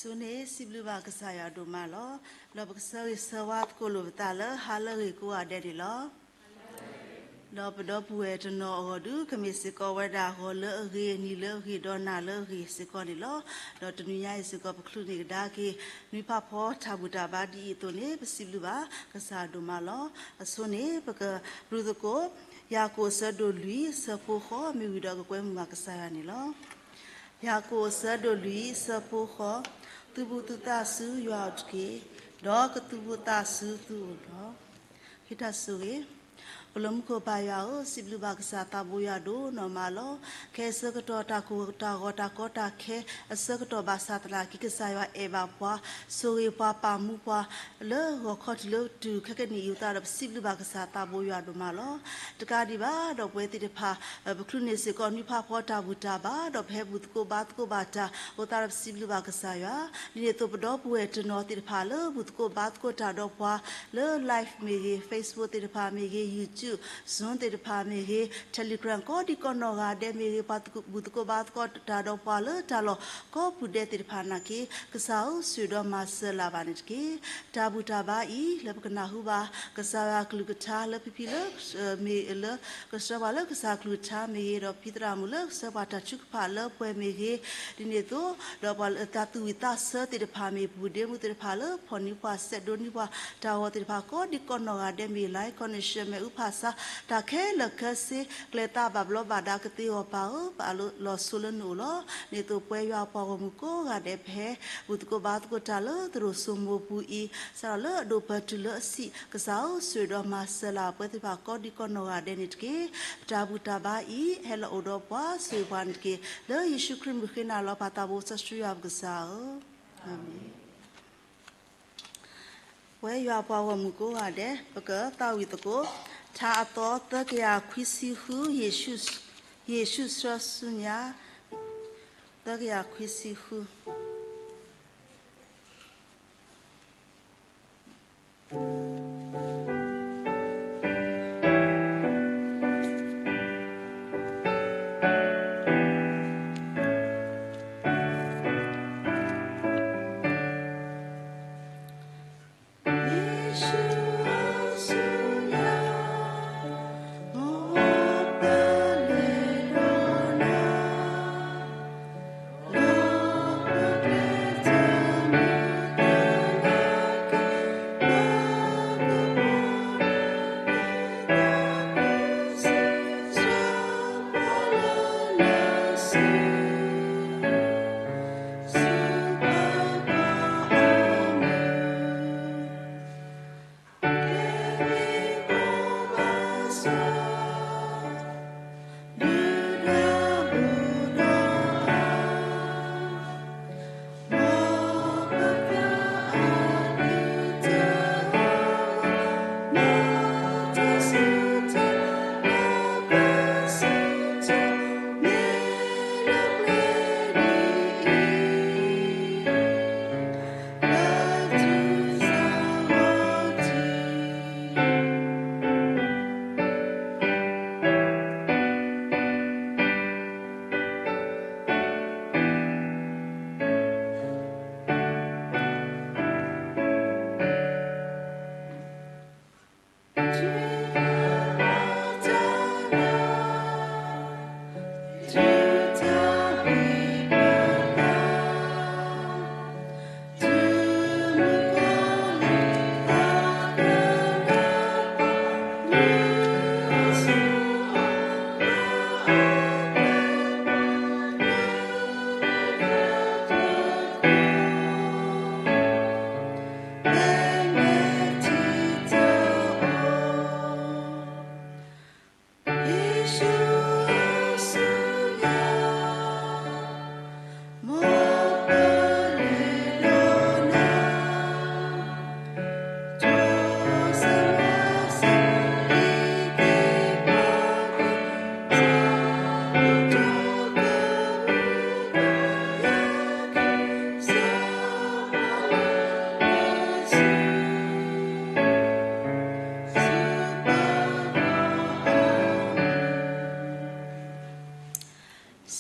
အဆိန့ၣ် စံးဘျုးဘၣ်ကစၢ်ယွၤဒိၣ်မးလီၤ. ဒီးပကဆၢဂ့ၤဆၢဝါသကိးလိာ်ပသးလၢ ဟါလၢအဂ့ၤကိးဂၤဒဲးန့ၣ်လီၤ. ဒီးပဒီပုၢ်ဝဲၢ်တနီၤအဂီၢ်ဒုး ကမ့ၢ်စ့ၢ်ကီးဝဲဒၣ် ဂီၤလၢအဂ့ၤ, နံၤလၢအဂ့ၤ, ဒီးနၤလၢအဂ့ၤစ့ၢ်ကီးန့ၣ်လီၤ. ဒီးတနွံညါအံၤစ့ၢ်ကီး ပချုးန့ၢ်ကဒါက့ၤ နွံဖးဖီတၢ်ဘူၣ်တၢ်ဘါဒ်အံၤအသိးန့ၣ် ပစံးဘျုးဘၣ်ကစၢ်ဒိၣ်မးလီၤ. အဆိန့ၣ် ပကရူသကိး ယၤကိာ်အဆၢဒိၣ်လွံၢ် အဆၢဖိဃိး မ့ၢ်ဝံၤဒီးကကွဲမုာ်ဘၣ်ကစၢ်ယွၤန့ၣ်လီၤ. ယၤကိာ်အဆၢဒိၣ်လွံၢ် အဆၢဖိဃိး, သုသူၣ်သုသးဆူယွၤအိၣ်တက့ၢ်, ဒီးကသူၣ်သုသးဆူသုအိၣ်လီၤ. ဟ့ၣ်တၢ်ဆိၣ်ဂ့ၤ, ပလၢမူခိၣ်ပၢ်ယွၤဧၢ, စံးဘျုးဘၣ်ကစၢ်သးဘိယွၤဒိၣ်နီၢ်မးလီၤ. ခဲအံၤအဆၢကတီၢ် တၢ်ကိၢ်တၢ်ဂီၤ တၢ်ကီတၢ်ခဲအဆၢကတီၢ်ဘၣ်ဆၣ်သနာ်က့ ကစၢ်ယွၤအဲၣ်ဘၣ်ပှၤ, ဆိၣ်ဂ့ၤပှၤ ပာ်မူပှၤ လၢဂီၤခီတုၤလၢတုၤခဲကနံၣ်အံၤအဃိသတးဒီး ပစံးဘျုးဘၣ်ကစၢ်သးဘိယွၤဒိၣ်မးလီၤ. တကးဒံးဘၣ်ဒီးပဝဲသ့ၣ်တဖၣ် ပချုးန့ၢ်စ့ၢ်ကီးနွံဖးဖီတၢ်ဘူၣ်တၢ်ဘါ ဒီးပဟဲဘူၣ်သကိးဘါသကိးဘၣ်တၢ်အဃိသတးဒီး ပစံးဘျုးဘၣ်ကစၢ်ယွၤ, ဒ်န့ၣ်အသိးပဒီပုၢ်ဝဲၢ်တနီၤသ့ၣ်တဖၣ်လၢဘူၣ်သကိးဘါသကိးတၢ်ဒီးပှၤ လၢ live မ့ၢ်ဂ့ၤ, Facebook သ့ၣ်တဖၣ်မ့ၢ်ဂ့ၤ, YouTube, Zoom သ့ၣ်တဖၣ်မ့ၢ်ဂ့ၤ, Telegram ကိးဒံကိးနီၢ်ဂၤဒဲးမ့ၢ်ဂ့ၤ, ပှၤဘူၣ်သကိးဘါသကိးတၢ်ဒီးပှၤလၢတၢ်လီၢ်ကိးပူၤဒဲးသ့ၣ်တဖၣ်နာ်က့ ကစၢ်ဧၢ ဆိၣ်ဂ့ၤဒီးမၤစၢၤလၢ်ဘၣ်န့ၣ်တက့ၢ်. တၢ်ဘူၣ်တၢ်ဘါအံၤ လၢပကနၢ်ဟူဘၣ် ကစၢ်ယွၤကလုၢ်ကထါလၢဖံဖံလၢ မ့ၢ်လၢကဆှၢပှၤလၢကစၢ်ကလုၢ်ကထါမ့ၢ်ဂ့ၤ, ဒီးဖံသရၣ်မုၣ်လၢကဆှၢပှၤတၢ်ထုကဖၣ်လၢပှဲၤမ့ၢ်ဂ့ၤ, ဒ်န့ၣ်အသိး ဒီးပှၤလၢတၢ်သူၣ်ဝံၣ်သးဆၢသ့ၣ်တဖၣ်မ့ၢ် ပူၤဒ့မုၣ်သ့ၣ်တဖၣ်လၢဖီၣ်န့ၢ်ပှၤ စဲးဒိးန့ၢ်ပှၤ တၢ်ဂီၤသ့ၣ်တဖၣ်ကိးဒံကိးနီၢ်ဂၤဒဲးမ့ၢ် line connection မ့ၢ် အုၣ်ဖးဆါ တၢ်ခဲလၢာ်ခဲဆ့ ကျဲသးဘၣ်ဘျီဘၣ်ဒါကသ့အဂီၢ် ပၢ်ဧၢ ပအၢၣ်လီၤဆိလၢနအိၣ်လီၤ. ဒ်န့ၣ်အသိးပဝဲယွၤပှၤဂီၢ်မုၢ်ကိးဂၤဒဲး ပဟဲဘူၣ်သကိးဘါသကိးတၢ်လၢသရိာ်စိမိၤပူၤအံၤ စးထီၣ်လၢအဒိၣ်ပၢၢ်တုၤလၢအဆံး ကစၢ်ဧၢ ဆိၣ်ဂ့ၤဒီးမၤစၢၤလၢ်ပဝဲသ့ၣ်တဖၣ်ကိးဒံကိးနီၢ်ဂၤဒဲးန့ၣ်တက့ၢ်. ပတၢ်ဘူၣ်တၢ်ဘါအံၤ ဟဲလီၤအိၣ်ဒီးပှၤ ဆိၣ်ဂ့ၤပှၤန့ၣ်တက့ၢ်. လၢယ့ၣ်ၡူးခရံာ်မုၢ်ဃ့နၤလီၤ ပၢ်သးဘိစီဆှံယွၤပကစၢ်ဧၢ, အၤမ့ၣ်. ပဝဲယွၤပှၤဂီၢ်မုၢ်ကိးဂၤဒဲး ပကသးဝံၣ်သကိး ထါအသီသၢကယၤခွံဆံဃု, ယ့ၣ်ၡူးဆှၢဆူညါ သၢကယၤခွံဆံဃု.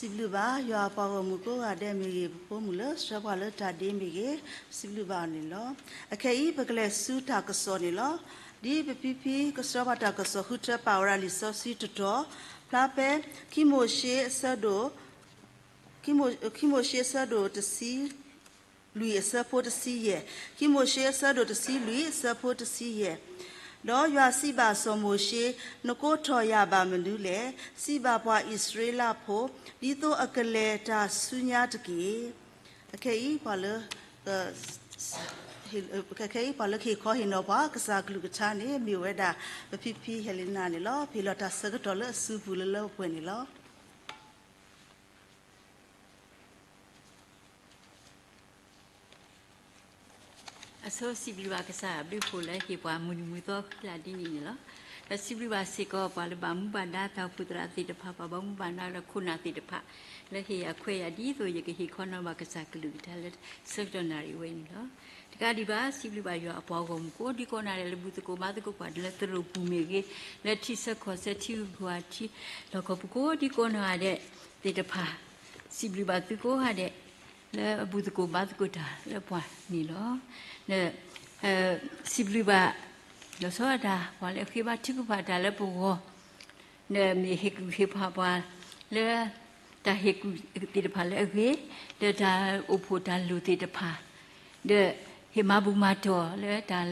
စံးဘျုးဘၣ် ယွၤအပှၤဂီၢ်မုၢ်ကိးဂၤဒဲးမ့ၢ်ဂ့ၤ, ပဖိမုၣ်လၢဆှၢပှၤလၢတၢ်ဒ့မ့ၢ်ဂ့ၤ, ပစံးဘျုးဘၣ်အီၤန့ၣ်လီၤ. အခဲအံၤ ပကလဲၤဆူတၢ်ကစီၣ်န့ၣ်လီၤ. ဒ်ပဖံဖံကဆှၢပှၤတၢ်ကစီၣ် ဃုထၢပာ်ဝဲဒၣ်လံာ်စီဆှံတတီၤ, ဖျါဖဲ ခံမိၤၡ့အဆၢဒိၣ် ခံမိၤၡ့အဆၢဒိၣ်တဆံ လွံၢ်အဆၢဖိတဆံယဲၢ်, ခံမိၤၡ့အဆၢဒိၣ်တဆံလွံၢ်အဆၢဖိတဆံယဲၢ်, ဒီးယွၤစံးဘၣ်စီၤမိၤၡ့, နကိးထီၣ်ယၤဘၣ်မနုၤလဲၣ်. စံးဘၣ်ပှၤအံၣ်စရ့လးဖိ, ဒ်သိးအကလဲၤတၢ်ဆူညါတက့ၢ်. အခဲအံၤ ပှၤလၢ ခဲအံၤ ပှၤလၢကဟ့ၣ်ခီဟ့ၣ်နီၤပှၤ ကစၢ်ကလုၢ်ကထါန့ၣ် မ့ၢ်ဝဲဒၣ် ပဖံဖံဟဲလ့နၤန့ၣ်လီၤ. ပဟ့ၣ်လီၤတၢ်ဆၢကတီၢ်လၢအစုပူၤလၢလၢပှဲၤပှဲၤန့ၣ်လီၤ. အဆိစံးဘျုးဘၣ်ကစၢ်အဘျုးအဖှိၣ်လၢဟ့ၣ်ပှၤမုၢ်နံၤမုၢ်သီလၢဒ်န့ၣ်န့ၣ်လီၤ. ဒီးစံးဘျုးဘၣ်စ့ၢ်ကီးပှၤလၢဘၣ်မူဘၣ်ဒါတၢ်အိၣ်ဖှိၣ်သရၣ်သ့ၣ်တဖၣ်, ပှၤဘၣ်မူဘၣ်ဒါလၢခိၣ်နၢ်သ့ၣ်တဖၣ်, လၢဟ့ၣ်ယၤခွဲးယၤဒ်သိးယကဟ့ၣ်ခီနီၤဘၣ်ကစၢ်ကလုၢ်ကထါလၢဆၢကတီၢ်နၣ်ရံၣ်ဝဲန့ၣ်လီၤ. တကးဒံးဘၣ် စံးဘျုးဘၣ်ယွၤအပှၤဂီၢ်မုၢ်ကိးဒံကိးနၤဒဲး လၢဘူၣ်သကိးဘါသကိးပှၤလၢသရိာ်ပူၤမ့ၢ်ဂ့ၤ, လၢထံဆၢကီၢ်ဆၢထံဂုၤကီၢ်ဂၤထံလီၢ်ကီၢ်ပူၤကိးဒံကိးနၤဒဲးသ့ၣ်တဖၣ်, စံးဘျုးဘၣ်သုကိးဂၤဒဲး လၢအဘူၣ်သကိးဘါသကိးတၢ်လၢပှၤန့ၣ်လီၤ. ဒီး စံးဘျုးဘၣ် လီၤဆီဒၣ်တၢ် ပှၤလၢအဃ့ဘါထုကဖၣ်တၢ်လၢပဂီၢ်, ဒီးမ့ၢ်ဟ့ၣ်ကူၣ်ဟ့ၣ်ဖးပှၤလၢ တၢ်ဟ့ၣ်ကူၣ်သ့ၣ်တဖၣ်လၢအဂ့ၤ, ဒီးတၢ်အိၣ်ဖှိၣ်တၢ်လိၣ်သ့ၣ်တဖၣ်, ဒီးဟ့ၣ်မၤဘူၣ်မၤတီၢ်လၢတၢ်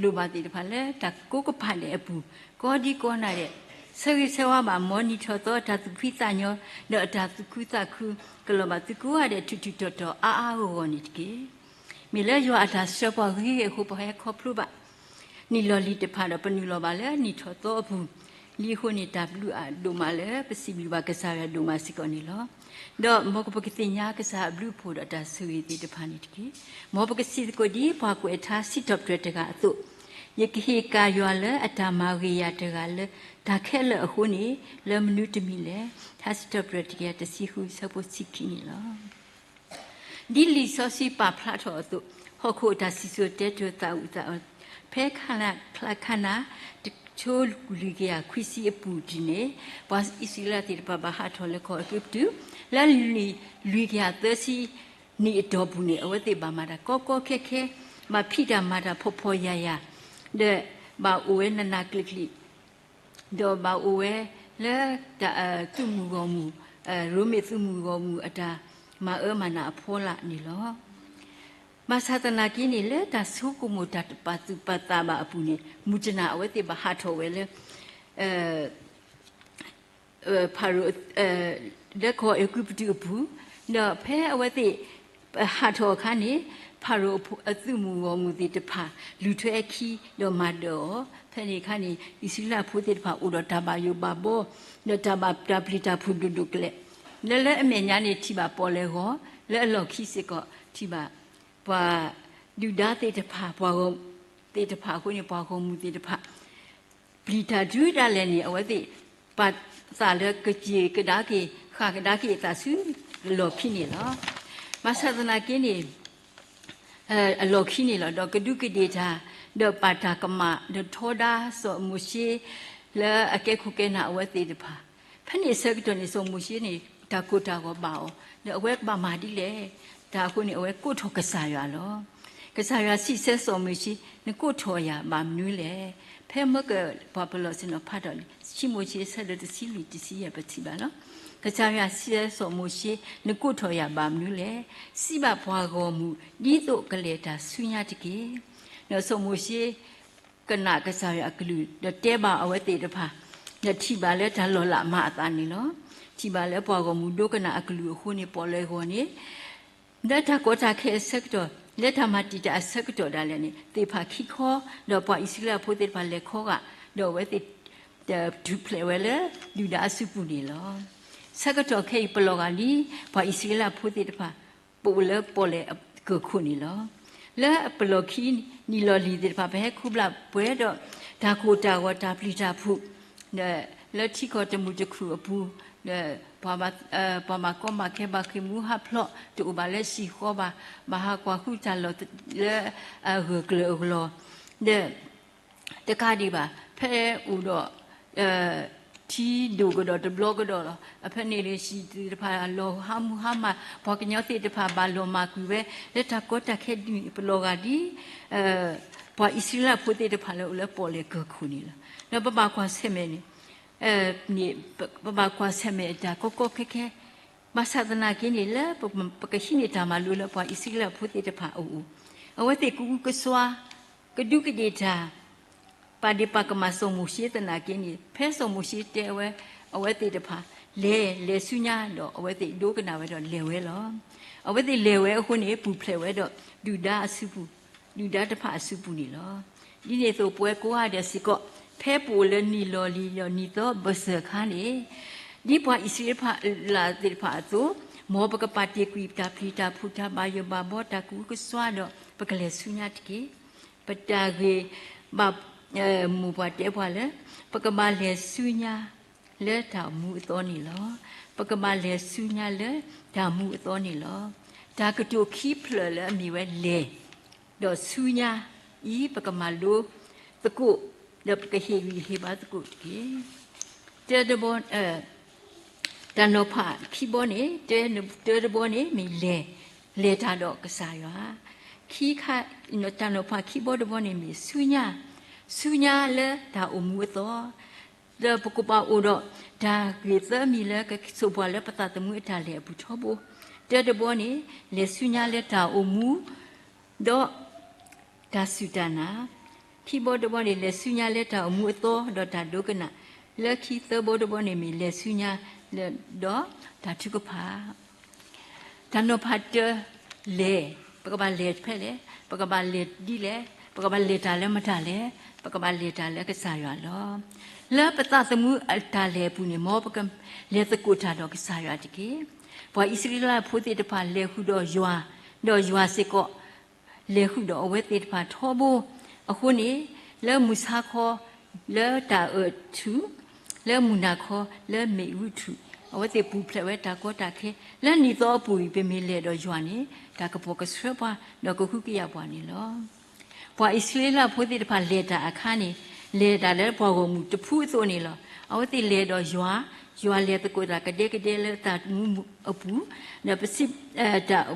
လိၣ်ဘၣ်သ့ၣ်တဖၣ်လၢတၢ်ကိးကပၤဒဲးအပူၤ, ကိးဒံကိးနၤဒဲး, ဆၢဂ့ၤဆၢဝါဘၣ်မ်နံၣ်ထီၣ်သီအတၢ်သူၣ်ဖှံသးညီ, ဒီးအတၢ်သူၣ်ခုသးခု ကလီၤဘၣ်သုကိးဂၤဒဲး ထူးထူးတီၤတီၤအါအါဂီၢ်ဂီၢ်န့ၣ်တက့ၢ်. မ့ၢ်လၢယွၤအတၢ်ဆှၢပှၤဂ့ၤဂ့ၤအဃိ ပဟဲခီဖျိဘၣ် နံၣ်လီၤလံၤတဖၣ်ဒီး ပနုာ်လီၤဘၣ်လၢနံၣ်ထီၣ်သီအပူၤ, လံအဃိန့ၣ် တၢ်ဘျုးအဒိၣ်မးလၢပစံးဘျုးဘၣ်ကစၢ်ယွၤဒိၣ်မးစ့ၢ်ကီးန့ၣ်လီၤ. ဒီးမ်ပကသ့ၣ်ညါကစၢ်အဘျုးအဖှိၣ်ဒီးတၢ်ဆိၣ်ဂ့ၤသ့ၣ်တဖၣ်န့ၣ်တက့ၢ်. မ်ပကစံးသကိးဒ်ပှၤကွဲးထါစံးထီၣ်ပတြၢၤတဂၤအသိး, ယကဟ့ၣ်ကၣ်ယွၤလၢအတၢ်မၤဂ့ၤယၤတဂၤလၢတၢ်ခဲလၢာ်အဃိန့ၣ်, လၢမနုၤတမံၤလဲၣ်. ထါစံးထီၣ်ပတြၢၤတကယၤတဆံဃု ဆၢဖိဆံခံန့ၣ်လီၤ. ဒ်လံာ်စီဆှံပာ်ဖျါထီၣ်အသိး, ဟီၣ်ခိၣ်အတၢ်စံၣ်စိၤတဲစိၤသးအုးသးအီ, ဖဲခါလၢခါနၤ တကထိလွံၢ်ကယၤခွံဆံအပူၤဒ်န့ၣ်, ပှၤအံၣ်စရ့လးသ့ၣ်တဖၣ်ဘၣ်ဟးထီၣ်လၢကီၢ်အဲၤကူပတူး, လၢလွံၢ်ကယၤသၢဆံနံၣ်အတီၢ်ပူၤန့ၣ် အဝဲသ့ၣ်ဘၣ်မၤတၢ်ကီကီခဲခဲ, ဘၣ်ဖံးတၢ်မၤတၢ်ဖှီၣ်ဖှီၣ်ယာ်ယာ်, ဒီးဘၣ်အိၣ်ဝဲနးနးကျံးကျံး ဒီးဘၣ်အိၣ်ဝဲလၢ တၢ် သုးမုၢ်ဂီၢ်မုၢ်, ရိမ့ၤသုးမုၢ်ဂီၢ်မုၢ်အတၢ်မၤအၢမၤနးအဖီလာ်န့ၣ်လီၤ. ဘၣ်ဆၣ်သနာ်က့န့ၣ် လၢတၢ်ဆိကမိၣ်တၢ်တပာ်သူၣ်ပာ်သးဘၣ်အပူၤန့ၣ် မုၢ်တနၤအဝဲသ့ၣ်ဘၣ်ဟးထီၣ်ဝဲလၢ ဖၤရိၤ လၢကီၢ်အဲၤကူပတူးအပူၤ, ဒီးဖဲအဝဲသ့ၣ် ဟးထီၣ်အခါန့ၣ် ဖၤရိၤအသုးမုၢ်ဂီၢ်မုၢ်သ့ၣ်တဖၣ် လုၢ်ထွဲအခံဒီးမၤဒၢးအီၤ, ဖဲန့ၣ်အခါန့ၣ် အံၣ်စရ့လးဖိသ့ၣ်တဖၣ်အိၣ်ဒီးတၢ်ဘၣ်ယိၣ်ဘၣ်ဘီ, ဒီးတၢ်ဘၣ်တၢ်ပျံၤတၢ်ဖုးဒိၣ်ဒိၣ်ကလဲာ်, လၢလၢအမဲာ်ညါန့ၣ်ထံၣ်ဘၣ်ပီၣ်လဲၣ်ဂီၤ, လၢအလီၢ်ခံစ့ၢ်ကီးထံၣ်ဘၣ် ပှၤဒုၣ်ဒါသ့ၣ်တဖၣ်, ပှၤဂီၢ်သ့ၣ်တဖၣ်အဃိန့ၣ် ပှၤဂီၢ်မုၢ်သ့ၣ်တဖၣ် ပျံၤတၢ်ဒုးဒၣ်လဲာ်န့ၣ် အဝဲသ့ၣ် ပာ်သးလၢကစ့ၢ်ကဒါက့ၤ ဃၣ်ကဒါက့ၤအသးဆူအလီၢ်ခံန့ၣ်လီၤ. ဘၣ်ဆၣ်သနာ်က့န့ၣ် အလီၢ်ခံန့ၣ်လီၤ. ဒီးကဒူးကဒ့ၣ်တၢ်, ဒီးပာ်တၢ်ကမၣ်, ဒီးထီဒါစီၤမိၤၡ့ လၢအကဲခိၣ်ကဲနၢ်အဝဲသ့ၣ်တဖၣ်. ဖဲန့ၣ်အဆၢကတီၢ်န့ၣ် စီၤမိၤၡ့န့ၣ် တၢ်ကိၢ်တၢ်ဂီၤဘၣ်အီၤ, ဒီးအဝဲကဘၣ်မၤဒ်လဲၣ်. တၢ်အဃိန့ၣ် အဝဲကိးထီၣ်ကစၢ်ယွၤလီၤ. ကစၢ်ယွၤစံးဆၢစီၤမိၤၡ့, နကိးထီၣ်ယၤဘၣ်မနုၤလဲၣ်. ဖဲမ့ၢ်ကပှၤပလီၢ်ဆ့ၣ်နီၤဖးထီၣ်န့ၣ် ခံမိၤၡ့ဆၢဒိၣ်တဆံလွံၢ်တဆံယဲၢ်ပထံၣ်ဘၣ်လီၤ. ကစၢ်ယွၤစံးဆၢစီၤမိၤၡ့, နကိးထီၣ်ယၤဘၣ်မနုၤလဲၣ်. စံးဘၣ်ပှၤဂီၢ်မုၢ် ဒ်သိးကလဲၤတၢ်ဆူညါတက့ၢ်. ဒီးစီၤမိၤၡ့ ကနၣ်ကစၢ်ယွၤအကလုၢ်, ဒီးတဲဘၣ်အဝဲသ့ၣ်တဖၣ်, ဒီးထံၣ်ဘၣ်လၢတၢ်လီၤလးမၤအသးန့ၣ်လီၤ. ထံၣ်ဘၣ်လၢပှၤဂီၢ်မုၢ်ဒိကနၣ်အကလုၢ်အဃိန့ၣ် ပီၣ်လဲၣ်ဂီၤန့ၣ် လၢတၢ်ကီတၢ်ခဲအဆၢကတီၢ်, လၢတၢ်မၤတံာ်တာ်အဆၢကတီၢ်ဒၣ်လဲာ်န့ၣ် သ့ၣ်ဖးခံခီ, ဒီးပှၤအံၣ်စရ့လးဖိသ့ၣ်တဖၣ်လဲၤခီဂာ်, ဒီးအဝဲသ့ၣ် ထူၣ်ဖျဲးဝဲလၢဒုၣ်ဒါအစုပူၤန့ၣ်လီၤ. ဆၢကတီၢ်ခဲအံၤပလီၢ်ဂာ်ဒ် ပှၤအံၣ်စရ့လးဖိသ့ၣ်တဖၣ် ပအိၣ်လၢပီၣ်လဲၣ်အကၢၢ်ခိၣ်န့ၣ်လီၤ. လၢအပလီၢ်ခံ နံၣ်လီၤလံၤသ့ၣ်တဖၣ် ပဟဲခူၣ်ဘျၣ်ပှဲၤဒီး တၢ်ကိၢ်တၢ်ဂီၤတၢ်ပျံၤတၢ်ဖုး လၢထံကီၢ်တမုာ်တခုၣ်အပူၤ, ပှၤမၤကီမၤခဲဘၣ်ဃ့ၢ်မှံဟးဖျိး တအိၣ်ဘၣ်လၢဟံၣ်ဃီဘၣ်, ဘၣ်ဟးကွၢ်ဃုတၢ်လီၢ်လၢအဂၢၢ်ကျၢၤအလီၢ်, ဒီးတကးဒံးဘၣ် ဖဲအိၣ်ဒီး ထံဒိၣ်ကဒီးတဘျီကဒီးလီၤ. အဖဲန့ၣ်လၢဟံၣ်သ့ၣ်တဖၣ်လီၤဟးမူဟါမၢ်, ပှၤကညီသ့ၣ်တဖၣ်ဘၣ်လီၤမၢ်ကွံာ်ဝဲ လၢတၢ်ကီတၢ်ခဲဒ်န့ၣ် ပလီၤဂာ်ဒ် ပှၤအံၣ်စရ့လးဖိသ့ၣ်တဖၣ်လၢအိၣ်လၢပီၣ်လဲၣ်ကၢၢ်ခိၣ်န့ၣ်လီၤ. ဒီးပဘၣ်ကွၢ်ဆၢၣ်မဲာ်န့ၣ် ပဘၣ်ကွၢ်ဆၢၣ်မဲာ်တၢ်ကီကီခဲခဲ ဘၣ်ဆၣ်သနာ်က့န့ၣ် လၢပကဟံးန့ၢ်တၢ်မၤလိလၢပှၤအံၣ်စရ့လးဖိသ့ၣ်တဖၣ်အအိၣ်, အဝဲသ့ၣ်ကအုကစွါ ကဒူးကဒ့ၣ်တၢ် ပာ်ဒ့ၣ်ပာ်ကမၣ်စီၤမိၤၡ့သနာ်က့န့ၣ် ဖဲစီၤမိၤၡ့တဲဝဲ အဝဲသ့ၣ်တဖၣ် လဲၤ လဲၤဆူညါဒီး အဝဲသ့ၣ်ဒိကနၣ်ဝဲဒီးလဲၤဝဲလီၤ. အဝဲသ့ၣ်လဲၤဝဲအဃိန့ၣ် ပူၤဖျဲးဝဲဒီးဒုၣ်ဒါအစုပူၤ, ဒုၣ်ဒါတဖၣ်အစုပူၤန့ၣ်လီၤ. ဒ်န့ၣ်အသိးပဝဲကိးဂၤဒဲးစ့ၢ်ကီး ဖဲပအိၣ်လၢနံၣ်လီၤလံၤဒီးနံၣ်သီဘၢၣ်စၢၤအခါန့ၣ် ဒ်ပှၤအံၣ်စရ့လးသ့ၣ်တဖၣ်အသိး, မ်ပကပာ်တ့ၢ်ကွံာ်တၢ်ပျံၤတၢ်ဖုးတၢ်ဘၣ်ယိၣ်ဘၣ်ဘီတၢ်ကအုကစွါဒီး ပကလဲၤဆူညါတက့ၢ်. ပတၢ်ဂ့ၢ်ဘၣ်မိၢ်ပှၢ်တဲပှၤလၢ ပကဘၣ်လဲၤဆူညါလၢတၢ်အိၣ်မူအသီန့ၣ်လီၤ. ပကဘၣ်လဲၤဆူညါလၢတၢ်အိၣ်မူအသီန့ၣ်လီၤ. တၢ်ကတိၤခံဖျၢၣ်လၢအမ့ၢ်ဝဲလဲၤ ဒီးဆူညါအံၤ ပကမၤလိသကိး ဒီးပကဟ့ၣ်ဂံၢ်ဟ့ၣ်ဘါသကိးတက့ၢ်. တၢတဘီ တၢ်နီၤဖးခံဘီန့ၣ်, တၢတဘီန့ၣ်မ့ၢ်လဲၤ, လဲၤတၢ်ဒီးကစၢ်ယွၤ, ခံခါ, တၢ်နီၤဖးခံဘီတဘီန့ၣ်မ့ၢ်ဆူညါ, ဆူညါလၢတၢ်အိၣ်မူအသီ, ဒီးပကဘၣ်အိၣ်ဒီးတၢ်ဂ့ၢ်သၢမံၤလၢကစိာ်ပှၤလၢပသးသမူအတၢ်လဲၤအပူၤထီဘိ, တၢတဘီန့ၣ် လဲၤဆူညါလၢတၢ်အိၣ်မူ ဒီး တၢ်စူၢ်တၢ်နာ်, ခံဘီတဘီန့ၣ် လဲၤဆူညါလၢတၢ်အိၣ်မူအသီဒီးတၢ်ဒိကနၣ်, လၢခံသၢဘီတဘီန့ၣ်မ့ၢ်လဲၤဆူညါလၢဒီးတၢ်ထုကဖၣ်. တၢ်နီၤဖးတၢ လဲၤ, ပကဘၣ်လဲၤဖဲလဲၣ်, ပကဘၣ်လဲၤဒ်လဲၣ်, ပကဘၣ်လဲၤတၢ်လၢမတၤလဲၣ်, ပကဘၣ်လဲၤတၢ်လၢကစၢ်ယွၤလီၤ. လၢပသးသမူအတၢ်လဲၤအပူၤန့ၣ် မ်ပကလဲၤသကိးတၢ်ဒီးကစၢ်ယွၤတက့ၢ်. ပှၤအံၣ်စရ့လးဖိသ့ၣ်တဖၣ်လဲၤဃုာ်ဒီးယွၤ, ဒီးယွၤစ့ၢ်ကီး လဲၤဃုာ်ဒီးအဝဲသ့ၣ်တဖၣ်ထီဘိ, အဃိန့ၣ် လၢမုၢ်ဆါခီ လၢတၢ်အၢၣ်ထူၣ်, လၢမုၢ်နၤခီ လၢမ့ၣ်အူထူၣ်, အဝဲသ့ၣ်ပူၤဖျဲးဝဲတၢ်ကီတၢ်ခဲ, လၢနံၣ်သီအပူၤအံၤ ပမ့ၢ်လဲၤဒီးယွၤန့ၣ် တၢ်ကပိာ်ကဆှၢပှၤ ဒီးကဟုကယာ်ပှၤန့ၣ်လီၤ. ပှၤအံၣ်စရ့လးဖိသ့ၣ်တဖၣ်လဲၤတၢ်အခါန့ၣ် လဲၤတၢ်လၢပှၤဂီၢ်မုၢ်တဖုအသိးန့ၣ်လီၤ. အဝဲသ့ၣ်လဲၤဒီးယွၤ, ယွၤလဲၤသကိးတၢ်ကဒဲကဒဲလၢသးသမူအပူၤ, ဒီးပစံး တၢ်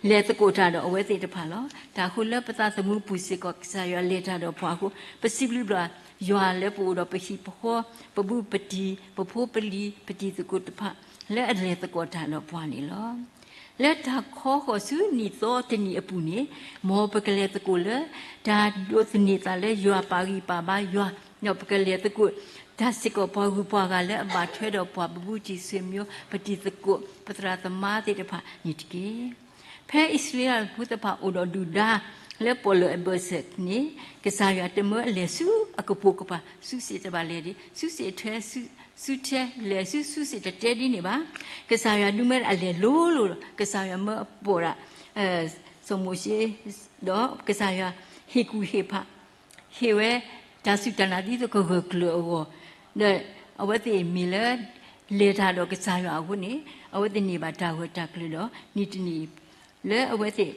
လဲၤသကိးတၢ်ဒီးအဝဲသ့ၣ်တဖၣ်လီၤ. တၢ်ဃိလၢပသးသမူပူၤစ့ၢ်ကီး ကစၢ်ယွၤလဲၤတၢ်ဒီးပှၤအဃိ ပစံးဘျုးဘၣ်ယွၤလၢပအိၣ်ဒီးပဟံၣ်ပဃီ, ပဘူးပတံၢ်, ပဖိပလံၤ, ပတံၤသကိးတဖၣ် လၢအလဲၤသကိးတၢ်ဒီးပှၤန့ၣ်လီၤ. လၢတၢ်ခီဃီၤဆူနံၣ်သီတနံၣ်အပူၤန့ၣ် မ်ပကလဲၤသကိးလၢ တၢ်ဒိးသန့ၤသးလၢယွၤပာ်ဂံၢ်ပာ်ဘါယွၤ, ဒီးပကလဲၤသကိး တၢ်စ့ၢ်ကီးပှၤဂုၤပှၤဂၤလၢအဘၣ်ထွဲဒီးပှၤပဘူးတံၢ်ဆွေမျိုး ပတံၤသကိး ပသရၣ်သမါသ့ၣ်တဖၣ်န့ၣ်တက့ၢ်. ဖဲအံၣ်စရ့လးဖိသ့ၣ်တဖၣ်အိၣ်ဒီးဒုၣ်ဒါ လၢပီၣ်လဲၣ်အဘၢၣ်စၢၤန့ၣ် ကစၢ်ယွၤတမၢအလဲၤဆူအကပိာ်ကပၤ ဆူစ့ၣ်တဘၣ်လဲၣ်ဒံး, ဆူစ့ၣ်ထွဲ, ဆူ, ဆူထဲလဲၣ်ဆူ, ဆူစ့ၣ်တတဲဒ်န့ၣ်ဘၣ်. ကစၢ်ယွၤဒုးမၢအလဲၤလိၤလိၤလီၤ. ကစၢ်ယွၤမၢအပိာ်ဒၣ် စီၤမိၤၡ့ ဒီးကစၢ်ယွၤဟ့ၣ်ကူၣ်ဟ့ၣ်ဖး ဟ့ၣ်ဝဲတၢ်စူၢ်တၢ်နာ်ဒ်သိးကဂၢၢ်ကျၢၤအဂီၢ်, ဒီးအဝဲသ့ၣ်မ့ၢ်လၢ လဲၤတၢ်ဒီးကစၢ်ယွၤအဃိန့ၣ် အဝဲသ့ၣ်န့ၢ်ဘၣ်တၢ်ဂၢၢ်တၢ်ကျၢၤဒီး နံၣ်တနံၣ် လၢအဝဲသ့ၣ်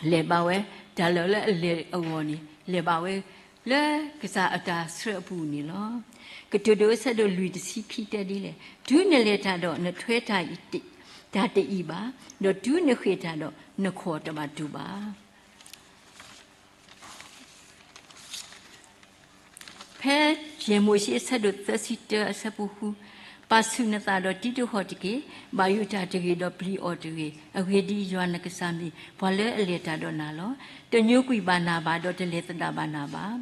လဲၤဘၣ်ဝဲ တၢ်လၢအလဲၤအဂီၢ်န့ၣ် လဲၤဘၣ်ဝဲ လၢကစၢ်အတၢ်ဆှၢအပူၤန့ၣ်လီၤ. ကတိၤဒိအဆၢဒိၣ်လွံၢ်တဆံခံတဲဒ်လဲၣ်, တုၤနလဲၤတၢ်ဒီးနထွဲတၢ်အံၤ တၢ်တအံၤဘၣ်, ဒီးတုၤနဃ့ၢ်တၢ်ဒီးနခီၣ်တဘၣ်တူၢ်ဘၣ်. ဖဲယဲၢ်မိၤၡ့အဆၢဒိၣ်သၢဆံတၢအဆၢဖိဃု, ပာ်ဆူၣ်နသးဒီးတံးတဟီၣ်တက့ၢ်. ဘၣ်ယိၣ်တၢ်တဂ့ၤဒီးပျံၤအီၤတဂ့ၤ. အဂ့ၢ်ဒ်အံၤ, ယွၤနကစၢ်မ့ၢ်ပှၤလၢအလဲၤတၢ်ဒီးနၤလီၤ. တညိကွံာ်ဘၣ်နၤဘၣ်, ဒီးတလဲၤသဒၣ်ဘၣ်နၤဘၣ်.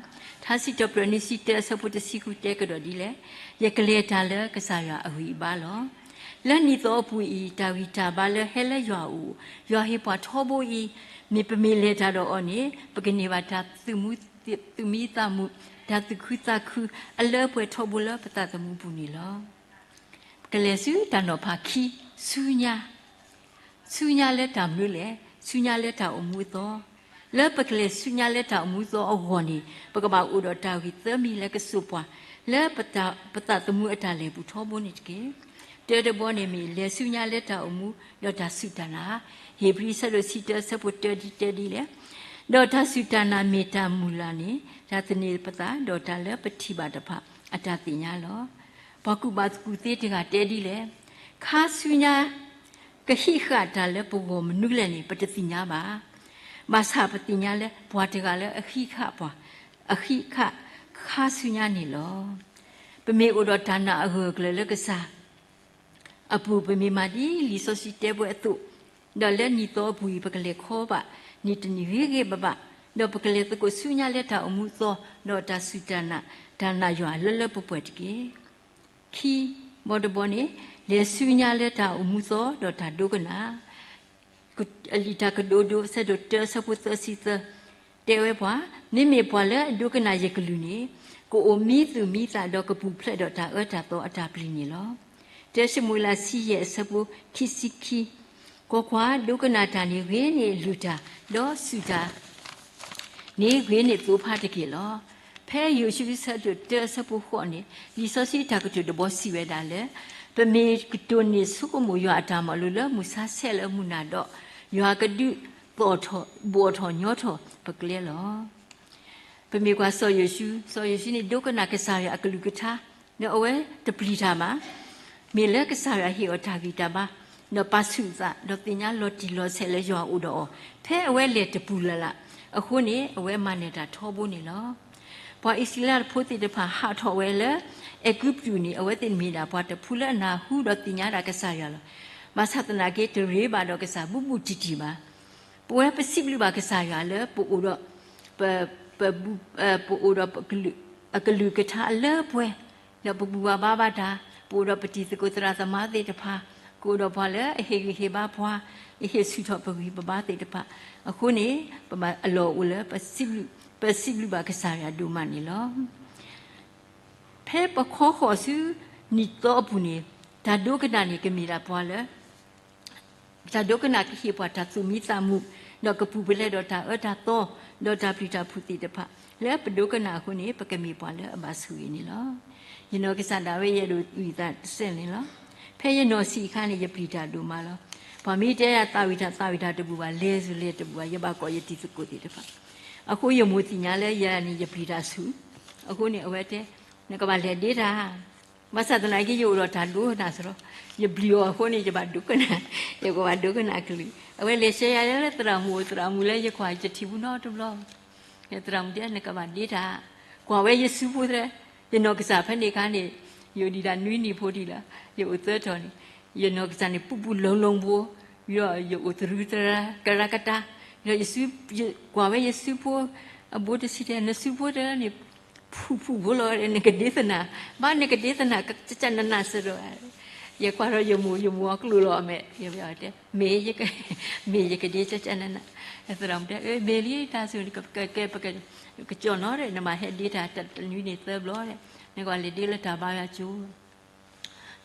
ထါစံးထီၣ်ပတြၢၤနွံဆံတၢအဆၢဖိတဆံဃုတဲကဒီးဒ်လဲၣ်, ယကလဲၤတၢ်လၢကစၢ်ယွၤအဂံၢ်အဘါလီၤ. လၢနံၣ်သီအပူၤအံၤ တၢ်ဂံၢ်တၢ်ဘါလၢဟဲလၢယွၤအအိၣ်, ယွၤဟ့ၣ်ပှၤထီဘိအံၤ, မ့ၢ်ပမ့ၢ်လဲၤတၢ်ဒီးအီၤန့ၣ် ပကန့ၢ်ဘၣ်တၢ် သူၣ်မံသးမုာ်, တၢ်သူၣ်ခုသးခုအလၢပှဲၤထီဘိလၢပသးသမူပူၤန့ၣ်လီၤ. ပကလဲၤဆူတၢ်နီၤဖးခံ, ဆူညါ, ဆူညါလၢတၢ်မနုၤလဲၣ်, ဆူညါလၢတၢ်အိၣ်မူအသီ. လၢပကလဲၤဆူညါလၢတၢ်အိၣ်မူအသီအဂီၢ်န့ၣ် ပကဘၣ်အိၣ်ဒီးတၢ်ဂ့ၢ်သၢမံၤလၢကစိာ်ပှၤ လၢပသးသမူအတၢ်လဲၤပူၤထီဘိန့ၣ်တက့ၢ်. တၢတဘီန့ၣ်မ့ၢ် လဲၤဆူညါလၢတၢ်အိၣ်မူ ဒီးတၢ်စူၢ်တၢ်နာ်, ဧ့ၤဘြံၤဆၢဒိၣ်တဆံတၢဆၢဖိတၢဒ်တဲဒ်လဲၣ်, ဒီးတၢ်စူၢ်တၢ်နာ်မ့ၢ်တၢ်မုၢ်လၢ်န့ၣ် တၢ်သန့ၤပသး ဒီးတၢ်လၢပထံၣ်ဘၣ်တဖၣ်အတၢ်သ့ၣ်ညါလီၤ. ပှၤကူၣ်ဘၣ်ကူၣ်သ့တဂၤတဲဒ်လဲၣ်, ခါဆူညါ ကဟံးဃာ်တၢ်လၢပဂီၢ်မနုၤလဲၣ်န့ၣ် ပတသ့ၣ်ညါဘၣ်. ဘၣ်ဆၣ်ပသ့ၣ်ညါလၢ ပှၤတဂၤလၢအဟံးဃာ်ပှၤ, အဟံးဃာ်ခါဆူညါန့ၣ်လီၤ. ပမ့ၢ်အိၣ်ဒီးတၢ်နာ်အဂၢၢ်အကျၢၤလၢကစၢ် အပူၤ ပမ့ၢ်မၤဒ်လံာ်စီဆှံတဲဘၣ်အသိး, ဒီးလၢနံၣ်သီအပူၤအံၤ ပကလဲၤခီဘၣ်နံၣ်တနံၣ်ဂ့ၤဂ့ၤဘၣ်ဘၣ်, ဒီးပကလဲၤသကိးဆူညါလၢတၢ်အိၣ်မူအသီ, ဒီးတၢ်စူၢ်တၢ်နာ် တၢ်နာ်ယွၤလၢလၢပှဲၤပှဲၤတက့ၢ်. ခံ, ဘီတဘီန့ၣ်, လဲၤဆူညါလၢတၢ်အိၣ်မူအသီ ဒီးတၢ်ဒိကနၣ် အလံာ်တၢ်ကတိၤဒိ အဆၢဒိၣ်တၢ အဆၢဖိသၢဆံသၢ, တဲဝဲပှၤ, မ့မ့ၢ်ပှၤလၢအဒိကနၣ်ယကလုၢ်န့ၣ်, ကအိၣ်မံသူၣ်မံသး ဒီးကပူၤဖျဲးဒီးတၢ်အၢတၢ်သီအတၢ်ပျံၤန့ၣ်လီၤ. တၢ ၡမူၤအ့လး ဆံယဲၢ် အဆၢဖိခံဆံခံ, ကွၢ်ကွၢ်, ဒိကနၣ်တၢ်န့ၣ်ဂ့ၤန့ၢ်လုၢ်တၢ်, ဒီးစူၢ်တၢ် န့ၣ်ဂ့ၤန့ၢ်သိဖါတက့ၢ်လီၤ. ဖဲယိၤၡူ အဆၢဒိၣ်တၢ အဆၢဖိဃိးန့ၣ်, လံာ်စီဆှံတၢ်ကတိၤတဘီစံးဝဲဒၣ်လၢ, ပမ့ၢ်ကတိၢ်န့ၢ်ဆိကမိၣ်ယွၤအတၢ်မၤလိလၢမုၢ်ဆါဆဲးလၢမုၢ်နၤဒီး, ယွၤကဒုးသိၣ်ထီၣ် ဘှီၣ်ထီၣ်ညီထီၣ်ပကျဲလီၤ. ပမ့ၢ်ကွၢ်စီၤယိၤၡူ, စီၤယိၤၡူန့ၣ် ဒိကနၣ်ကစၢ်ယွၤအကလုၢ်ကထါ, ဒီးအဝဲတပျံၤတၢ်ဘၣ်. မ့ၢ်လၢကစၢ်ယွၤဟ့ၣ်အီၤတၢ်ဂံၢ်တၢ်ဘါ, ဒီးပာ်ဆူၣ်အသး, ဒီးသ့ၣ်ညါလီၤတံၢ်လီၤဆဲးလၢယွၤအိၣ်ဒီးအီၤ, ဖဲအဝဲလဲၤတပူၤလၢ်လၢ်အဃိန့ၣ်, အဝဲမၤနၢၤတၢ်ထီဘိန့ၣ်လီၤ. ပှၤအံၣ်စရ့လးဖိသ့ၣ်တဖၣ်ဟးထီၣ်ဝဲလၢ အဲၤကူပတူၤန့ၣ်, အဝဲသ့ၣ်မ့ၢ်ဒၣ်ပှၤတဖုလၢအနၢ်ဟူဒီးသ့ၣ်ညါဒၣ်ကစၢ်ယွၤလီၤ. ဘၣ်ဆၣ်သနာ်က့ တရ့ဘၣ်ဒီးကစၢ်ဘူးဘူးတံၢ်တံၢ်ဘၣ်. ပဝဲပစံးဘျုးဘၣ်ကစၢ်ယွၤလၢပအိၣ်ဒီး ပ, ပ, ပအိၣ်ဒီး အကလုၢ်ကထါအလၢပှဲၤ, ဒီးပဘူၣ်ဘၣ်ဘါဘၣ်တၢ်, ပအိၣ်ဒီးပတံၤသကိးသရၣ်သမါသ့ၣ်တဖၣ်, ကအိၣ်ဒီးပှၤလၢအဟ့ၣ်ဂံၢ်ဟ့ၣ်ဘါပှၤ, အဟ့ၣ်ဆူၣ်ထီၣ်ပဂံၢ်ပဘါသ့ၣ်တဖၣ်, အဃိန့ၣ်, ပဘၣ်အလီၢ်အိၣ်လၢ ပစံးဘျုးဘၣ်ကစၢ်ယွၤဒိၣ်မးန့ၣ်လီၤ. ဖဲပခီဃီၤဆူနံၣ်သီအပူၤန့ၣ်, တၢ်ဒိကနၣ်န့ၣ်ကမ့ၢ်ဒၣ်ပှၤလၢ တၢ်ဒိကနၣ်ကဟ့ၣ်ပှၤတၢ်သူၣ်မံသးမုာ်, ဒီးကပူၤဖျဲးဒီးတၢ်အၢတၢ်သီ, ဒီးတၢ်ပျံၤတၢ်ဖုးသ့ၣ်တဖၣ်, လၢပဒိကနၣ်အဃိန့ၣ် ပကမ့ၢ်ပှၤလၢအဘၣ်ဆိၣ်ဂ့ၤန့ၣ်လီၤ. ယနီၢ်ကစၢ်ဒၣ်ဝဲယအဲၣ်ဒိးအုၣ်သးတစဲးန့ၣ်လီၤ. ဖဲယနီၢ်ဆံးအခါန့ၣ် ယပျံၤတၢ်ဒိၣ်မးလီၤ. ပှၤမ့ၢ်တဲယၤသးဝံၣ်တၢ် သးဝံၣ်တၢ်တဘူၣ်ဘၣ်, လဲၤစ့ၢ်လဲၤတဘူၣ်ဘၣ်, ယဘၣ်ကိးယတံၤသကိးသ့ၣ်တဖၣ်. အဃိယမိၢ်သ့ၣ်ညါလၢယၤန့ၣ် ယပျံၤတၢ်ဆူၣ်, အဃိန့ၣ် အဝဲတဲ, နကဘၣ်လဲၤဒ့တၢ် ဘၣ်ဆၣ်သနာ်က့ ယအိၣ်ဒီးတၢ်ဒိကနၣ်စ့ၢ်ကီး, ယပျံၤအီၤအဃိန့ၣ် ယဘၣ်ဒိကနၣ်, ယကဘၣ်ဒိကနၣ်အကလုၢ်, အဝဲလဲၤဆှၢယၤလၢသရၣ်မုၣ်, သရၣ်မုၣ်လၢယကွၢ်ယတထံၣ်ဘူးနီတဘျီ, သရၣ်မုၣ်တဲ နကဘၣ်ဒ့တၢ်, ကွၢ်ဝဲယစုဖိသ့, ယနီၢ်ကစၢ်ဖဲန့ၣ်အခါန့ၣ်, ယအိၣ်ဒံးဒၣ်နွံနံၣ်ဖိဒံးလီၤ, ယအိၣ်သၢထီၣ်န့ၣ်, ယနီၢ်ကစၢ်န့ၣ် ပူပူလီၤလီၤဘိ, ဒီးယအိၣ်သရူးသရါ ကရၢကတၢၢ်, ဒီး ကွၢ်ဝဲယစုဖိအဘိတဆံတဲ, နစုဖိတဂၤန့ၣ် ဖုၣ်ဖုၣ်ဖိလီၤ, နကဒ့သနၢ်, ဘၣ်နကဒ့သနၢ် ကကနနၣ်စ့ၢ်ကီး, ယကွၢ်ဒီးယမိၢ်, ယမိၢ်အကျိၣ်လီၤအမဲာ်, ယတဲ, မ့ၢ်, မ့ၢ်ယကဒ့ကနနၣ်, သရၣ်မုၣ်တဲ, မ့ၢ်လံတၢ်ဆိၣ်န့ၣ်, ကကၠီၣ်နီၤဒီး နမၤဟဲဒ့တၢ်တနွံန့ၣ်သၢဘျီဒီး, နကဘၣ်လဲၤဒ့လၢတၢ်ဘါယွၤကၠိ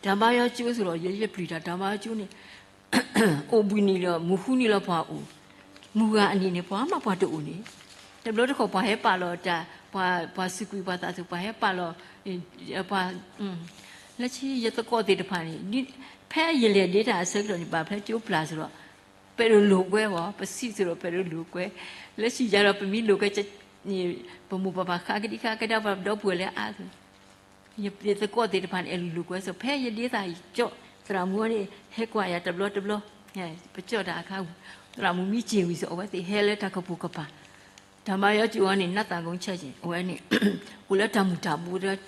တၢ်ဘါယွၤကၠိစ့ၢ်ကီး, ယဲယပျံၤတၢ်တၢ်ဘါယွၤကၠိန့ၣ်, အိၣ်ဘှံးနံၤလီၤ မုၢ်ဃုနံၤလီၤပှၤအိၣ်, မုၢ်ဂၤအနံၤန့ၣ် ပှၤမးပှၤတအိၣ်န့ၣ်, တဘျီတခီၣ်ပှၤဟဲပာ်လီၤတၢ်, ပှၤ, ပှၤစူးကွံာ်ပှၤသးစူၤ ပှၤဟဲပာ်လီၤ, ပှၤ, လၢဆံယသကိးသ့ၣ်တဖၣ်န့ၣ်, ဖဲယလဲၤဒ့တၢ်အဆၢကတီၢ်န့ၣ် ဘၣ်ဖဲကၠိပျၢ်စ့ၢ်ကီး, ပဲတလိာ်ကွဲဘၣ်, ပစံးစ့ၢ်ကီး ပဲတလိာ်ကွဲ, လၢဆံယၤဒီးပမ့ၢ်လိာ်ကွဲ, ပမိၢ်ပပၢ်ဃးကဒံဃးကဒါ ပဒီပုၢ်ဝဲၢ်လၢအါ ယသကိးသ့ၣ်တဖၣ်န့ၣ် အဲၣ်လိာ်ကွဲစ့ၢ်ကီး, ဖဲယဒ့သးကၠီၣ်, သရၣ်မုၣ်န့ၣ် ဟဲကွၢ်ယၤတဘျီတဘျီ, ပကၠီၣ်တၢ်အခါ, သရၣ်မုၣ်မံစ့ၢ်ဝံၤစ့ၢ်ကီး အဝဲသ့ၣ်ဟဲလၢတၢ်ကပိာ်ကပၤ, တၢ်ဘါယွၤကၠိန့ၣ် နးသးကိၣ်ဆၢက့ၤ, အဝဲန့ၣ်, အိၣ်လၢတၢ်မုၢ်တၢ်ဘိဒီး,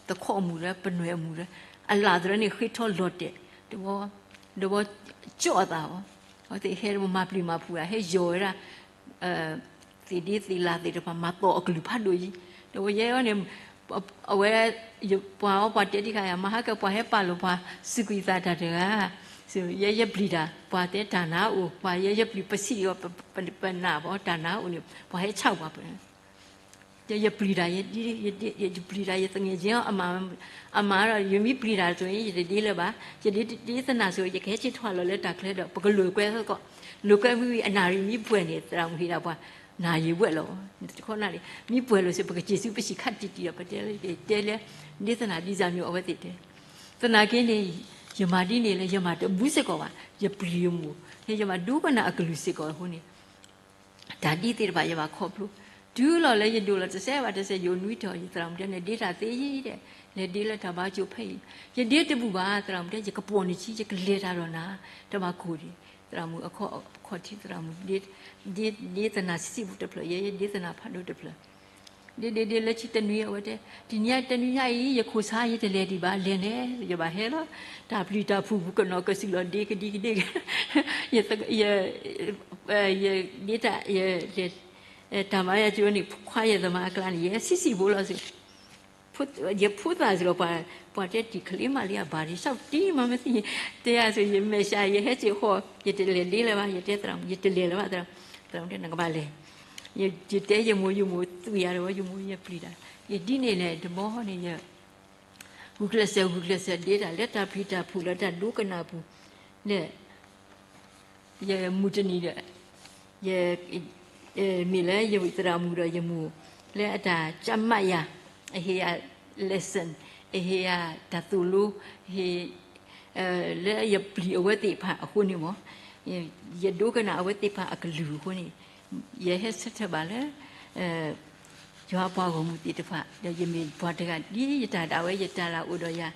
တခီၣ်မူဒီး ပနွဲၣ်မူဒီး, အလၣ်သရၣ်န့ၣ် ဃ့ထီၣ်လီၤတဲာ်, တဘီ, တဘီ, ကၠီၣ်အသးအီၤ, အဝဲသ့ၣ်ဟဲမၤပျံၤမၤဖုးဧါ, ဟဲယီၤဝဲဒၣ် သ့ၣ်ဒ့သ့ၣ်လၣ်သ့ၣ်တဖၣ်မၤသီၣ်အကလုၢ်ဖးဒိၣ်အံၤ, ဒီးယဲအီၤန့ၣ်, အဝဲ, ပှၤအီၤပှၤတဲတခါယၤ မၤဟါကပှၤဟဲပာ်လီၤပှၤစူးကွံာ်သးတၢ်တဂၤ, ယဲယပျံၤတၢ်ပှၤတဲတၢ်နါအိၣ်, ပှၤယဲယပျံၤပစံးအီၤ, ပနၢ်ပှၤတၢ်နါအိၣ်န့ၣ် ပှၤဟဲဆၢပှၤပ ယပျံၤတၢ်, ယပျံၤတၢ်ယသငဲၣ်ကဲအီၤ, အမါဒီး ယမ့ၢ်ပျံၤတၢ်တဂ့ၤ ယတဒ့လၢၤဘၣ်, ယဒ့တဒ့သနၢ်ဆိ ယကဟဲဆ့ထွဲလီၤလၢတၢ်ချၢဒီး ပကလိာ်ကွဲသကိး, လိာ်ကွဲမ့ၢ်ဝံၤအနၣ်ရံၣ်မ့ၢ်ပှဲၤန့ၣ် သရၣ်မုၣ်ဟ့ၣ်ဒၣ်ပှၤ, နၣ်ရံၣ်ဝဲလီၤ, တခီနၣ်ရံၣ် မ့ၢ်ပှဲၤလိာ်စ့ၢ် ပကစံးဆူပစံးခါတံၢ်တံၢ်ဒီး ပတဲလၢတဲလၢ, ဒ့သနၢ်ဒ်စၢ်မ့ၢ်အဝဲသ့ၣ်တဲ, သနာ်က့န့ၣ်, ယမၤဒ်န့ၣ်လၢယမၤတဘူးစ့ၢ်ကီးဘၣ်, ယပျံၤယမိၢ်, ယမၤဒိကနၣ်အကလုၢ်စ့ၢ်ကီးအဃိန့ၣ် တၢ်ဒ်သ့ၣ်တဖၣ်ယဘၣ်ခီဖျိ, တုၤလီၤလၢယဒိၣ်လီၤတစဲးဘၣ်တစဲး ယအိၣ်နွံတီၤ ယသရၣ်မုၣ်တဲန့ၣ် ဒ့တၢ်သ့ယံၤဒီး, လဲၤဒ့လၢတၢ်ဘါကၠိဖဲအံၤ, ယဒ့တဘူၣ်ဘၣ် သရၣ်မုၣ်တဲ, ယကပိာ်န့ၢ်ဆံး ယကလဲၤတၢ်ဒီးနၤ, တဘၣ်ကိၢ်ဒံး, သရၣ်မုၣ်အခီၣ်ထံး သရၣ်မုၣ် ဒ့သနၤဆံးပူၤတဖျၢၣ်, ယဲယဒ့သနၤဖးဒိၣ်တဖျၢၣ် ဒ့ဒ့ဒ့လၢခံတနွံအဝဲတဲ, တနံၤညါတနွံညါအံၤ ယခိၣ်ဆါယတလဲၤဒံးဘၣ်, လဲၤလဲၤ ယဘၣ်ဟဲလီၤ, တၢ်ပျံၤတၢ်ဖုးပူၤကနီၤကစုာ်လီၤဒ့ကဒံကဒ့, ယ ယ ယဒ့တၢ် ယလဲၤ တၢ်မၤယၤကၠိန့ၣ် ခွါယဲၢ်သမါအကျါန့ၣ် ယဲဆံးဆံးဖိလီၤစ့ၢ် ယဖိသၣ်စ့ၢ်ကီး ပှၤတဲတံၢ်ချ့မးလံ အဘၣ်ဒံး ဆီၣ်တံၢ်မးမ့ၢ်သ့ၣ်ညါ တဲယၤစ့ၢ် ယမဲာ်ဆှး ယဟဲစ့ၢ်ဃီ ယတလဲၤဒ့လၢၤဘၣ် ယတဲသရၣ်မုၣ် ယတလဲၤလၢၤဘၣ် သရၣ်မုၣ်တဲ နကဘၣ်လဲၤ, ယတဲယမိၢ် ယမိၢ်သွံၣ်ယၤဒီး ယမိၢ်ယပျံၤတၢ် ယဒ်န့ၣ်လဲၣ် တဘျီဃီန့ၣ် ယ ဂုာ်ကျဲးစၢး ဂုာ်ကျဲးစၢးဒ့တၢ်လၢတၢ်ပျံၤတၢ်ဖုးလၢတၢ်ဒိကနၣ်ပူၤ လၢ ယမုၢ်တနံၤဒီး ယ မ့ၢ်လၢယသရၣ်မုၣ်ဒီးယမိၢ် လၢအတၢ်ကမၣ်ယၤ အဟ့ၣ်ယၤ lesson အဟ့ၣ်ယၤတၢ်သိၣ်လိ ဟ့ၣ် လၢယပျံၤအဝဲသ့ၣ်တဖၣ်အဃိန့ၣ်မ့ၢ် ယဒိကနၣ်အဝဲသ့ၣ်တဖၣ်အကလုၢ်အဃိန့ၣ် ယဟဲဆၢထၢၣ်ဘၣ်လၢ ယွၤအပှၤဂီၢ်မုၢ်သ့ၣ်တဖၣ် ဒီးယမ့ၢ်ပှၤတဂၤဒ်ယတၢ်ဒၣ်ဝဲ ယတၢ်လၢ်အိၣ်ဒီးယၤ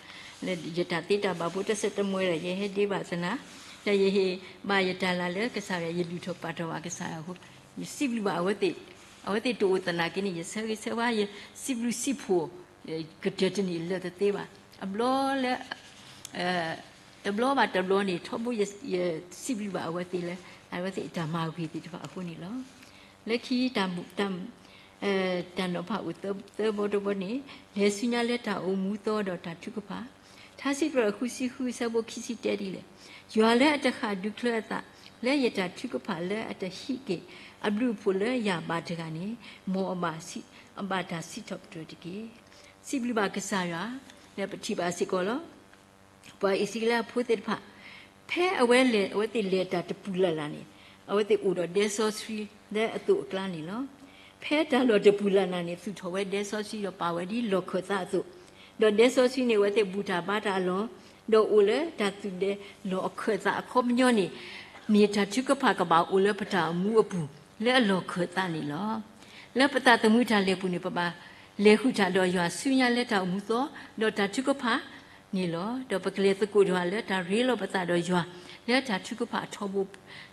လၢယတၢ်သ့တၢ်ဘၣ်ဖိတစဲးတမှဲဒီး ယဟဲဒ့ဘၣ်သနာ် ဒီးယဟ့ၣ်ဘၣ်ယတၢ်လၢ်လၢကစၢ်ယွၤ ယလုၢ်ထီၣ်ပာ်ထီၣ်ဘၣ်ကစၢ်ယွၤအဃိ ယစံးဘျုးဘၣ်အဝဲသ့ၣ် အဝဲသ့ၣ်တအိၣ်သနာ်က့န့ၣ် ယဆၢဂ့ၤဆၢဝါ ယစံးဘျုးစံးဖှိၣ် ကတၢၢ်တန့ၢ်လၢၤတသ့ဘၣ် အဘျီလၢ တဘျီဘၣ်တဘျီန့ၣ် ထီဘိယစံးဘျုးဘၣ်အဝဲသ့ၣ်လၢ အဝဲသ့ၣ်အတၢ်မၤဂ့ၤသ့ၣ်တဖၣ်အဃိန့ၣ်လီၤ. လၢခံ တၢ်နီၤဖးအိၣ်သၢဘီတဘီန့ၣ် လဲၤဆူညါလၢတၢ်အိၣ်မူသီဒီးတၢ်ထုကဖၣ် ထါစံးပတြၢၤဃုဆံဃုအဆၢဖိခံဆံတဲဒ်လဲၣ်, ယွၤလၢအတဃၣ်ဒူချၢအသး လၢယတၢ်ထုကဖၣ်လၢအတဟံးက့ၤ အဘျုးအဖှိၣ်လၢယၤဘၣ်တဂၤန့ၣ် မ်အဘၣ်စံး အဘၣ်တၢ်စံးထီၣ်ပတြၢၤတက့ၢ်. စံးဘျုးဘၣ်ကစၢ်ယွၤ လၢပထံၣ်ဘၣ်စ့ၢ်ကီးလီၤ. ပှၤအံၣ်စရ့လးဖိသ့ၣ်တဖၣ် ဖဲအဝဲလဲၤ အဝဲသ့ၣ်လဲၤတၢ်တပူၤလၢ်လၢ်န့ၣ် အဝဲသ့ၣ်အိၣ်ဒီးဒဲစီဆှံလၢအသိးအကျါန့ၣ်လီၤ. ဖဲတၢ်လီၢ်တပူၤလၢ်လၢ်န့ၣ် သူၣ်ထီၣ်ဝဲဒဲစီဆှံဒီးပာ်ဝဲဒ်လီၢ်ခၢၣ်သးအသိး, ဒီးဒဲစီဆှံန့ၣ် အဝဲသ့ၣ်ဘူၣ်တၢ်ဘါတၢ်အလီၢ်, ဒီးအိၣ်လၢတၢ်သူၣ်ဒဲလီၢ်အခၢၣ်သးအခီပညီန့ၣ်, မ့ၢ်တၢ်ထုကဖၣ်ကဘၣ်အိၣ်လၢပတၢ်အိၣ်မူအပူၤ လၢအလီၢ်ခၢၣ်သးန့ၣ်လီၤ. လၢပသးသမူတၢ်လဲၤပူၤန့ၣ် ပဘၣ်လဲၤဃုာ်တၢ်ဒီးယွၤဆူညါလၢတၢ်အိၣ်မူသီ ဒီးတၢ်ထုကဖၣ်န့ၣ်လီၤ. ဒီးပကလဲၤသကိးတၢ်လၢတၢ်ရ့လိာ်ပသးဒီးယွၤ လၢတၢ်ထုကဖၣ်အထီဘိ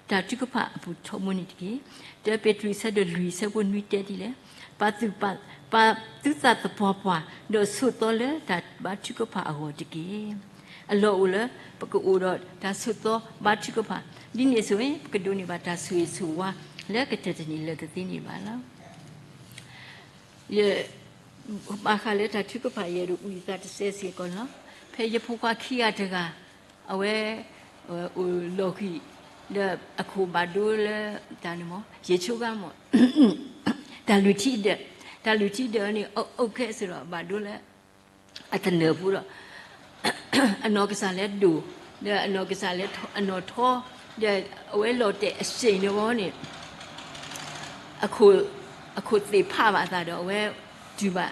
တၢ်ထုကဖၣ်အပူၤထီဘိန့ၣ်တက့ၢ်. တၢပ့းတရူးအဆၢဒိၣ်လွံၢ်အဆၢဖိနွံတဲဒ်လဲၣ်, ပာ်သုသးသပှၢ်ပှၢ် ဒီးဆိးသီလၢတၢ်ဘါထုကဖၣ်အဂီၢ်တက့ၢ်. အလီၢ်အိၣ်လၢ ပကအိၣ်ဒီးတၢ်ဆိးသီဘါထုကဖၣ်, ဒ်န့ၣ်အသိးန့ၣ် ပကဒိးန့ၢ်ဘၣ်တၢ်ဆိၣ်ဂ့ၤဆိၣ်ဝါ လၢကတၢၢ်တန့ၢ်လၢၤတသ့န့ၣ်ဘၣ်လီၤ. ယ ဘၣ်ဃးလၢတၢ်ထုကဖၣ် ယအဲၣ်ဒိးအုၣ်ယသးတစဲးစ့ၢ်ကီးလီၤ. ဖဲယဖိခွါခံဂၤတဂၤ အဝဲ အိၣ်လီၢ်ဃံၤ ဒီးအခိၣ်ဘၣ်ဒိလၢ တၢ်န့ၣ်မ့ၢ် ယဆိကမိၣ် တၢ်လုၢ်ထံဒၢး တၢ်လုၢ်ထံဒၢးန့ၣ် အအိၣ်ခဲစ့ၢ်ဒီး ဘၣ်ဒိလၢ အသနၢၣ်ဖိဒီး အနီၢ်ကစၢ်လၢဒိၣ် ဒီးအနီၢ်ကစၢ်လၢအနီၢ်ထီ ဒီးအဝဲလီၤတဲာ်အစ့ၣ်န့ၣ်ဝဲန့ၣ် အခိၣ်သ့ၣ်ဖးဘၣ်အသးဒီး အဝဲတုၤဘၣ်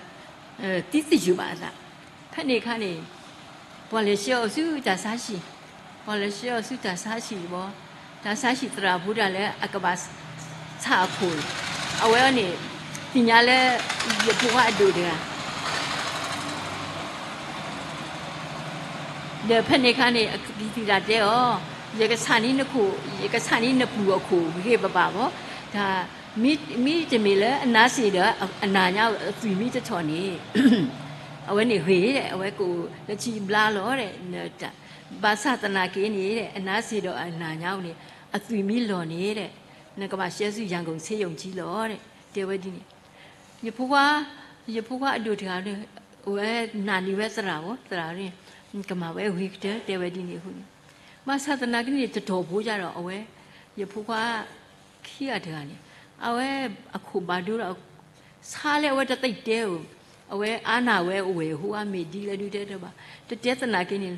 သံသယုၢ်ဘၣ်အသး, ဖဲန့ၣ်အခါန့ၣ် ပှၤလဲၤဆှၢအီၤဆူတၢ်ဆါဟံၣ်, ပှၤလဲၤဆှၢအီၤဆူတၢ်ဆါဟံၣ်ဘၣ်, တၢ်ဆါဟံၣ်သရၣ်ဖိတၢ်လၢအကဘၣ်ဆါအခိၣ်, အဝဲန့ၣ် သ့ၣ်ညါလၢ ယဖိခွါအဒိၣ်တဂၤ ဒီးဖဲန့ၣ်အခါန့ၣ် အကသံၣ်သရၣ်တဲအီၤ, ယကဆါန့ၢ်နခိၣ် ယကဆါန့ၢ်နပူၤအခိၣ်ဂ့ၤဂ့ၤဘၣ်ဘၣ်ဘၣ်, တၢ် မ့တမ့ၢ်လၢအနါစ့ၢ်ဒီးအနၢ်ညါအသွံၣ်မ့ၢ်တထီၣ်န့ၣ်, အဝဲန့ၣ်ဂ့ၤ အဝဲကအိၣ်လၢထံဘျါလီၤ, ဘၣ်ဆၣ်သနာ်က့န့ၣ် အနါစ့ၢ်ဒီးအနၢ်ညါန့ၣ် အသွံၣ်မ့ၢ်လီၤန့ၣ် နကဘၣ်ဆှၢဆူ ရန်ကုန်ဆေးရုံကြီးလီၤ တဲဝဲဒ်န့ၣ်, ယဖိခွါ ယဖိခွါအဒိၣ်တဂၤန့ၣ် အဝဲနာ်န့ၢ်ဝဲသရၣ်ဧိၤ သရၣ်န့ၣ် ကမၤဝဲဂ့ၤကတၢၢ် တဲဝဲဒ်န့ၣ်အဃိန့ၣ်, ဘၣ်ဆၣ်သနာ်က့န့ၣ် တတီၢ်ဖိယါဒီးအဝဲ ယဖိခွါခံဂၤတဂၤန့ၣ် အဝဲအခိၣ်ဘၣ်ဒိဒီး ဆါလၢအဝဲတသ့တဲဧိၤ, အဝဲအါနာ်ဝဲအဝဲၢ်အဃိအမ့ၢ်ဒ်လဲၣ်ဒုတဲတဘၣ်, တတဲသနာ်က့န့ၣ်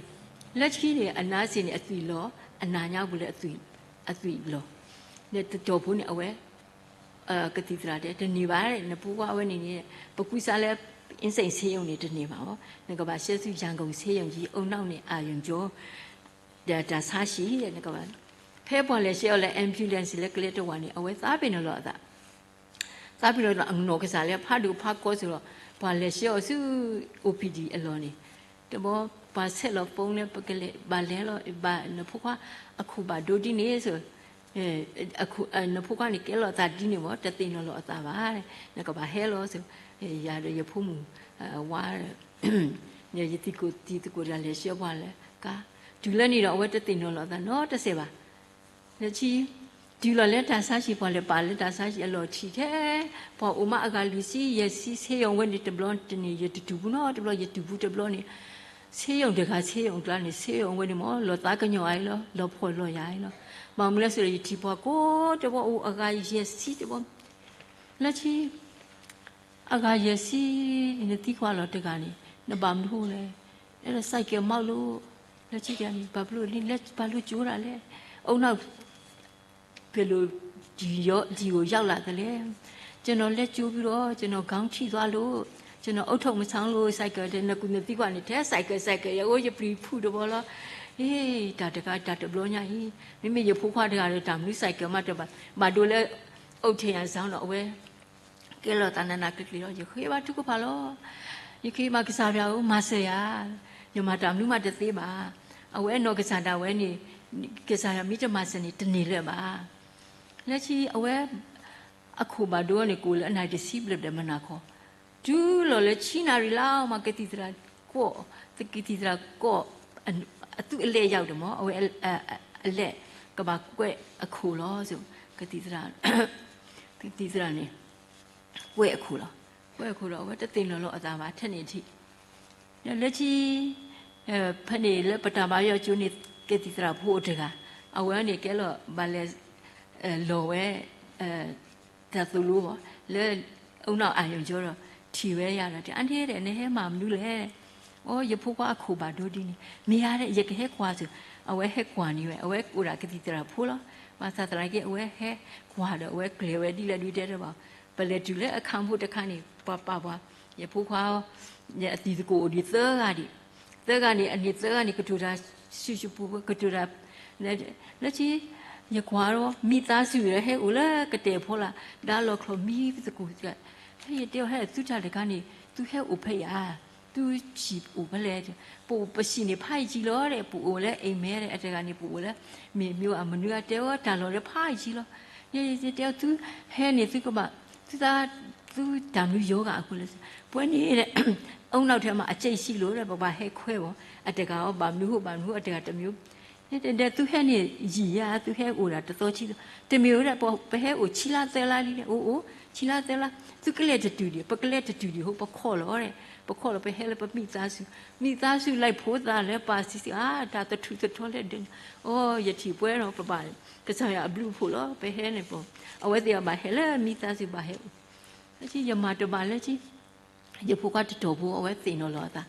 လၢခံန့ၣ် အနါစ့ၢ်န့ၣ် အသွံၣ်လီၤ, အနၢ်ညါပူၤလၢအသွံၣ်လီၤ, ဒီးတတီၢ်ဖိန့ၣ် အဝဲ ကသံၣ်သရၣ်တဲ တန့ၢ်ဘၣ်, နဖိခွါအဝဲန့ၣ်န့ၣ် ပကူစါလၢ အင်းစိန်ဆေးရုံန့ၣ် တန့ၢ်ဘၣ်ဘၣ်, နကဘၣ်ဆှၢဆူ ရန်ကုန်ဆေးရုံကြီး ဦးနှောက်နဲ့အာရုံကျော် ဒီးတၢ်ဆါဟံၣ် နကဘၣ်, ဖဲပှၤလဲၤဆှၢအီၤလၢ ambulance လၢကျဲတဝာ်န့ၣ် အဝဲသးပ့ၤနီၣ်လီၤအသး, သးပ့ၤနီၣ်လီၤအနီၢ်ကစၢ်လၢဖးဒိၣ်ဖးကီစ့ၢ်ဒီး ပှၤလဲၤဆှၢအီၤဆူ အိၣ်ပံၤဒံၣ်အလီၢ်န့ၣ်, တဘျီပှၤဆဲးလီၤ phone လၢပကလဲၤ ဘၣ်လဲၤလီၤ ဘၣ်နဖိခွါအခိၣ်ဘၣ်ဒိဒ်န့ၣ်, နဖိခွါန့ၣ်ကဲလီၤအသးဒ်န့ၣ်မ့ၢ် တသ့ၣ်နီၣ်လီၤအသးဘၣ်, နကဘၣ်ဟဲလီၤ, ယၤဒီးယဖိမုၣ်ဝါ ယသံၣ်ကိၣ်သံသကိးတဂၤလဲၤဆှၢပှၤလၢ ကါ, တုၤလၢန့ၣ်ဒီးအဝဲတသ့ၣ်နီၣ်လီၤအသးနီတစဲးဘၣ်. လၢခံ တုၤလီၤလၢတၢ်ဆါဟံၣ် ပှၤလဲၤပာ်လၢတၢ်ဆါဟံၣ်အလီၢ်ထံၣ်ထဲ ပှၤအိၣ်မးအဂၤလွံၢ်ဆံယဲၢ်ဆံ ဆ့ယီၤဝဲန့ၣ်တဘျီတန့ၣ် ယတတုၤဘူးနီတဘျီ ယတုၤဘူးတဘျီန့ၣ်, ဆ့ယီၤတဂၤ ဆ့ယီၤကျါန့ၣ် ဆ့ယီၤဝဲန့ၣ်မ့ၢ် လီၤသးကညီၤအံၤလီၤ လီၤဖှီၣ်လီၤယာ်အံၤလီၤ. ဘၣ်မနုၤလဲၣ် ယထံၣ်ပှၤကိးတဘျီအိၣ်အဂၤယဲၢ်ဆံတဘျီ, လၢခံ အဂၤယဲၢ်ဆံ နသံကွၢ်လီၤတဂၤန့ၣ် နဘၣ်မနုၤဃိလဲၣ်, အဲၣ်ဒိး cycle မးလိာ်, လၢခံတဂၤန့ၣ် ဘၣ်ဘျိလံ ဘၣ်လိာ်ကၠိဒၣ်လဲၣ်, အုန်းနောက်ဘယ်လို ဒီကိုရောက်လာသလဲ, ကျွန်တော်လက်ကျိုးပြီးတော့ ကျွန်တော်ခေါင်းထိသွားလို့ ကျွန်တော်အုပ်ထုပ်မဆောင်လို့ cycle တဲ့ နကူနသံကွၢ်န့ၣ် ထဲ cycle cycle ယအိၣ်ယပျံၤဖုၣ်တဘီလီၤ. ဟေး တၢ်တဂၤတၢ်တဘျီညါအံၤ မ့မ့ၢ်ယဖိခွါတဂၤဒီး တၢ်မနုၤ cycle မးတဘၣ် ဘၣ်ဒိလၢ အုပ်ထည်ရန်ဆောင် ဒီး အဝဲ ကဲလီၤသးနးနးကျံၤကျံၤလီၤ. ယဃ့ဘါထုကဖၣ်လီၤ. ယဃ့ဘါကစၢ်ယွၤဧၢ မၤစၢၤယၤ, ယမၤတၢ်မနုၤမးတသ့ဘၣ်. အဝဲနီၢ်ကစၢ်ဒၣ်ဝဲန့ၣ် ကစၢ်ယွၤမ့ၢ်တမၤစၢၤန့ၣ် တန့ၢ်လၢၤဘၣ်. လၢခံအဝဲ အခိၣ်ဘၣ်ဒိန့ၣ် ကအိၣ်လၢအနၣ်ရံၣ်တဆံဘျဲၣ်ဘျဲၣ်မုၢ်နၤခီ, တုၤလီၤလၢဆံနၣ်ရံၣ်လီၤမး ကသံၣ်သရၣ်ကိး, ကသံၣ်သရၣ်ကိး အသူးအလဲၢ်ယၤဒီးမး အဝဲ အလဲၢ်ကဘၣ်ကွဲးအခိၣ်လီၤ. ကသံၣ်သရၣ် ကသံၣ်သရၣ်န့ၣ် ကွဲးအခိၣ်လီၤ. ကွဲးအခိၣ်ဒီး အဝဲတသ့ၣ်နီၣ်လီၤအသးဘၣ် ထဲန့ၣ်ထံး လၢခံ ဖဲန့ၣ်လၢပတၢ်ဘါယွၤကၠိန့ၣ် ကသံၣ်သရၣ်ဖိအိၣ်တဂၤ, အဝဲန့ၣ်ကဲလီၤဘၣ်လဲၤ လီၤဝဲ တၢ်သိၣ်လိဘၣ် လၢ အုန်းနောက်အာရုံကြောဒီး ထံၣ်ဝဲယၤဒီး အါန့ၢ်ဒီး နဟဲမၤမနုၤလဲၣ်. အိ ယဖိခွါအခိၣ်ဘၣ်ဒိဒ်န့ၣ် မ့ၢ်ယၤဒီး ယကဟဲကွၢ်စ့ၢ်, အဝဲဟဲကွၢ်န့ၢ်ဝဲ အဝဲအိၣ်ဒၣ်ကသံၣ်သရၣ်ဖိလီၤ. ဘၣ်ဆၣ်သနာ်က့ အဝဲဟဲကွၢ်ဒီး အဝဲကျဲၤဝဲဒ်လဲၣ်ဒ်တဲတဘၣ်, ပလဲၤတုၤလၢအခါဖိတခါန့ၣ် ပှၤပာ်ပှၤ ယဖိခွါ အတံၤသကိးအိၣ်ဒံးသၢဂၤဒံး, သၢဂၤန့ၣ် အန့ၣ်သၢဂၤန့ၣ် ကတိၤတၢ်စုာ်စုာ်ပူၤပူၤ ကတိၤတၢ် လၢခံ ယကွၢ်ဒီး မိသားစုလၢဟဲအိၣ်လၢကတဲာ်ဖီလာ် ဒါလီၤချီၣ်မံသကိး, ယတဲအီၤ ဟဲသုတၢ်တခါန့ၣ် သုဟဲအိၣ်ဖဲယၤ, သုဆံးအိၣ်ဖဲလဲၣ်, ပအိၣ်ပဆံးန့ၣ်ဖးယံာ်လီၤဒီး ပအိၣ်လၢအိမ်မဲဒီး အတဂၤန့ၣ် ပအိၣ်လၢ မ့ၢ်မ့ၢ်အမနုၤအတဲအီၤ တၢ်လီၢ်လၢဖးယံာ်လီၤ. ယတဲအီၤ သုဟဲန့ၣ် သုကဘၣ် သုသး သုတၢ်မနုၤယိၤဂၤအဃိလဲၣ်, ပဝဲန့ၣ် အုန်းနောက်ထဲမှာ အကျိတ်ရှိလို့ ပဘၣ်ဟဲခွဲဝဲ, အတဂၤအီၤ ဘၣ်မနုၤဃိ ဘၣ်မနုၤဃိ အတဂၤတမံၤ, ဒီးသုဟဲန့ၣ်ယံာ်ဧါ, သုဟဲအိၣ်ဒၣ်တသီခံသီ, တမ့ၢ်ဝဲဒၣ် ပဟဲအိၣ်ဆံလါသၢလါလံ, အိၣ်အိၣ် ဆံလါသၢလါ, သုကလဲၤတတုၤဒံး, ပကလဲၤတတုၤဒံးအဃိ ပခီၣ်လီၤ, ပခီၣ်လီၤ ပဟဲလၢပမိသားစု, မိသားစု လိုက်ဖိသၣ်လၢပှၤဆံးဆံး အါ တၢ်သထူၣ်သထီလဲၣ်ဒၣ်, အိ ယထံၣ်ပှဲၤဒီး ပဘၣ် ကစၢ်ယွၤအဘျုးအဖှိၣ်လီၤ ပဟဲန့ၣ်ပ, အဝဲသ့ၣ်အဘၣ်ဟဲလၢမိသားစု ဘၣ်ဟဲအိၣ်, လၢခံ ယမၤတဘၣ်လၢခံ ယဖိခွါတတီၢ်ဖိ အဝဲသ့ၣ်နီၣ်လီၤအသး,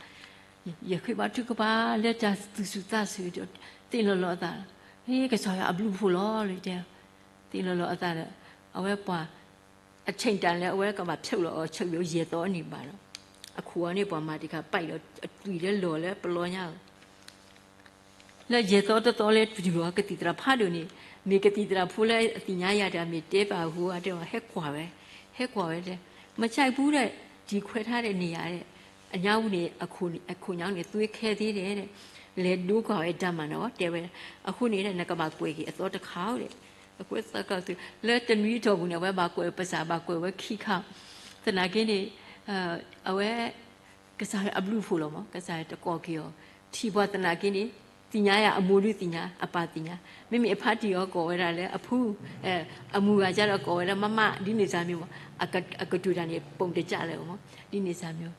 ယဃ့ဘါထုကဖၣ်လၢတၢ်သူၣ်ဆူၣ်သးဆူၣ်ဒီး သ့ၣ်နီၣ်လီၤအသး, ဟ့ ကစၢ်ယွၤအဘျုးအဖှိၣ်လီၤလၢတဲ, သ့ၣ်နီၣ်လီၤအသးဒီး အဝဲပှၤ အဆ့ၣ်တၢ်လၢအဝဲကဘၣ်ဖျိးလီၤအီၤ ဆၢက့ၤယဲၢ်သီန့ၣ်ဘၣ်ဒီး အခိၣ်အီၤန့ၣ် ပှၤမၤတခါ ပာ်လီၤအသွံၣ်လၢလီၢ်လၢပလီညါဧိၤ လၢယဲၢ်သီတသီလၢတုၤအီၤ ကသံၣ်သရၣ်ဖးဒိၣ်န့ၣ် မ့ၢ်ကသံၣ်သရၣ်ဖိလၢအသ့ၣ်ညါယၤတဂၤ မ့ၢ်တဲပာ်အဃိ အတဲအီၤ ဟဲကွၢ်ဝဲ, ဟဲကွၢ်ဝဲတဲ, မကြိုက်ဘူးတဲ့ ဒီခွဲထားတဲ့နေရာတဲ့, အညါပူၤန့ၣ် အခိၣ်ညါန့ၣ် သွေးခဲသေးတယ်တဲ့, လဲၤဒိကွၢ်ဝဲ ဓာတ်မှန် နီၤ တဲဝဲ, အဃိန့ၣ် နကဘၣ်ကွဲးက့ၤအသီတခါဧိၤဒီး, အဃိသးကီၢ်သူ လၢတနွံအတီၢ်ပူၤန့ၣ် အဝဲဘၣ်ကွဲးပစၢ် ဘၣ်ကွဲးဝဲခံခါ, သနာ်က့န့ၣ် အဝဲ ကစၢ်ယွၤအဘျုးအဖှိၣ်လီၤမး ကစၢ်ယွၤတကိးက့ၤအီၤ, ထံၣ်ပှၤသနာ်က့န့ၣ် သ့ၣ်ညါယၤ အမိၢ်ဒုးသ့ၣ်ညါ အပၢ်သ့ၣ်ညါ, မ့မ့ၢ်အဖါတံၢ်အီၤကိးဝဲဒၣ်လၢအဖု, အမုၢ်ဂၤကဒီးကိးဝဲဒၣ် မမ ဒ်န့ၣ်စၢ်မ့ၢ်မး, အကတိၤတၢ်န့ၣ် ပုံတစ်ကျ လၢမး ဒ်န့ၣ်စၢ်မ့ၢ်,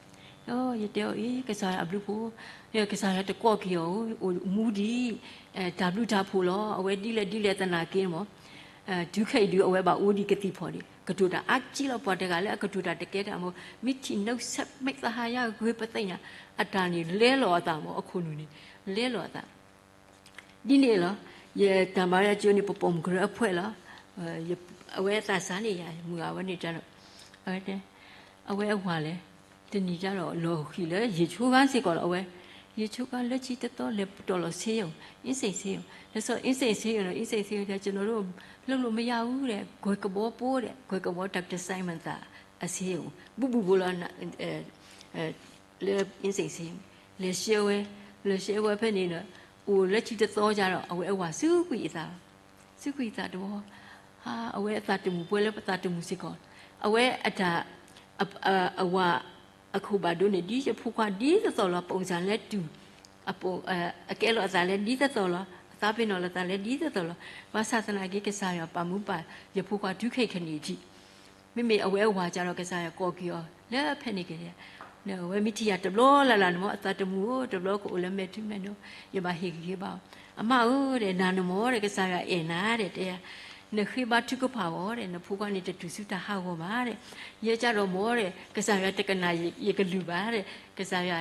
ယတဲအီၤအံၤ ကစၢ်ယွၤအဘျုးအဖှိၣ်, ကစၢ်ယွၤတကိးက့ၤအီၤ အိၣ်မူဒံး, တၢ်ဘျုးတၢ်ဖှိၣ်လီၤ အဝဲဒ်လဲၣ်ဒ်လဲၣ်သနာ်က့မး တုၤခဲအံၤဒုး အဝဲဘၣ်အိၣ်ဒံးကသံၣ်ဖီၣ်န့ၣ် ကတိၤတၢ်အါကံလီၤ ပှၤတဂၤလၢအကတိၤတၢ်တကဲတၢ်မး မ့ၢ်ထံၣ်နုတ်ဆက် မ့ၢ်သဟါယါဂ့ၤပသ့ၣ်ညါ အတၢ်န့ၣ်လဲလီၤအသးမး အခိၣ်နူာ်န့ၣ် လဲလီၤအသး ဒ်န့ၣ်လီၤ ယတၢ်မၤလၢကၠိန့ၣ် ပပိာ်မုၣ်ကရၢအဖှဲးလီၤ အဝဲသးစၢ်န့ၣ်ယၤ မုၢ်ဂၤဝဲန့ၣ်တၢ်ဒီး အဝဲတဲ အဝဲအဝၤလဲၣ် တနံၤတၢ်ဒီးလီၤဃံၤလၢ ရေချိုးခန်း စ့ၢ်ကီးလီၤ အဝဲ ရေချိုးခန်း လၢခံတသီလဲၤပတီၢ်လီၤ ဆေးရုံ အင်းစိန်ဆေးရုံ လၢစီၤ အင်းစိန်ဆေးရုံ လီၤ အင်းစိန်ဆေးရုံ တဲ ကျွန်တော်တို့ လုပ်လို့မရဘူးတဲ့ ဂွဲကဘီပိုးတဲ့ ဂွဲကဘီ တၢ် တဆိုင်မသာ အဆေးရုံ ဘူးဘူးဘူးလီၤ လၢ insane လဲၤရှဲဝဲ, လဲၤရှဲဝဲဖဲန့ၣ်ဒီး အိၣ်လၢခံတသီကဒီး အဝဲအဝၤစူးကွံာ်အသး, စူးကွံာ်အသးတဘျီ, အဝဲအသးတမုာ် ပှဲၤလၢအသးတမုာ်စ့ၢ်ကီး, အဝဲအတၢ် အဝၤအခိၣ်ဘၣ်ဒိန့ၣ် ဒ်ယဖိခွါဒ်သိးသိးလီၤ, ပုံစံလဲၤတူၢ် အကဲလီၤအသးလဲၤဒ်သိးသိးလီၤ, အသးပ့ၤနီၣ်လီၤအသးလဲၤဒ်သိးသိးလီၤ, ဘၣ်ဆၣ်သနာ်က့ ကစၢ်ယွၤပာ်မူပာ်ယဖိခွါတုၤခဲအံၤခဲအံၤန့ၣ်ထံး, မ့မ့ၢ်အဝဲအဝၤကဒီး ကစၢ်ယွၤကိးက့ၤအီၤလၢဖဲန့ၣ်က့ၤ, အဝဲမ့ၢ်ထံၣ်ယၤတဘျီလၢ်လၢ်န့ၣ်မ့ၢ် အသးတမုာ်ဧိၤ တဘျီကအိၣ်လၢမဲာ်ထူမဲာ်နိ, ယဘၣ်ဟ့ၣ်ဂံၢ်ဟ့ၣ်ဘါအီၤ, အမါဧၢဒီး နၤန့ၣ်မ့ၢ်ဒီး ကစၢ်ယွၤအဲၣ်နၤဒီး တဲယၤ, နဃ့ဘါထုကဖၣ်အီၤဒီး နဖိခွါန့ၣ်တတူၢ်ဆူတၢ်ဟးဂီၤဘၣ်ဒီး, ယဲကဒီးမ့ၢ်ဒီး ကစၢ်ယွၤတကနၣ်ယကလုၢ်ဘၣ်ဒီး ကစၢ်ယွၤ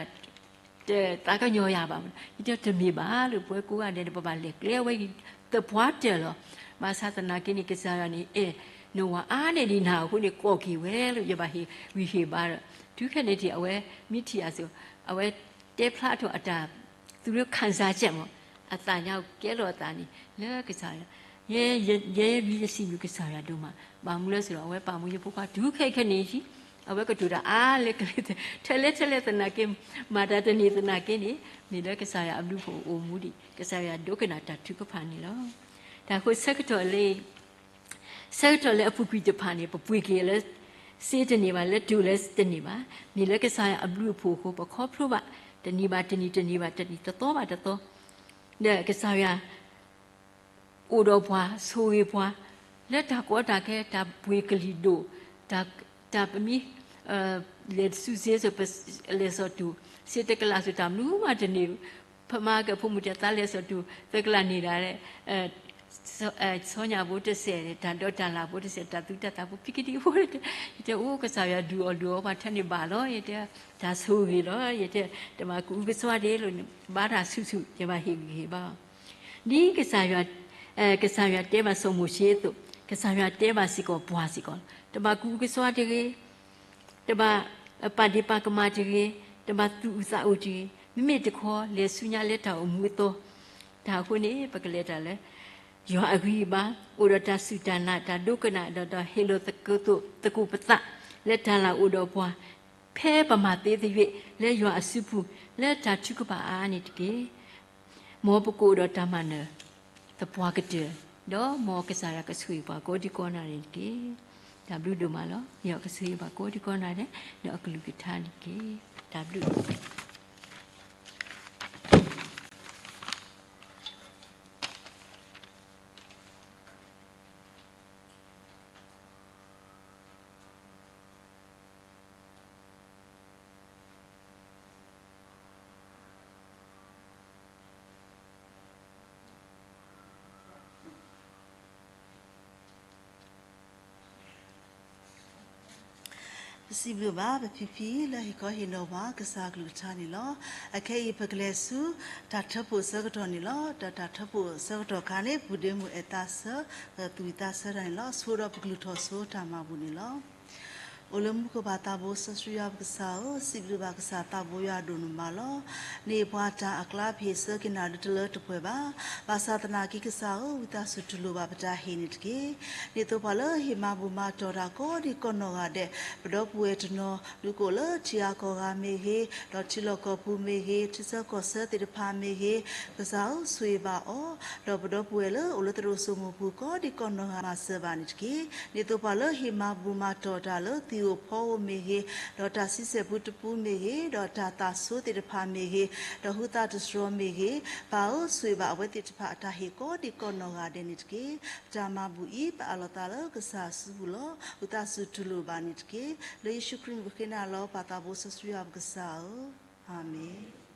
တသးကညီၤယၤဘၣ်, ယတဲတမ့ၢ်ဘၣ်လၢပဝဲကိးဂၤဒဲးန့ၣ် ပဘၣ်လဲၤကျဲဝဲအံၤ သပှၢ်တၢၢ်လီၤ, ဘၣ်ဆၣ်သနာ်က့န့ၣ် ကစၢ်ယွၤန့ၣ် အဲၣ်နဝၤအါန့ၢ်ဒံးနၤအဃိန့ၣ် ကိးက့ၤဝဲလၢ ယဘၣ်ဟ့ၣ်ဂံၢ်ဟ့ၣ်ဘါဒီး တုၤခဲန့ၣ်ထံး အဝဲမ့ၢ်ထံၣ်အသိး အဝဲတဲဖျါထီၣ်အတၢ် သူၣ်လၢ ခံစားချက် မ့ၢ် အသးညါကဲလီၤအသးန့ၣ် လၢကစၢ်ယွၤ, ယဲ ယဲ ယဲယစံးဘျုးကစၢ်ယွၤဒိၣ်မး, ဘၣ်မနုၤလဲၣ်အဃိဒီး အဝဲပာ်မူယဖိခွါတုၤခဲခဲန့ၣ်ထံး, အဝဲကတိၤတၢ်အါလဲၣ်ကလဲၣ်, ထဲလဲၣ်ထဲလဲၣ်သနာ်က့, မၤတၢ်တန့ၢ်သနာ်က့န့ၣ်, မ့ၢ်လၢကစၢ်ယွၤအဘျုးအဖှိၣ်အိၣ်မူဒံး, ကစၢ်ယွၤဒိကနၣ်တၢ်ထုကဖၣ်န့ၣ်လီၤ. တၢ်ဃိဆၢကတီၢ်လၢ ဆၢကတီၢ်လၢအပူၤကွံာ်တဖၣ်န့ၣ် ပပှ့ၤက့ၤလၢ စ့တန့ၢ်ဘၣ်, လၢတိၤလၢတန့ၢ်ဘၣ်, မ့ၢ်လၢကစၢ်ယွၤအဘျုးအဖှိၣ်အဃိ ပခီဖျိဘၣ်, တနံၤဘၣ်တနံၤ, တနံၤဘၣ်တနံၤ, တသီဘၣ်တသီ, ဒီးကစၢ်ယွၤ အိၣ်ဒီးပှၤ, ဆိၣ်ဂ့ၤပှၤ, လၢတၢ်ကီတၢ်ခဲ, တၢ်ပှ့ၤကလံၤဒိၣ်, တၢ်ပမ့ၢ် လဲၤဆူစ့စိၤ, လဲၤစီၤတူာ်, စ့တကလးစိၤ တၢ်မနုၤမးတန့ၢ်, ဖမါကဖိမုၣ်တဲ သးလဲၤစီၤတူာ် သကလးန့ၣ်ဒၣ်လဲာ်, ဆီညၣ်ဖိတစဲး, တၢ်ဒီးတၢ်လၢ်ဖိတစဲး, တၢ်သူတၢ်သၣ်ဖိ ဖံကဒံဖိ, ယတဲအိၣ် ကစၢ်ယွၤဒုးအီၣ်ဒုးအီပှၤထဲန့ၣ်ဘၣ်လီၤ, ယတဲ, တၢ်ဆိၣ်ဂ့ၤလီၤ, ယတဲ, တဘၣ်ကအုကစွါဒ့လိာ်န့ၣ်, ဘါတၢ်ဆူၣ်ဆူၣ်, ယဘၣ်ဟ့ၣ်ဂံၢ်ဟ့ၣ်ဘါအီၤ, ဒ်ကစၢ်ယွၤ ကစၢ်ယွၤတဲဘၣ်စီၤမိၤၡ့အသိး, ကစၢ်ယွၤတဲဘၣ်စ့ၢ်ကီးပှၤစ့ၢ်ကီး, တဘၣ်ကအုကစွါတဂ့ၤ, တဘၣ်ပာ်ဒ့ၣ်ပာ်ကမၣ်တဂ့ၤ, တဘၣ်သူၣ်အုးသးအုးတဂ့ၤ, မ့မ့ၢ်တခီ လဲၤဆူညါလၢတၢ်အိၣ်မူအသီ, တၢ်အဃိန့ၣ် ပကလဲၤတၢ်လၢ ယွၤအဂံၢ်အဘါ, အိၣ်ဒီးတၢ်စူၢ်တၢ်နာ်, တၢ်ဒိကနၣ်, ဒီးတၢ်ဟ့ၣ်လီၤသကိးပသး လၢတၢ်လၢအိၣ်ဒီးပှၤ, ဖဲပမၤသ့သယုၢ် လၢယွၤအစုပူၤ, လၢတၢ်ထုကဖၣ်အါအါန့ၣ်တက့ၢ်. မ်ပကအိၣ်ဒီးတၢ်မၤနၢၤသပှၢ်ကတၢၢ်, ဒီးမ်ကစၢ်ယွၤကဆိၣ်ဂ့ၤပှၤကိးဒံကိးနၤန့ၣ်တက့ၢ်. တၢ်ဘျုးဒိၣ်မးလီၤ. ယွၤကဆိၣ်ဂ့ၤပှၤကိးဒံကိးနၤဒဲး ဒီးအကလုၢ်ကထါန့ၣ်တက့ၢ်. တၢ်ဘျုးပစံးဘျုးဘၣ် ပဖံဖံလၢဟ့ၣ်ခီဟ့ၣ်နီၤပှၤ ကစၢ်အကလုၢ်ကထါန့ၣ်လီၤ. အခဲအံၤပကလဲၤဆူ တၢ်ထၢဖှိၣ်ဆၢကတီၢ်န့ၣ်လီၤ. ဒီးတၢ်ထၢဖှိၣ်ဆၢကတီၢ်ခါန့ၣ် ပုၢ်ဒ့မုၣ်အဲၣ်သးဆၢ, ဒီးသူၣ်ဝံၣ်သးဆၢတၢ်န့ၣ်လီၤ. ဆိဒီးပကလုၢ်ထီၣ်ဆိတၢ်မၤဘူၣ်န့ၣ်လီၤ. အိၣ်လၢမူခိၣ်ပၢ်သးဘိစီဆှံယွၤပကစၢ်ဧၢ, စံးဘျုးဘၣ်ကစၢ်သးဘိယွၤဒိၣ်န့ၢ်မးလီၤ. န့ၢ်ပှၤတၢ်အကျါ ပဟ့ၣ်ဆၢက့ၤနၤဒုတလၢတပှဲၤဘၣ်. ဘၣ်ဆၣ်သနာ်က့ကစၢ်ဧၢ, ဝံသးစူၤတူၢ်လိာ်ဘၣ်ပတၢ်ဟ့ၣ်န့ၣ်တက့ၢ်. ဒ်သိးပှၤလၢဟ့ၣ်မၤဘူၣ်မၤတီၢ်တၢ်ကိးဒံကိးနီၢ်ဂၤဒဲး, ပဒီပုၢ်ဝဲၢ်တနီၤ ဒုးကအိၣ်လၢထံဂၤကီၢ်ဂၤမ့ၢ်ဂ့ၤ, ဒီးထံလီၢ်ကီၢ်ပူၤမ့ၢ်ဂ့ၤ, ထံဆၢကီၢ်ဆၢသ့ၣ်တဖၣ်မ့ၢ်ဂ့ၤ, ကစၢ်ဧၢ, ဆိၣ်ဂ့ၤဘၣ်အီၤ, ဒီးပဒီပုၢ်ဝဲၢ်လၢအိၣ်လၢသရိာ်စိမိၤပူၤကိးဒံကိးနီၢ်ဂၤ မၤစၢၤဘၣ်န့ၣ်တက့ၢ်. ဒ်သိးပှၤလၢဟ့ၣ်မၤဘူၣ်မၤတီၢ်တၢ်လၢသံၣ်ဧိၤဖီဧိၤမ့ၢ်ဂ့ၤ, ဒီးတၢ်ဆံဆဲၣ်ပူတပူမ့ၢ်ဂ့ၤ, ဒီးတၢ်သးဆိသ့ၣ်တဖၣ်မ့ၢ်ဂ့ၤ, ဒီးဟူသတးတတြီမ့ၢ်ဂ့ၤ, ပၢ်ဧၢ, ဆိၣ်ဂ့ၤဘၣ်အဝဲသ့ၣ်တဖၣ်အတၢ်ဟ့ၣ်ကိးဒံကိးနီၢ်ဂၤဒဲးန့ၣ်တက့ၢ်. ပတၢ်မၤဘူၣ်အံၤ ပအးလီၤသးလၢကစၢ်စုပူၤလီၤ. ဝံသးစူၤတူၢ်လိာ်ဘၣ်န့ၣ်တက့ၢ်. လၢယ့ၣ်ၡူးခရံာ်အမံၤဃ့နၤလီၤ, ပၢ်သးဘိစီဆှံယွၤပကစၢ်ဧၢ, အၤမ့ၣ်.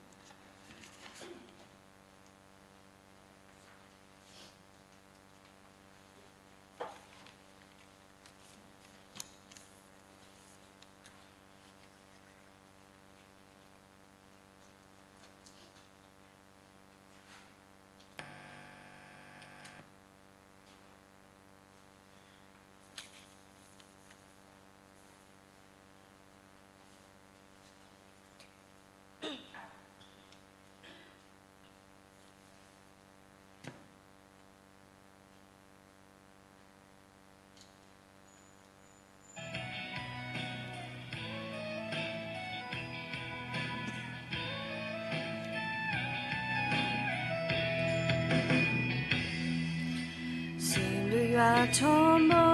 ယွၤထီဘိ,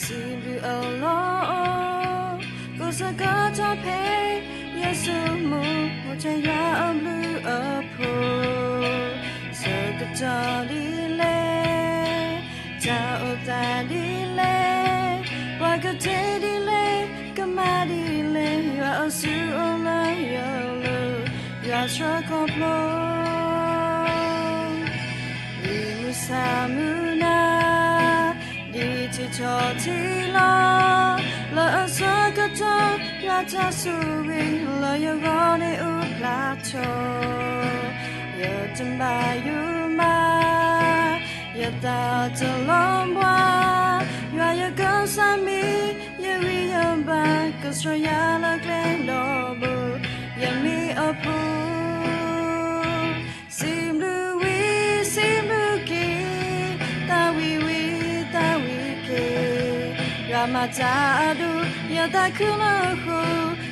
စံးဘျုးအလီၢ်အိၣ်, ကိးဆၢကတီၢ်ဖဲ ယဆိကမိၣ် အိၣ်ထဲယွၤအဘျုးအဖှိၣ်, ဆၢကတီၢ်ဒ်လဲၣ်, တၢ်အိၣ်သးဒ်လဲၣ်, ပှၤကတဲဒ်လဲၣ်, ကမၤဒ်လဲၣ်, ယွၤအိၣ်ဆူၣ်အိၣ်လၢယလိၤ, ယွၤဆှၢခီဖျိ လံာ်မုၢ်ဆါမုၢ်နၤ, ဒ်ထံထီၣ်ထံလီၤ, လၢအဆၢကတီၢ် ယွၤတၢ်ဆိၣ်ဂ့ၤ လၢယဂီၢ်န့ၣ်အိၣ်ဖျါထီၣ်, ယတမၤယုာ်မး, ယသးတလီၤဘှါ, ယွၤယကစၢ်မ့ၢ် ယဂံၢ်ယဘါ, ကဆှၢယၤလၢကျဲဒီဘိ, ယမ့ၢ်အဖိ စံးဘျုးဝံၤ စံးဘျုးက့ၤ, သးဝံၤဝံၤ သးဝံၤက့ၤ, ယွၤမၤတၢ်အဒိၣ် ယသးခုလၢဃိ,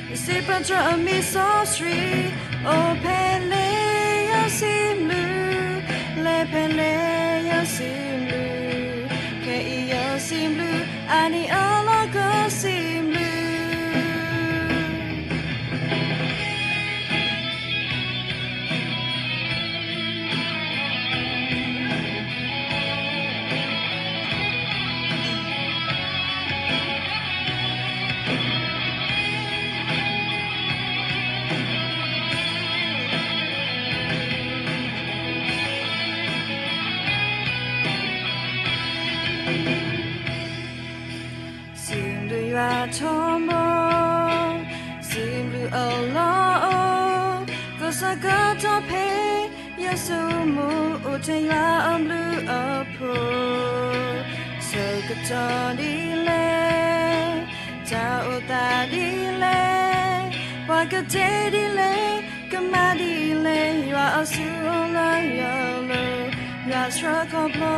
ယစံးပတြၢၤအမံၤစီဆှံ, အိၣ်ဖဲလဲၣ်ယစံးဘျုး, လဲၤဖဲလဲၣ်ယစံးဘျုး, ခဲအံၤယစံးဘျုး, အါနံၣ်အလီၢ်ကစံးဘျုး စံးဘျုးယွၤထီဘိ, စံးဘျုးအလီၢ်အိၣ်, ကိးဆၢကတီၢ်ဖဲ ယဆိကမိၣ် အိၣ်ထဲယွၤအဘျုးအဖှိၣ်, ဆၢကတီၢ်ဒ်လဲၣ်, တၢ်အိၣ်သးဒ်လဲၣ်, ပှၤကတဲဒ်လဲၣ်, ကမၤဒ်လဲၣ်, ယွၤအိၣ်ဆူၣ်အိၣ်လၢယလိၤ, ယွၤဆှၢခီဖျိ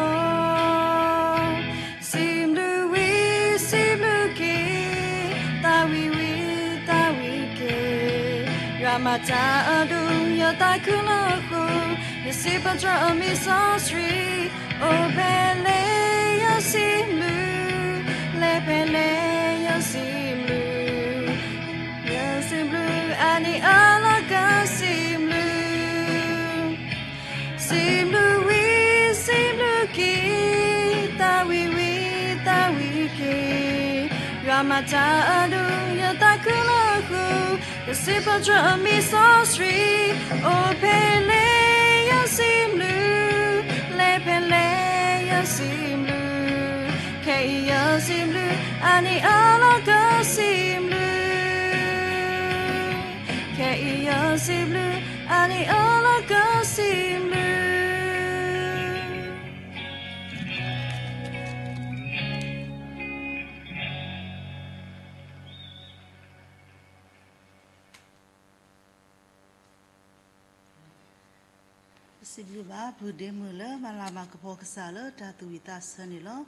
စံးဘျုးဝံၤ စံးဘျုးက့ၤ, သးဝံၤဝံၤ သးဝံၤက့ၤ, ယွၤမၤတၢ်အဒိၣ် ယသးခုလၢဃိ, ယစံးပတြၢၤအမံၤစီဆှံ, အိၣ်ဖဲလဲၣ်ယစံးဘျုး, လဲၤဖဲလဲၣ်ယစံးဘျုး ယစံးဘျုး အါနံၣ်အလီၢ်ကစံးဘျုး စံးဘျုးဝံၤ စံးဘျုးက့ၤ, သးဝံၤဝံၤ သးဝံၤက့ၤ, ယွၤမၤတၢ်အဒိၣ် ယသးခုလၢဃိ, ယစံးပတြၢၤအမံၤစီဆှံ, အိၣ်ဖဲလဲၣ်ယစံးဘျုး, လဲၤဖဲလဲၣ်ယစံးဘျုး, ခဲအံၤယစံးဘျုး အါနံၣ်အလီၢ်ကစံးဘျုး ခဲအံၤယစံးဘျုး အါနံၣ်အလီၢ်ကစံးဘျုး ပစံးဘျုးဘၣ် ပုၢ်ဒ့မုၣ်လၢမၤလၤမၤကပီၤကစၢ်လၢ တၢ်သူၣ်ဝံၣ်သးဆၢန့ၣ်လီၤ.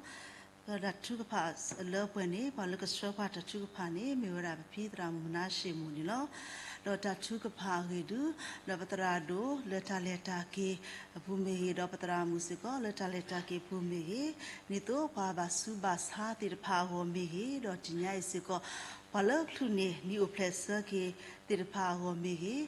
ဒီးတၢ်ထုကဖၣ်လၢပှဲၤန့ၣ် ပှၤလၢကဆှၢပှၤတၢ်ထုကဖၣ်န့ၣ် မ့ၢ်ဝဲဒၣ်ပဖံသရၣ်မုၣ်မနၤၡ့ၣ်မိၢ်န့ၣ်လီၤ. ဒီးတၢ်ထုကဖၣ်အဂ့ၢ်ဒုး ဒီးပသရၣ်ဒိၣ်လၢတၢ်လဲၤတၢ်က့ၤအပူၤမ့ၢ်ဂ့ၤ, ဒီးပသရၣ်မုၣ်စ့ၢ်ကီးလၢတၢ်လဲၤတၢ်က့ၤအပူၤမ့ၢ်ဂ့ၤ, ဒ်သိးပှၤဘၣ်ဆူးဘၣ်ဆါသ့ၣ်တဖၣ်အဂီၢ်မ့ၢ်ဂ့ၤ, ဒီးတနံၤညါအံၤစ့ၢ်ကီး ပှၤလၢချုးန့ၢ်နံၣ်အိၣ်ဖျဲၣ်ဆၢက့ၤသ့ၣ်တဖၣ်အဂီၢ်မ့ၢ်ဂ့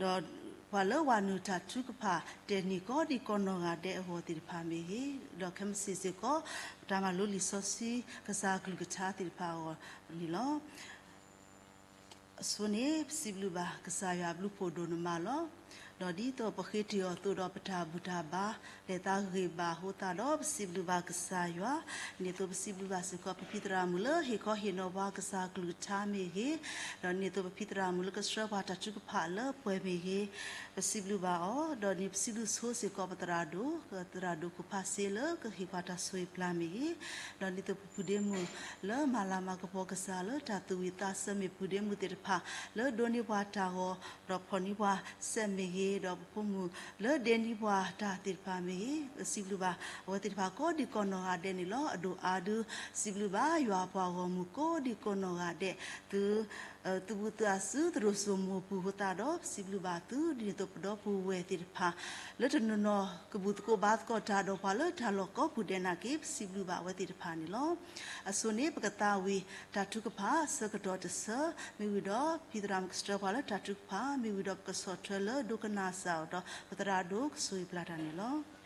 ၤ, ဒီးပှၤလၢဝၤနုာ်တၢ်ထုကဖၣ်တဲာ်နံၣ်ကိးဒံကိးနီၢ်ဂၤဒဲးအဂီၢ်သ့ၣ်တဖၣ်မ့ၢ်ဂ့ၤ, ဒီးခဲမုၢ်ဆ့ၣ်စ့ၢ်ကီး တၢ်မၤလိလံာ်စီဆှံ ကစၢ်အကလုၢ်ကထါသ့ၣ်တဖၣ်အဂီၢ်န့ၣ်လီၤ. အဆိန့ၣ် ပစံးဘျုးဘၣ်ကစၢ်ယွၤအဘျုးဖှိၣ်ဒိၣ်န့ၣ်မးလီၤ. ဒီးဒ်သိးပဃ့တ့ၢ်အီၤအသိးဒီး ပတၢ်ဘူၣ်တၢ်ဘါ လဲၤသးဂ့ၤဘၣ်အဃိသတးဒီး ပစံးဘျုးဘၣ်ကစၢ်ယွၤ, ဒ်သိးပစံးဘျုးဘၣ်စ့ၢ်ကီး ပဖံသရၣ်မုၣ်လၢဟ့ၣ်ခီဟ့ၣ်နီၤပှၤကစၢ်အကလုၢ်ကထါမ့ၢ်ဂ့ၤ, ဒီးဒ်သိးပဖံသရၣ်မုၣ်လၢကဆှၢပှၤတၢ်ထုကဖၣ်လၢပှဲၤမ့ၢ်ဂ့ၤ, ပစံးဘျုးဘၣ်အီၤ, ဒီးဒ်ပစံးဘျုးဆိစ့ၢ်ကီးပသရၣ်ဒိၣ်, သရၣ်ဒိၣ်ခိၣ်ဖးစ့လၢကဟ့ၣ်ပှၤတၢ်ဆိၣ်ဂ့ၤပျၢ်မ့ၢ်ဂ့ၤ, ဒီးဒ်သိးပပုၢ်ဒ့မုၣ်လၢမၤလၤမၤကပီၤကစၢ်လၢတၢ်သူၣ်ဝံၣ်သးဆၢမ့ၢ်ပုၢ်ဒ့မုၣ်သ့ၣ်တဖၣ် လၢဒိးန့ၢ်ပှၤတၢ်ဂီၤ ဒီးဖီၣ်န့ၢ်ပှၤစဲးမ့ၢ်ဂ့ၤ, ဒီးပဖိမုၣ်လၢဒဲန့ၢ်ပှၤတၢ်သ့ၣ်တဖၣ်မ့ၢ်ဂ့ၤ, ပစံးဘျုးဘၣ်အဝဲသ့ၣ်တဖၣ်ကိးဒံကိးနီၢ်ဂၤဒဲးန့ၣ်လီၤ. အဒိၣ်အါဒုး စံးဘျုးဘၣ်ယွၤပှၤဂီၢ်မုၢ်ကိးဒံကိးနီၢ်ဂၤဒဲး သု သုးဘူးသုးအါစု သရိာ်စိမိၤပူၤအဃိသတးဒီး ပစံးဘျုးဘၣ်သု ဒ်န့ၣ်အသိးပဒီပုၢ်ဝဲၢ်သ့ၣ်တဖၣ် လၢတနီၤနီၤကဘူၣ်သကိးဘါသကိးတၢ်ဒီးပှၤလၢတၢ်လီၢ်ကိးပူၤဒဲးနာ်က့ ပစံးဘျုးဘၣ်အဝဲသ့ၣ်တဖၣ်န့ၣ်လီၤ. အဆိန့ၣ် ပကသးဝံၣ်တၢ်ထုကဖၣ်အဆၢကတီၢ်တဆၢ မ့ၢ်ဝံၤဒီး ဖံသရၣ်မုၣ်ကဆှၢပှၤလၢတၢ်ထုကဖၣ် မ့ၢ်ဝံၤဒီး ပကဆီၣ်ထွဲလၢဒိကနၣ်စၢ်အီၤဒီး ပသရၣ်ဒိၣ်ကဆိၣ်ဂ့ၤပျၢ်တၢ်န့ၣ်လီၤ.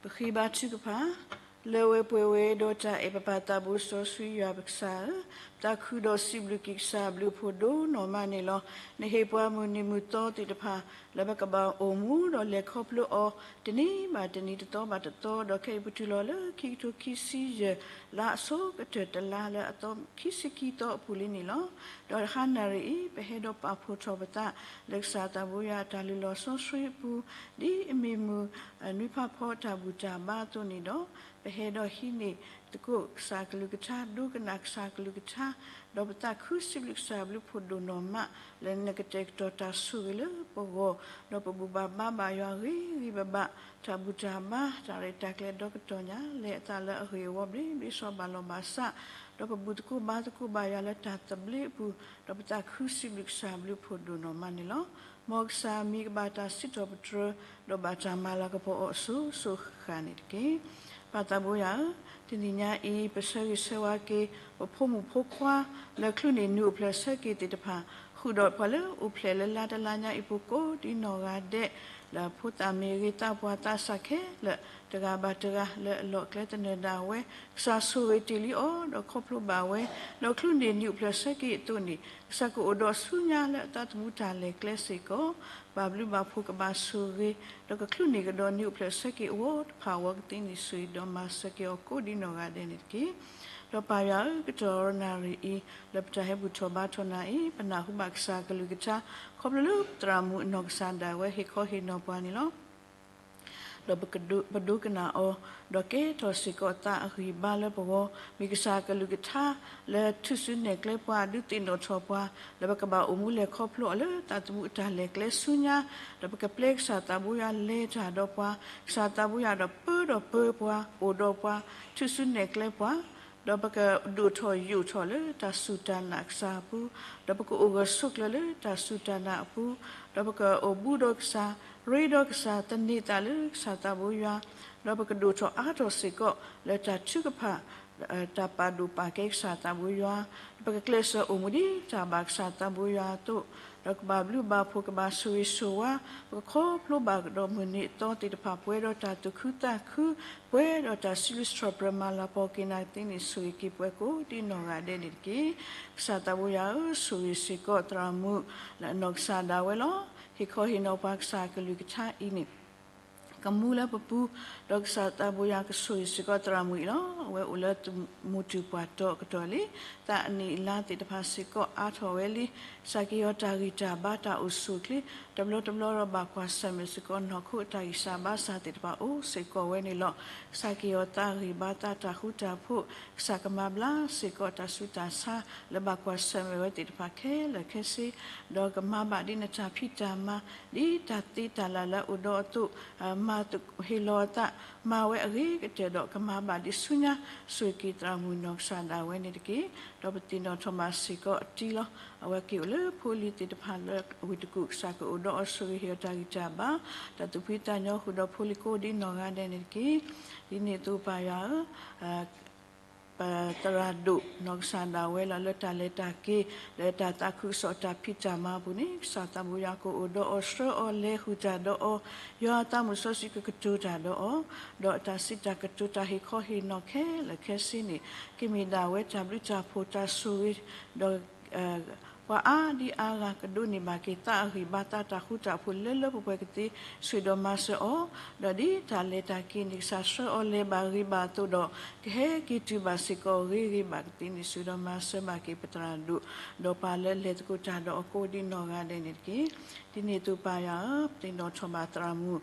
ပဃ့ဘါထုကဖၣ်, လၢအဝဲပှဲၤဝဲဒီးတၢ်အဲၣ် ပပၢ်သးဘိစီဆှံယွၤပကစၢ်ဧၢ, ပသးခုဒီးစံးဘျုးက့ၤကစၢ်ဘျုးဖှိၣ်ဒိၣ်နီၢ်မးန့ၣ်လီၤ. နဟ့ၣ်ပှၤမုၢ်နံၤမုၢ်သီသ့ၣ်တဖၣ် လၢပကဘၣ်အိၣ်မူဒီးလဲၤခီဖျိအီၤ တနံၤဘၣ်တနံၤ တသီဘၣ်တသီ, ဒီးခဲအံၤပတုၤလီၤလၢခံကထိခံဆံယဲၢ် လါအဆိကတၢၢ်တလါ လၢအသီခံဆံခံသီအပူၤလံန့ၣ်လီၤ. ဒီးတဟါနၣ်ရံၣ်အံၤ ပဟဲဒီးပာ်ဖှိၣ်ထီၣ်ပသး လၢကစၢ်သးဘိယွၤအတၢ်လုၢ်လီၢ်စီဆှံအပူၤ, ဒ်အမံၤမုၢ်နွံဖးဖီအတၢ်ဘူၣ်တၢ်ဘါအသိးန့ၣ်ဒီး, ပဟဲဒီးဟံးန့ၢ်သကိးကစၢ်ကလုၢ်ကထါ, ဒိကနၣ်ကစၢ်ကလုၢ်ကထါ, ဒီးပသးခုစံးဘျုးကစၢ်ဘျုးဖှိၣ်ဒိၣ်နီၢ်မး လၢနကတဲာ်ကတီၤတၢ်ဆိၣ်ဂ့ၤလၢပဂီၢ်, ဒီးပဘူၣ်ဘၣ်ဘါဘၣ်ယွၤဂ့ၤဂ့ၤဘၣ်ဘၣ်, တၢ်ဘူၣ်တၢ်ဘါ တၢ်ရဲၣ်တၢ်ကျဲၤဒီကတီၢ်ညါ လဲၤအသးလၢအဂ့ၢ်အဝီဘျ့ဘျ့ စီၤဘၣ်လီၤဘၣ်စး, ဒီးပဘူၣ်သကိးဘါသကိးဘၣ်ယွၤလၢတၢ်သဘျ့အပူၤ, ဒီးပသးခုစံးဘျုးကစၢ်ဘျုးဖှိၣ်ဒိၣ်နီၢ်မးန့ၣ်လီၤ. မ်ကစၢ်မံၤကဘၣ်တၢ်စံးထီၣ်ပတြၢၤ, ဒီးဘၣ်တၢ်မၤလၤကပီၤအီၤအစိၤစိၤဃၣ်ဃၣ်န့ၣ်တက့ၢ်. ပၢ်သးဘိယွၤဧၢ, တနံၤညါအံၤ ပဆၢဂ့ၤဆၢဝါက့ၤ ပဖိမုၣ်ဖိခွါ လၢချုးန့ၢ်နံၣ်အိၣ်ဖျဲၣ်ဆၢက့ၤသ့ၣ်တဖၣ်, ဃုာ်ဒီးပှၤလၢအိၣ်ဖျဲၣ်လၢလါတလါညါအံၤ ပကိးဒ်နီၢ်ဂၤဒဲး, လၢဖိသၣ်မ့ၢ်ဂ့ၤ သးပှၢ်သးစၢ်ခဲလၢာ် တဂၤဘၣ်တဂၤ လၢအလီၢ်အကျဲသနၢၣ်ဒၣ်ဝဲ, ကစၢ်ဆိၣ်ဂ့ၤတ့ၢ်လံအီၤ ဒီးခီဖျိဘၣ်ဝဲ, ဒီးချုးန့ၢ်နံၣ်အိၣ်ဖျဲၣ်ဆၢက့ၤအသိးန့ၣ် ကစၢ်ကအိၣ်ဒီးဆူညါလၢအသးသမူတၢ်လဲၤကျဲစ့ၢ်ကီး, ဘၣ်ဘျုးဘၣ်ဖှိၣ်ကဘၣ်ဆိၣ်ဂ့ၤ, ဒီးကချုးန့ၢ်ကဒီးနံၣ်အိၣ်ဖျဲၣ်ဆၢက့ၤအဝီတဖၣ်အဂီၢ် ကသ့န့ၢ်ဆိၣ်ဂ့ၤဒီးမၤစၢၤက့ၤအီၤကိးဒ်နီၢ်ဂၤဒဲးန့ၣ်တက့ၢ်. ဒီးပၢ်ယွၤဧၢ, ကတီၢ်နၣ်ရံၣ်အံၤ လၢပတၢ်ဟဲဘူၣ်ထီၣ်ဘါထီၣ်နၤအံၤ ပနၢ်ဟူဘၣ်ကစၢ်ကလုၢ်ကထါ ခီဖျိလၢပသရၣ်မုၣ်အနီၢ်ကစၢ်ဒၣ်ဝဲ ဟ့ၣ်ခီဟ့ၣ်နီၤပှၤန့ၣ်လီၤ. ဒီးပဒိကနၣ်အီၤ, ဒီးကဲထီၣ်စ့ၢ်ကီးသးအဂံၢ်ဘါလၢပဂီၢ်, မ့ၢ်ကစၢ်ကလုၢ်ကထါ လၢထုးစုနဲၣ်ကျဲပှၤ ဒုးသ့ၣ်နီၣ်ထီၣ်ပှၤ, လၢပကဘၣ်အိၣ်မူလဲၤခီဖျိအီၤလၢသးသမူအတၢ်လဲၤကျဲဆူညါ, ဒီးပကပျဲကစၢ်သးဘိယွၤလဲၤတၢ်ဒီးပှၤ, ကစၢ်သးဘိယွၤဒီးပၢဒီးပၢပှၤ အိၣ်ဒီးပှၤ ထုးစုနဲၣ်ကျဲပှၤ ဒီးပကဒိၣ်ထီၣ်ယိာ်ထီၣ်လၢတၢ်စူၢ်တၢ်နာ်ကစၢ်အပူၤ, ဒီးပကအိၣ်ဂၢၢ်ဆိးကျၢၤလၢတၢ်စူၢ်တၢ်နာ်အပူၤ, ဒီးပကအိၣ်ဘူးဒီးကစၢ်, ရ့ဒီးကစၢ်, သန့ၤသးလၢကစၢ်သးဘိယွၤ, ဒီးပကဒိၣ်ထီၣ်အါထီၣ်စ့ၢ်ကီးလၢတၢ်ထုကဖၣ် တၢ်ပာ်ဒိၣ်ပာ်ကဲကစၢ်သးဘိယွၤ, ဒီးပကကျဲးစၢးအိၣ်မူဒ်တၢ်ဘၣ်ကစၢ်သးဘိယွၤအသိး, ဒီးကဘၣ်ဘျုးဘၣ်ဖှိၣ် ကဘၣ်ဆိၣ်ဂ့ၤဆိၣ်ဝါ, ပကခီဖျိဘၣ်ကဒီးမုၢ်နံၤအသီသ့ၣ်တဖၣ် ပှဲၤဒီးတၢ်သူၣ်ခုသးခု, ပှဲၤဒီးတၢ်စံးဘျုးစံးထီၣ်ပတြၢၤ မၤလၤကပီၤက့ၤနၤ ကသ့န့ၢ်ဆိၣ်ဂ့ၤက့ၤပှၤကိးဒ်နီၢ်ဂၤဒဲးန့ၣ်တက့ၢ်. ကစၢ်သးဘိယွၤဧၢ, ဆိၣ်ဂ့ၤစ့ၢ်ကီးသရၣ်မုၣ် လၢအနီၢ်ကစၢ်ဒၣ်ဝဲလီၤ. ဟ့ၣ်ခီဟ့ၣ်နီၤပှၤကစၢ်ကလုၢ်ကထါအံၤန့ၣ် ကမူလၢပပူၤ, ဒီးကစၢ်သးဘိယွၤကဆိၣ်ဂ့ၤစ့ၢ်ကီးသရၣ်မုၣ်အံၤလီၤ. အဝဲအိၣ်လၢမူတူၢ်ပှၢ်တီအကတီၢ်လံ, သးအနံၣ်အလါသ့ၣ်တဖၣ်စ့ၢ်ကီးအါထီၣ်ဝဲလံ. ကစၢ်ကဟ့ၣ်အီၤတၢ်ဂံၢ်တၢ်ဘါတၢ်အိၣ်ဆူၣ်အိၣ်ချ့, တဘျီတဘျီဒီးဘၣ်ကွၢ်ဆၢၣ်မဲာ်စ့ၢ်ကီး နီၢ်ခိအတၢ်ဂံၢ်စၢ်ဘါစၢ်သ့ၣ်တဖၣ်အိၣ်စ့ၢ်ကီးဝဲန့ၣ်လီၤ. ကစၢ်ကဟ့ၣ်အီၤသးဂံၢ်ဘါသးတၢ်ဃူတၢ်ဖိး, ကစၢ်ကမၤဘျါစ့ၢ်ကီးတၢ်ဆူးတၢ်ဆါ လၢဘၣ်ကွၢ်ဆၢၣ်မဲာ်ဝဲသ့ၣ်တဖၣ်ခဲလၢာ်ခဲဆ့, ဒီးကမၤဘၣ်ဒ်နတၢ်ဖံးတၢ်မၤ, ဒ်တၢ်သ့တၢ်လၢ်လၢအအိၣ်ဒီးအသိး, မၤ ဟ့ၣ်လီၤအသးမၤဝဲအဂ့ၤကတၢၢ်ဒီး ကမၤဘၣ်ဒံးဆူညါ ဆိၣ်ဂ့ၤက့ၤသရၣ်မုၣ်နီၢ်ကစၢ်ဒၣ်ဝဲန့ၣ်တက့ၢ်. ဒီးပသ့ၣ်နီၣ်ထီၣ်ဘၣ်စ့ၢ်ကီးအတံၤလီၤ. အဝဲက့ၤအိၣ်လၢဖိလံၤသ့ၣ်တဖၣ်လၢဝ့ၢ်တကူၣ် ကစၢ်ကအိၣ်ဒီးအီၤ ဆိၣ်ဂ့ၤဟ့ၣ်အီၤတၢ်ဂံၢ်တၢ်ဘါ, တၢ်သူၣ်ဖှံသးညီဃုာ်ဒီးဖိလံၤကိးဒ်နီၢ်ဂၤဒဲးန့ၣ်တက့ၢ်. ဒ်န့ၣ်အသိးပၢ်ယွၤဧၢ, ပသရၣ်ဒိၣ်နီၢ်ကစၢ်ဒၣ်ဝဲလီၤ လၢတၢ်လဲၤတၢ်က့ၤ လၢတၢ်သးခုကစီၣ်တၢ်ဖံးတၢ်မၤအပူၤန့ၣ် ကစၢ်သးဘိယွၤကအိၣ်ဒီးအီၤ ဆှၢအီၤလဲၤဃုာ်တၢ်ဒီးအီၤ, ယွၤအသးမုၣ်စီဆှံကကတိၤတၢ်ဒီးအီၤ, ဒီးအတၢ်စံးတၢ်ကတိၤတၢ်ဟ့ၣ်ခီဟ့ၣ်နီၤခဲလၢာ်ခဲဆ့န့ၣ် ကမ့ၢ်ဒၣ်ဝဲတၢ်ဘျုးတၢ်ဖှိၣ်တၢ်ဆိၣ်ဂ့ၤ, ဒီး ပှၤအါဒံအါဂၤကဒိးန့ၢ်ဘၣ်က့ၤသးအဂံၢ်ဘါသးတၢ်ဃူတၢ်ဖိးလၢလၢပှဲၤပှဲၤကသ့ ဆိၣ်ဂ့ၤဒီးမၤစၢၤအီၤ, ဒီးဒ်တၢ်လဲၤတၢ်က့ၤန့ၣ် ကစၢ်ဆှၢအီၤလဲၤဘၣ်ဂ့ၤဘၣ်အသိးဒီး ကဟဲက့ၤတုၤဘၣ်စ့ၢ်ကီးဂ့ၤဂ့ၤဘၣ်ကသ့န့ၣ် ဆိၣ်ဂ့ၤဒီးမၤစၢၤဘၣ်က့ၤပသရၣ်ဒိၣ်, ဒီးပှၤလၢလဲၤသကိးတၢ်ဒီးအီၤကိးဒ်နီၢ်ဂၤဒဲးန့ၣ်တက့ၢ်. ဒ်န့ၣ်အသိးပၢ်ယွၤဧၢ, ပသ့ၣ်နီၣ်ထီၣ်ဘၣ်သရၣ်မုၣ်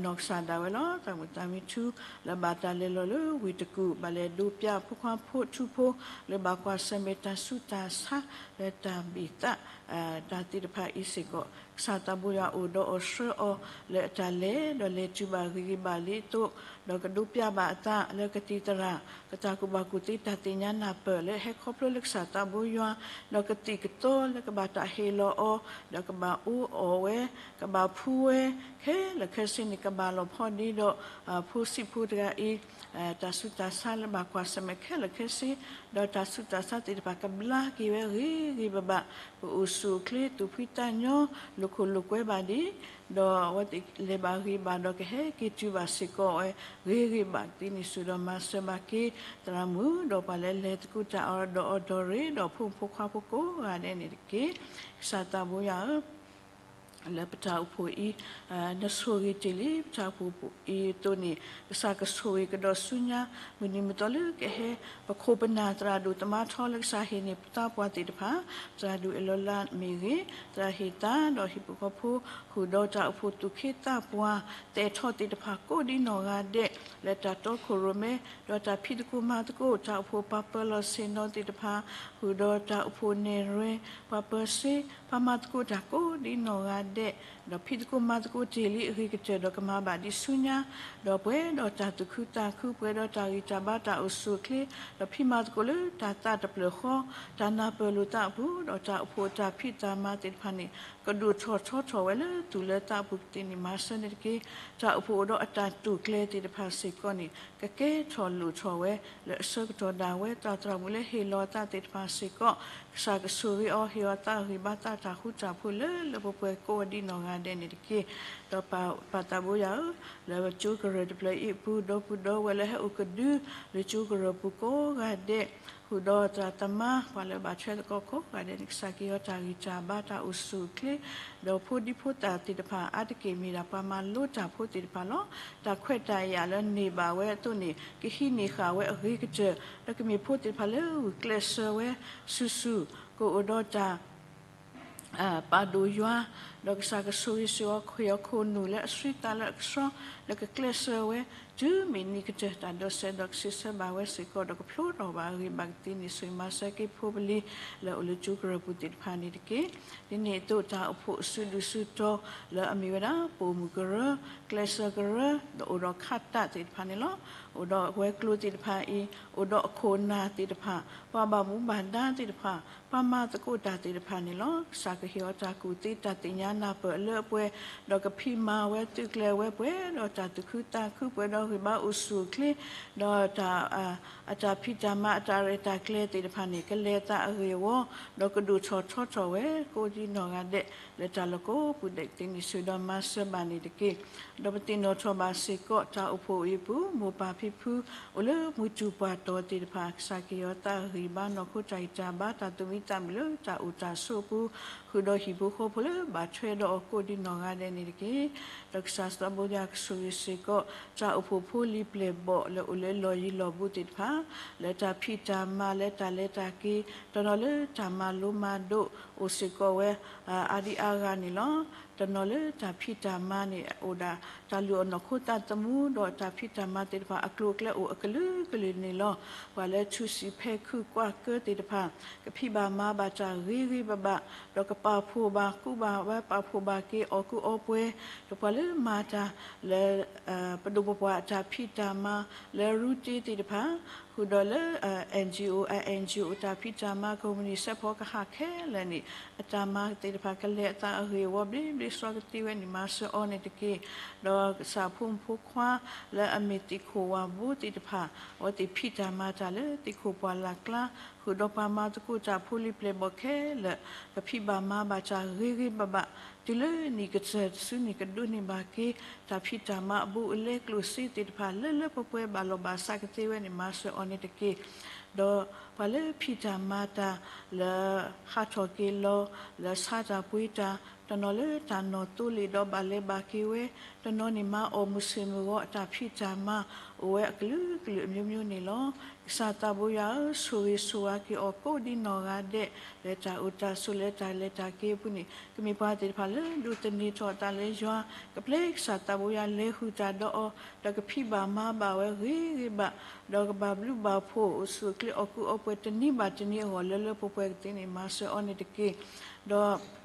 နီၢ်ကစၢ်ဒၣ်ဝဲလီၤ. သရၣ်မုၣ်သးမံထူ လၢဘၣ်တၢ်လဲၤလီၤလၢဝ့ၢ်တကူၣ် ဘၣ်လဲၤဒိးပျးဖိခွါဖိထူဖိ လၢဘၣ်ကွၢ်ဆၢၣ်မဲာ်တၢ်ဆူးတၢ်ဆါ လၢတၢ်ဘ့ၣ်သး တၢ်သ့ၣ်တဖၣ်အံၤစ့ၢ်ကီး ကစၢ်သးဘိယွၤအိၣ်ဒီးအီၤဆှၢအီၤ လၢအတၢ်လဲၤ ဒီးလဲၤတုၤဘၣ်ဂ့ၤဂ့ၤဘၣ်လံအသိး, ဒီးကဒိးပျးဘၣ်အသးလၢကသံၣ်သရၣ် ကတၢ်ကူၣ်ဘၣ်ကူၣ်သ့တၢ်သ့ၣ်ညါနၢ်ပၢၢ်လၢဟဲခီဖျိလၢကစၢ်သးဘိယွၤ, ဒီးကသံၣ်ကသီလၢကဘၣ်တၢ်ဟ့ၣ်လီၤအီၤ, ဒီးကဘၣ်အူအီၣ်ဝဲ, ကဘၣ်ဖှူဝဲ, ခဲလၢာ်ခဲဆ့န့ၣ် ကဘၣ်လီၤဖီဒ့ဒီး ဖိဆံးဖိတဂၤအံၤ တၢ်ဆူးတၢ်ဆါလၢဘၣ်ကွၢ်ဆၢၣ်မဲာ်ခဲလၢာ်ခဲဆ့, ဒီးတၢ်ဆူးတၢ်ဆါသ့ၣ်တဖၣ်ကဘျါက့ၤဝဲဂ့ၤဂ့ၤဘၣ်ဘၣ်, ပအိၣ်ဆူၣ်အိၣ်ချ့သူၣ်ဖှံသးညီ လိာ်ခိၣ်လိာ်ကွဲဘၣ်ဒံး, ဒီးအဝဲသ့ၣ်လဲၤဘၣ်ဂ့ၤဘၣ်ဒီးကဟဲက့ၤတုၤဘၣ်စ့ၢ်ကီးဝဲ ဂ့ၤဂ့ၤဘၣ်ကသ့န့ၣ် ဆိၣ်ဂ့ၤဒီးမၤစၢၤဘၣ်က့ၤ သရၣ်မုၣ် ဒီးပှၤလၢလဲၤသကိးတၢ်အီၤဒီးအီၤဒီးရ့ ဒီးဖိမုၣ်ဖိခွါဖိကိးဂၤဒဲးန့ၣ်တက့ၢ်. ကစၢ်သးဘိယွၤဧၢ လၢပတၢ်အိၣ်ဖှိၣ်အံၤ နဆိၣ်ဂ့ၤတ့ၢ်လံ ပတၢ်အိၣ်ဖှိၣ်အံၤအသိးန့ၣ် ကစၢ်ကဆိၣ်ဂ့ၤကဒီးဆူညါ မုၢ်နံၤမုၢ်သီလၢကဟဲ ပခိၣ်ပနၢ်သရၣ်ဒိၣ်သမါထီလၢကစၢ်ဟ့ၣ်န့ၢ်ပသးပှၢ်သ့ၣ်တဖၣ်, သရၣ်ဒိၣ်အဲၣ်လီၤလါမ့ၢ်ဂ့ၤ, သရၣ်ဟ့ၣ်သါ ဒီးဟံၣ်ဖိဃီဖိ ဃုာ်ဒီးတၢ်အိၣ်ဖှိၣ်သူၣ်က့သးပှၢ် သဲးထီၣ်သ့ၣ်တဖၣ်ကိးဒ်နီၢ်ဂၤဒဲး လၢတၢ်တီခိၣ်ရိၣ်မဲ ဒီးတၢ်ဖံးသကိးမၤသကိး တၢ်အိၣ်ဖှိၣ်ပှၤပၢၤလီၢ်ဆ့ၣ်နီၤသ့ၣ်တဖၣ် ဃုာ်ဒီးတၢ်အိၣ်ဖှိၣ်နဲၣ်ရွဲ ပှၤပၢၤစ့ ပှၤမၤသကိးတၢ်ကိးဒ်နီၢ်ဂၤဒဲး ဒီးဖံးသကိးမၤသကိးတ့ၢ်လံအဂ့ၤကတၢၢ်ဒီးကမၤဘၣ်ဒံးဆူညါ, ဒီးပှဲၤဒီးတၢ်သူၣ်ခုသးခု ပှဲၤဒီးတၢ်ဂံၢ်တၢ်ဘါတၢ်အိၣ်ဆူၣ်အိၣ်ချ့, ဒီးဖံးမၤသကိးလၢတၢ်သးတဖျၢၣ်ဃီ တၢ်နၢ်ပၢၢ်လိာ်သးအပူၤ, ဒီးတၢ်အိၣ်ဖှိၣ်တၢ်ဖံးတၢ်မၤသ့ၣ်တဖၣ်န့ၣ် ကဒိၣ်ထီၣ်ထီထီၣ်ဝဲလၢသူၣ်လၢသးအပူၤကသ့န့ၣ် မၤစၢၤန့ၣ်တက့ၢ်. တၢ်အိၣ်ဖှိၣ်အိၣ်ဒီးအတၢ်တိာ်ကျဲၤသ့ၣ်တဖၣ်စ့ၢ်ကီးန့ၣ် ကကဲထီၣ်လိၣ်ထီၣ်ဝဲ လၢအဆၢကတီၢ်ဒၣ်ဝဲ တၢ်သရၣ်မုၣ်လၢဟ့ၣ်လီၤအသးသ့ၣ်တဖၣ်စ့ၢ်ကီး ကစၢ်ကဆိၣ်ဂ့ၤအီၤ ဟ့ၣ်အီၤသးဂံၢ်ဘါသးတၢ်ဃူတၢ်ဖိးလၢလၢပှဲၤပှဲၤကိးဒ်နီၢ်ဂၤဒဲးန့ၣ်တက့ၢ်. ဒီးပၢ်သးဘိယွၤဧၢ, လၢကၠိကရၢၢ်တဖျၢၣ်အံၤအပူၤ ဒီပုၢ်ဒီဝဲၢ်လၢဟဲအိၣ်ကဒု လၢကၠိကရၢၢ်ပူၤကိးဂၤဒဲး ဃုာ်ဒီးသရၣ်သမါ ပှၤလၢဘၣ်ထွဲသကိးကိးဂၤဒဲးန့ၣ် ကစၢ်ကဟ့ၣ်အီၤတၢ်ဂံၢ်တၢ်ဘါတၢ်အိၣ်ဆူၣ်အိၣ်ချ့, ဒီးဖိဒံဖိသၣ်သ့ၣ်တဖၣ် အါတက့ၢ်မ့ၢ်ဒၣ်ပှၤမၤလိတၢ်ဖိသ့ၣ်တဖၣ်လီၤ. တၢ်ခွဲးတၢ်ယာ်လၢန့ၢ်ဘၣ်ဝဲအသိးန့ၣ် ကဟံးန့ၢ်ဃာ်ဝဲအဂ့ၤကတၢၢ် ဒီးကမ့ၢ်ဖိသ့ၣ်တဖၣ်လၢဂုာ်ကျဲးစၢးဝဲ ဆူၣ်ဆူၣ် ကအိၣ်ဒီးတၢ် ပာ်ဒိၣ်ယွၤ, ဒီးကစၢ်ကဆိၣ်ဂ့ၤဆူၣ်အီၤ ဟ့ၣ်အီၤခိၣ်နူာ်လၢအဆှံသးလၢအကဆှီ, ဒီးကကျဲးစၢးဝဲ တုၤမ့ၢ်နံၤကတၢၢ်တၢ်ဒိးစဲးဒီးကဆံးဆၢဘၣ်ဝဲစ့ၢ်ကီး ဒီးကဖျိထီၣ်ဘၣ်အဂ့ၢ်ဘၣ်ကသ့န့ၣ် ဆိၣ်ဂ့ၤမၤစၢၤက့ၤဖိပလံၤ လၢအအိၣ်လၢကၠိကရၢၢ်ပူၤသ့ၣ်တဖၣ်န့ၣ်တက့ၢ်. ဒ်န့ၣ်အသိးတၢ်အိၣ်ဖှိၣ်စုဒုၣ်စုတီၤ လၢအမ့ၢ်ဝဲဒၣ် ပိာ်မုၣ်ကရၢ, ကျဲးစၢးကရၢ, ဒီးအိၣ်ဒီးခးတၢ်သ့ၣ်တဖၣ်န့ၣ်လီၤ. အိၣ်ဒီးဝဲၤကျိၤသ့ၣ်တဖၣ်အံၤ အိၣ်ဒီးအခိၣ်အနၢ်သ့ၣ်တဖၣ်, ပှၤဘၣ်မူဘၣ်ဒါသ့ၣ်တဖၣ်, ပှၤမၤသကိးတၢ်သ့ၣ်တဖၣ်န့ၣ်လီၤ. ကစၢ်ကဟ့ၣ်အီၤတၢ်ကူၣ်သ့တၢ်သ့ၣ်ညါနၢ်ပၢၢ်အလၢအပှဲၤ, ဒီးကဖံးမၤဝဲသုးကျဲၤဝဲပှဲၤဒီးတၢ်သူၣ်ခုသးခု ပှဲၤဒီးဂံၢ်ဘါအိၣ်ဆူၣ်အိၣ်ချ့, ဒီးတၢ် အတၢ်ဖံးတၢ်မၤအတၢ်ရဲၣ်တၢ်ကျဲၤသ့ၣ်တဖၣ်န့ၣ် ကလဲၤသးအဂ့ၢ်အဝီ, ဒီးကဒိၣ်ထီၣ်ထီထီၣ်ဝဲ ကိးဒ်နီၢ်ဂၤဒဲး လၢတၢ်လီၢ်ကိးပူၤဒဲးကသ့န့ၣ် ဆိၣ်ဂ့ၤဒီးမၤစၢၤဘၣ်န့ၣ်တက့ၢ်. ဒီးပသ့ၣ်နီၣ်ထီၣ်ဘၣ်စ့ၢ်ကီး တၢ်အိၣ်ဖှိၣ်အံၤအပူၤ မိၢ်ပၢ်ဖံဖု အိၣ်လၢမုၢ်တူာ်ပှၢ်တီၤသ့ၣ်တဖၣ် ကစၢ်ကဟ့ၣ်အီၤသးဂံၢ်ဘါနီၢ်ခိတၢ်ဂံၢ်တၢ်ဘါ တၢ်သူၣ်မံသးမုာ်လၢတၢ်အိၣ်တၢ်ဆိးအပူၤ, ဃုာ်ဒီးဟံၣ်ဖိဃီဖိလၢဘၣ်ထွဲဒီးအီၤကိးဒ်နီၢ်ဂၤဒဲးန့ၣ်တက့ၢ်. ဒီးကစၢ်သးဘိယွၤကဆိၣ်ဂ့ၤစ့ၢ်ကီး တၢ်အိၣ်ဖှိၣ်ဖိလံၤပျဲၢ်ဘီၣ်လၢအိၣ်လၢလီၢ်ယံၤလီၢ်ဘူးသ့ၣ်တဖၣ်, လၢတၢ်ဖံးတၢ်မၤလၢတၢ်လဲၤတၢ်က့ၤ တနီၤလၢတၢ်မၤလိမၤဒိးအိၣ်စ့ၢ်ကီးဝဲ အါဒံအါဂၤန့ၣ်လီၤ. တနီၤလၢတၢ်ဖံးတၢ်မၤန့ၣ် အိၣ်ဒၣ်တၢ်လုၢ်အီၣ်နီၢ်ခိသးသမူ ဒီးတၢ်ဖံးတၢ်မၤသ့ၣ်တဖၣ် အကျိၤအကျဲအိၣ်အကလုာ်ကလုာ်န့ၣ်လီၤ. ပှၤလၢထူၣ်စုၤဖဲးခုးကွၢ်ကၢသ့ၣ်တဖၣ် ကဖံးဘၣ်မၤဘၣ်တၢ်ဂ့ၤဂ့ၤဘၣ်ဘၣ်, ဒီးကပာ်ဖှိၣ်ဘၣ်ကူဘၣ်ဝဲ ပာ်ဖှိၣ်ဘၣ်က့ၤအီၣ်ကူအီပှဲၤ, ဒီးပှၤလၢမၤတၢ်လၢ ပဒိၣ်ပပှၢ်အတၢ်ဖံးတၢ်မၤ လၢရူတ့သ့ၣ်တဖၣ် ဃုာ်ဒီးလၢ NGO NGO တၢ်ဖံးတၢ်မၤ ကုမ္ပဏီ စဲးဖီကဟၣ်ခဲလၢာ်န့ၣ် အတၢ်မၤသ့ၣ်တဖၣ်ကလဲၤအသးအဂ့ၢ်အဝီဘျ့ဘျ့ဆှီကသ့ဝဲန့ၣ် မၤစၢၤအီၤန့ၣ်တက့ၢ်. ဒီးကစၢ်ဖိမုၣ်ဖိခွါလၢအမ့ၢ်သ့ၣ်ခိၣ်ဝၤဘိသ့ၣ်တဖၣ် အဝဲသ့ၣ်ဖံးတၢ်မၤတၢ်လၢသ့ၣ်ခိၣ်ပှၢ်လၢ်ကျါ ဃုာ်ဒီးပှၤမၤသကိးတၢ်ဖိလံၤပျဲၢ်ဘီၣ်ခဲလၢာ် ကဖံးဘၣ်မၤဘၣ်တၢ်ဂ့ၤဂ့ၤဘၣ်ဘၣ် တုၤလၢနံၣ်ကတၢၢ်တစုန့ၣ် ကဒိးန့ၢ်ဘၣ်က့ၤ တၢ်ဖံးတၢ်မၤအဘူးအလဲကျိၣ်စ့သ့ၣ်တဖၣ် လၢလၢပှဲၤပှဲၤဘၣ်လီၢ်ဘၣ်စးကသ့ဝဲန့ၣ် မၤစၢၤအီၤန့ၣ်တက့ၢ်. ဒီးပှၤလၢဖံးတၢ်မၤတၢ်လၢ ဟးထီၣ်က့ၤလီၤ လၢဆါတၢ်ပှ့ၤတၢ် တနီၤလၢတၢ်နီၢ်သိလ့ၣ်ဒီးဘၣ်လဲၤဘၣ်က့ၤဝဲ, တနီၤန့ၣ်မၤအီၣ်မုၢ်ဆ့ၣ်မုၢ်ဂီၤအတၢ်ဖံးတၢ်မၤ အိၣ်ဝဲအကလုာ်ကလုာ်အမျိုးမျိုးန့ၣ်လီၤ. ကစၢ်သးဘိယွၤဧၢ, ဆိၣ်ဂ့ၤဆိၣ်ဝါက့ၤအီၤကိးဒ်နီၢ်ဂၤဒဲး လၢတၢ်အိၣ်တၢ်ဆိးလၢတၢ်လဲၤတၢ်က့ၤအပူၤန့ၣ် ကမ့ၢ်ပှၤသ့ၣ်တဖၣ်လၢဒိးသန့ၤထီၣ်အသးလၢယွၤ, ကပျဲကစၢ်သးဘိယွၤလဲၤဃုာ်တၢ်ဒီးအီၤ, ဒီးကဖံးဘၣ်မၤဘၣ်ဝဲဂ့ၤဂ့ၤဘၣ်, ဒီးကဘၣ်ဘျုးဘၣ်ဖှိၣ်အိၣ်ဆူၣ်အိၣ်ချ့အီၣ်ကူအီပှဲၤတနံၤဘၣ်တနံၤအဂီၢ် လၢလၢပှဲၤပှဲၤကသ့န့ၣ် မၤစၢၤအီၤန့ၣ်တက့ၢ်. ဒီး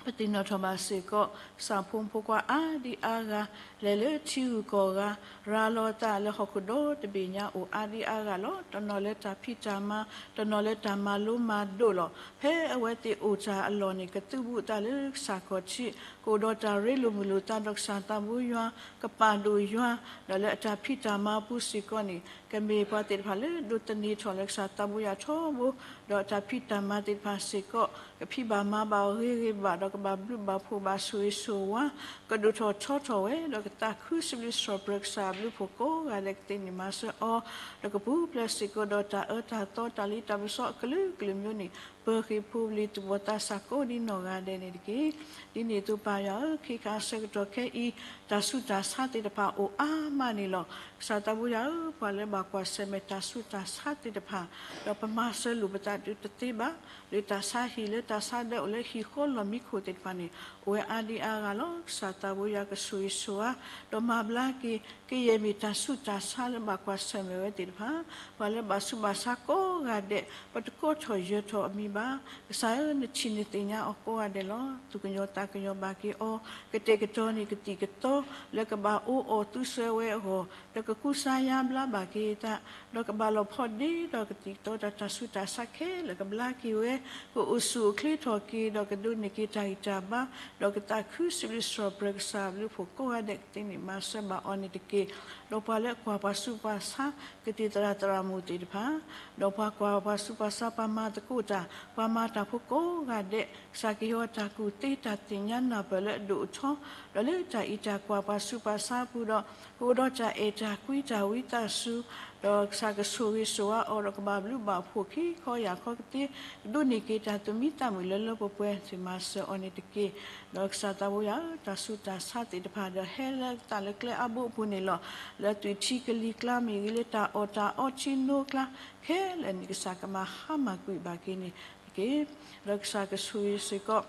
ပသ့ၣ်နီၣ်ထီၣ်ဘၣ်စ့ၢ်ကီး ကစၢ်ဖိမုၣ်ဖိခွါအါဒံအါဂၤ လဲၤလၢထံဂုၤကီၢ်ဂၤ ရၤလီၤအသးလၢဟီၣ်ခိၣ်ဒီတဘ့ၣ်ညါအိၣ်အါဒံအါဂၤလီၤ. တနီၤလၢတၢ်ဖံးတၢ်မၤ, တနီၤလၢတၢ်မၤလိမၤဒိးလီၤ. ဖဲအဝဲသ့ၣ်အိၣ်တၢ်အလီၢ်န့ၣ် ကသုးဘူးအသးလၢကစၢ်ခီၣ်ထံး, ကအိၣ်ဒီးတၢ်ရ့လိာ်မုာ်လိာ်သးဒီးကစၢ်သးဘိယွၤ, ကပာ်ဒိၣ်ယွၤ, ဒီးလၢအတၢ်ဖံးတၢ်မၤအပူၤစ့ၢ်ကီးန့ၣ် ကမ့ၢ်ပှၤသ့ၣ်တဖၣ်လၢဒိးသန့ၤထီၣ်လၢကစၢ်သးဘိယွၤထီဘိ, ဒီးအတၢ်ဖံးတၢ်မၤသ့ၣ်တဖၣ်စ့ၢ်ကီး ကဖံးဘၣ်မၤဘၣ်အီၤဂ့ၤဂ့ၤဘၣ်, ဒီးကဘၣ်ဘျုးဘၣ်ဖှိၣ်ဘၣ်ဆိၣ်ဂ့ၤဆိၣ်ဝါ, ကဒိၣ်ထီၣ်ထီထီၣ်ဝဲ, ဒီးကသးခုစံးဘျုးစံးထီၣ်ပတြၢၤကစၢ်အဘျုးအဖှိၣ်ကိးဂၤဒဲးကသ့န့ၣ် မၤစၢၤအီၤ, ဒီးကပူၤဖျဲးစ့ၢ်ကီးဒီးတၢ်အၢတၢ်သီ တၢ်လံတၢ်ပစီအကလုာ်ကလုာ်မျိုးန့ၣ် ပၢၤဃ့ၢ်ဖိလံၤသူၣ်ဘီၣ်သးစၢ်ကိးဒ်နီၢ်ဂၤဒဲးန့ၣ်တက့ၢ်. ဒ်န့ၣ်အသိးပၢ်ယွၤဧၢ, ခဲခါအဆၢကတီၢ်ခဲအံၤ တၢ်ဆူးတၢ်ဆါသ့ၣ်တဖၣ်အိၣ်အါမးန့ၣ်လီၤ. ကစၢ်သးဘိယွၤဧၢ, ပှၤလၢဘၣ်ကွၢ်ဆၢၣ်မဲာ်တၢ်ဆူးတၢ်ဆါသ့ၣ်တဖၣ်, ဒီးပမၤစၢၤလိာ်ပသးဒုးတသ့ဘၣ်, လၢတၢ်ဆါဟံၣ်လၢတၢ်ဆါဒၢအိၣ်လၢဟံၣ်ဃီလီၢ်မံခိၣ်သ့ၣ်တဖၣ်န့ၣ် အိၣ်ဝဲအါဒံအါဂၤလီၤ. ကစၢ်သးဘိယွၤကဆိၣ်ဂ့ၤဆိၣ်ဝါ, ဒီးမၤဘျါက့ၤ ကယဲၢ်မ့ၢ်တၢ်ဆူးတၢ်ဆါလၢဘၣ်ကွၢ်ဆၢၣ်မဲာ်ဝဲသ့ၣ်တဖၣ်, ပှၤလၢဘၣ်ဆူးဘၣ်ဆါကိးဂၤဒဲး ပတကိးထီၣ်ယၢၤထီၣ်အမံၤဘၣ်. ကစၢ်ဧၢ, နထံၣ်နသ့ၣ်ညါအီၤကိးဂၤဒဲးလီၤ. သူၣ်ကညီၤသးကညီၤဘၣ်က့ၤအီၤ, ကတဲာ်ကတီၤန့ၢ်ကသံၣ်ကသီ လၢကဘၣ်အိၣ်အီၣ်သုဆၢဝဲအဂီၢ်, ဒီးကကူစါယါဘျါဘၣ်က့ၤအသး, ဒီးကဘၣ်လီၤဖီဒ့ဒီးကသံၣ်ကသီတၢ် တၢ်ဆူးတၢ်ဆါခဲလၢာ်ကဘျါက့ၤဝဲ, ကအိၣ်ဆူၣ်အိၣ်ချ့ထီၣ်က့ၤ ဒီးကဒိးန့ၢ်က့ၤတၢ်ဂံၢ်တၢ်ဘါ, ဒီးကသးခုစံးဘျုးစံးထီၣ်ပတြၢၤကစၢ်အဘျုးအဖှိၣ်ကိးဂၤဒဲးကသ့န့ၣ် မၤစၢၤဘၣ်အီၤန့ၣ်တက့ၢ်. ဒီးပှၤလၢအကွၢ်ပှၤဆူးပှၤဆါ ကသံၣ်သရၣ်သရၣ်မုၣ်သ့ၣ်တဖၣ်, ဒီးပှၤကွၢ်ပှၤဆူးပှၤဆါ ပှၤမၤသကိးတၢ် ပှၤမၤတၢ်ဖိကိးဂၤဒဲး, ကစၢ်ကဟ့ၣ်အီၤတၢ်ကူၣ်သ့တၢ်သ့ၣ်ညါနၢ်ပၢၢ်လၢအဒိၣ်အထီ, ဒီးလၢတၢ်အံၤတၢ်ကွၢ်ပှၤဆူးပှၤဆါအပူၤဒီး ကအိၣ်ဒီးတၢ်အဲၣ်တၢ်ကွံတၢ်ဝံသးစူၤ, ဒီးကစၢ်ကဆိၣ်ဂ့ၤဆိၣ်ဝါအီၤ ဒီးကဘၣ်ဘျုးဘၣ်ဖှိၣ်ခံခီယာ်ခီကသ့, ကဒိးန့ၢ်က့ၤတၢ်သူၣ်မံသးမုာ်လၢလၢပှဲၤပှဲၤ သုမၤစၢၤအီၤန့ၣ်တက့ၢ်. ဒီးကစၢ်သးဘိယွၤဧၢ, တၢ်ဆူးတၢ်ဆါသ့ၣ်တဖၣ်ဒီးဟဲလၢသးလၢကျဲအါဘိအပူၤန့ၣ်လီၤ. လၢသွံၣ်ထံကလံၤကျါမ့ၢ်ဂ့ၤ, လၢတၢ်အီၣ်တၢ်အီထံနိကျါခဲလၢာ်န့ၣ် ကစၢ်ကမၤဟါမၢ်ကွံာ်ဘၣ်က့ၤန့ၣ်တက့ၢ်. ဒီးကစၢ်ကဆိၣ်ဂ့ၤစ့ၢ်ကီး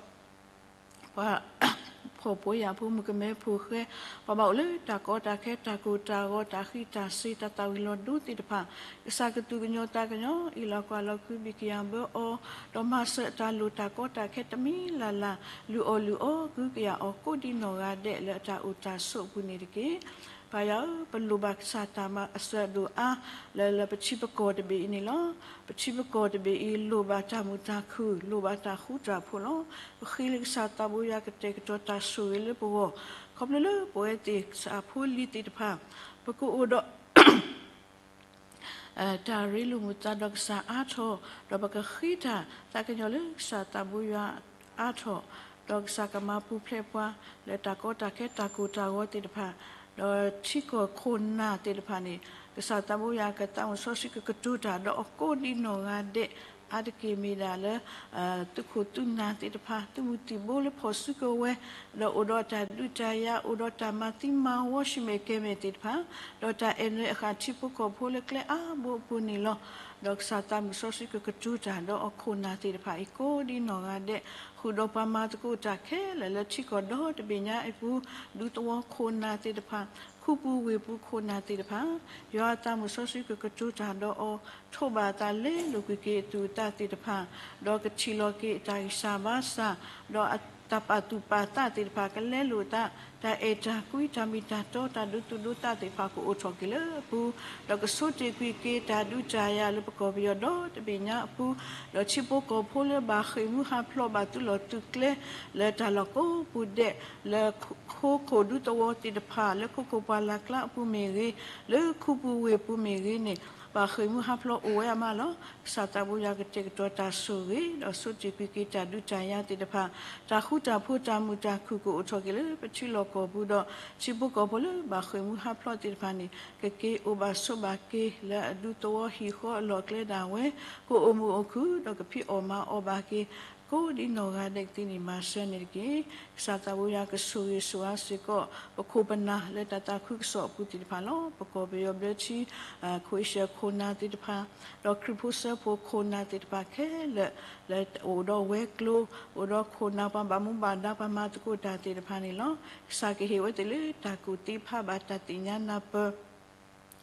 ပှၤဖှီၣ်ဖိယာ်ဖိ မုၣ်ကမဲဖိဃဲ, ပှၤဘၣ်အိၣ်လၢတၢ်ကီတၢ်ခဲ တၢ်ကိၢ်တၢ်ဂီၤ တၢ်ဃံးတၢ်စ့ၤ တၢ်သၣ်ဝံၤလီၤဒိသ့ၣ်တဖၣ်, ကစၢ်ကသူၣ်ကညီၤသးကညီၤ အ့ၣ်လိာ်ကွံလိာ်ကွံ ဘံၣ်ကယၤဘၢအီၤ, ဒီးမၤစၢၤအတၢ်လိၣ်တၢ်ကီတၢ်ခဲတမံၤလၢ်လၢ်, လုၢ်အီၣ်လုၢ်အီ ကုကယာ်အီၤကိးဒ်နီၢ်ဂၤဒဲး လၢအတၢ်အိၣ်တၢ်ဆိးအပူၤန့ၣ်တက့ၢ်. ပၢ်ယွၤဧၢ, ပလိၣ်ဘၣ်ကစၢ်တၢ်မၤအစၢၤအဒိၣ်အါ လၢလၢပထံပကီၢ်တဘ့ၣ်အံၤန့ၣ်လီၤ. ပထံပကီၢ်တဘ့ၣ်အံၤ လိၣ်ဘၣ်တၢ်မုာ်တၢ်ခုၣ် လိၣ်ဘၣ်တၢ်ဃူတၢ်ဖိးလီၤ. ပဃ့လၢကစၢ်သးဘိယွၤကတဲာ်ကတီၤတၢ်ဆိၣ်ဂ့ၤလၢပဂီၢ်, ခီဖျိလၢပဝဲသ့ၣ်ကစၢ်ဖိလံၤသ့ၣ်တဖၣ် ပကအိၣ်ဒီး တၢ်ရ့လိာ်မုာ်သးဒီးကစၢ်အါထီၣ်, ဒီးပကဃ့တၢ်သးကညီၤလၢကစၢ်သးဘိယွၤအါထီၣ်, ဒီးကစၢ်ကမၤပူၤဖျဲးပှၤ လၢတၢ်ကီတၢ်ခဲတၢ်ကိၢ်တၢ်ဂီၤသ့ၣ်တဖၣ်, ဒီးထံကီၢ်ခိၣ်နၢ်သ့ၣ်တဖၣ်န့ၣ် ကစၢ်သးဘိယွၤကသးမုၢ်စီဆှံကကတိၤတၢ်ဒီးအီၤကိးဒ်နီၢ်ဂၤဒဲး အါတက့ၢ်မ့ၢ်ဒၣ်လၢ သုးခိၣ်သုးနၢ်သ့ၣ်တဖၣ် သုးမုၢ်သံၣ်ဘိလၢဖီၣ်စုကဝဲၤ ဒီးအိၣ်ဒီးတၢ်ဒုးတၢ်ယၤ အိၣ်ဒီးတၢ်မၤသံမၤဝီ ဆူမဲာ်ကဲမဲာ်သ့ၣ်တဖၣ် ဒီးတၢ်အဲၣ်နၢအဃၣ်ထံဖိကီၢ်ဖိလၢကျဲအါဘိအပူၤန့ၣ်လီၤ. ဒီးကစၢ်သးမုၢ်စီဆှံကကတိၤတၢ်ဒီးအီၤခိၣ်နၢ်သ့ၣ်တဖၣ်အံၤကိးဒ်နီၢ်ဂၤဒဲး ဃုာ်ဒီးပှၤမၤသကိးတၢ်ခဲလၢာ်လၢထံကီၢ်ဒီတဘ့ၣ်ညါအပူၤ ဒူသဝီခိၣ်နၢ်သ့ၣ်တဖၣ် ခူပူၤဝ့ၢ်ပူၤခိၣ်နၢ်သ့ၣ်တဖၣ် ယွၤအသးမုၢ်စီဆှံကကတိၤတၢ်ဒီးအီၤ ထိးဘၣ်အသးလဲလိာ်ကွံာ်က့ၤအသူၣ်အသးသ့ၣ်တဖၣ် ဒီးကထံၣ်လီၤက့ၤအတၢ်ဂံၢ်စၢ်ဘါစၢ် ဒီးတၢ်ပာ်သူၣ်ပာ်သးသ့ၣ်တဖၣ်ကလဲလိာ်အသး တၢ်အဲၣ်တၢ်ကွံ တၢ်မ့ၢ်တၢ်တီ တၢ်ဒိသူၣ်ဒိသးသ့ၣ်တဖၣ်ကအိၣ်ထီၣ်က့ၤလၢအပူၤ ဒီးကဆိတ့ၢ်ကွံာ်က့ၤတၢ်ဒုးတၢ်ယၤလၢပကီၢ်ပယီၤဒီတဘ့ၣ်ညါအပူၤ ဒီးထံဖိကီၢ်ဖိလၢဘၣ်ဃ့ၢ်မှံဟးဖျိးဘၣ်သုးလီၢ်သုးကျဲ လၢတၢ်လီၢ်ကိးပူၤဒဲး လၢခိခိၣ်ဒူသဝီသ့ၣ်တဖၣ် လၢခိခိၣ်ပှၢ်လၢ်ကျါအပူၤမ့ၢ်ဂ့ၤ လၢခူပူၤဝ့ၢ်ပူၤမ့ၢ်ဂ့ၤန့ၣ် ဘၣ်ဃ့ၢ်မှံဟးဖျိးအိၣ်ဝဲအါမးလီၤ. ကစၢ်သးဘိယွၤကတဲာ်ကတီၤတၢ်ဆိၣ်ဂ့ၤ ဒီးဆိတ့ၢ်ကွံာ်က့ၤတၢ်ဒုးတၢ်ယၤသ့ၣ်တဖၣ် တၢ်ဃူတၢ်ဖိးတၢ်မုာ်တၢ်ခုၣ်ကအိၣ်ထီၣ်က့ၤလၢပထံလီၢ်ကီၢ်ပူၤဒီး ထံဖိကီၢ်ဖိလၢဘၣ်ဃ့ၢ်မှံဟးဖျိးသ့ၣ်တဖၣ်န့ၣ် ကက့ၤအိၣ်ဘၣ်ဆိးဘၣ်က့ၤလၢအဒူသဝီဟံၣ်ဃီအလီၢ်အကျဲဒၣ်ဝဲ ကအိၣ်မုာ်အိၣ်ခုၣ် ဒီးကဖံးအီၣ်မၤအီၣ်ဘၣ်က့ၤ ကိးဒ်နီၢ်ဂၤဒဲးကသ့န့ၣ် မၤစၢၤန့ၣ်တက့ၢ်. ကစၢ်သးဘိယွၤကဆိၣ်ဂ့ၤဆိၣ်ဝါစ့ၢ်ကီး ပခိၣ်ပနၢ်လၢတၢ်သးခုကစီၣ်အပူၤသ့ၣ်တဖၣ်လီၤ. ပကီၢ်ပယီၤဘျၢထံ ခဝ့ၡၢၣ်ခိၣ်နၢ်သ့ၣ်တဖၣ် ဒီးခရံာ်ဖိစၢဖှိၣ်ခိၣ်နၢ်သ့ၣ်တဖၣ်ခဲလၢာ် လၢအိၣ်ဒီးဝဲၤကျိၤ အိၣ်ဒီးခိၣ်နၢ်ပှၤဘၣ်မူဘၣ်ဒါပှၤမၤသကိးတၢ်သ့ၣ်တဖၣ်န့ၣ်လီၤ. ကစၢ်ကဟ့ၣ်ဝဲသ့ၣ်လၢတၢ်ကူၣ်သ့ဖးဘၣ်တၢ်သ့ၣ်ညါနၢ်ပၢၢ်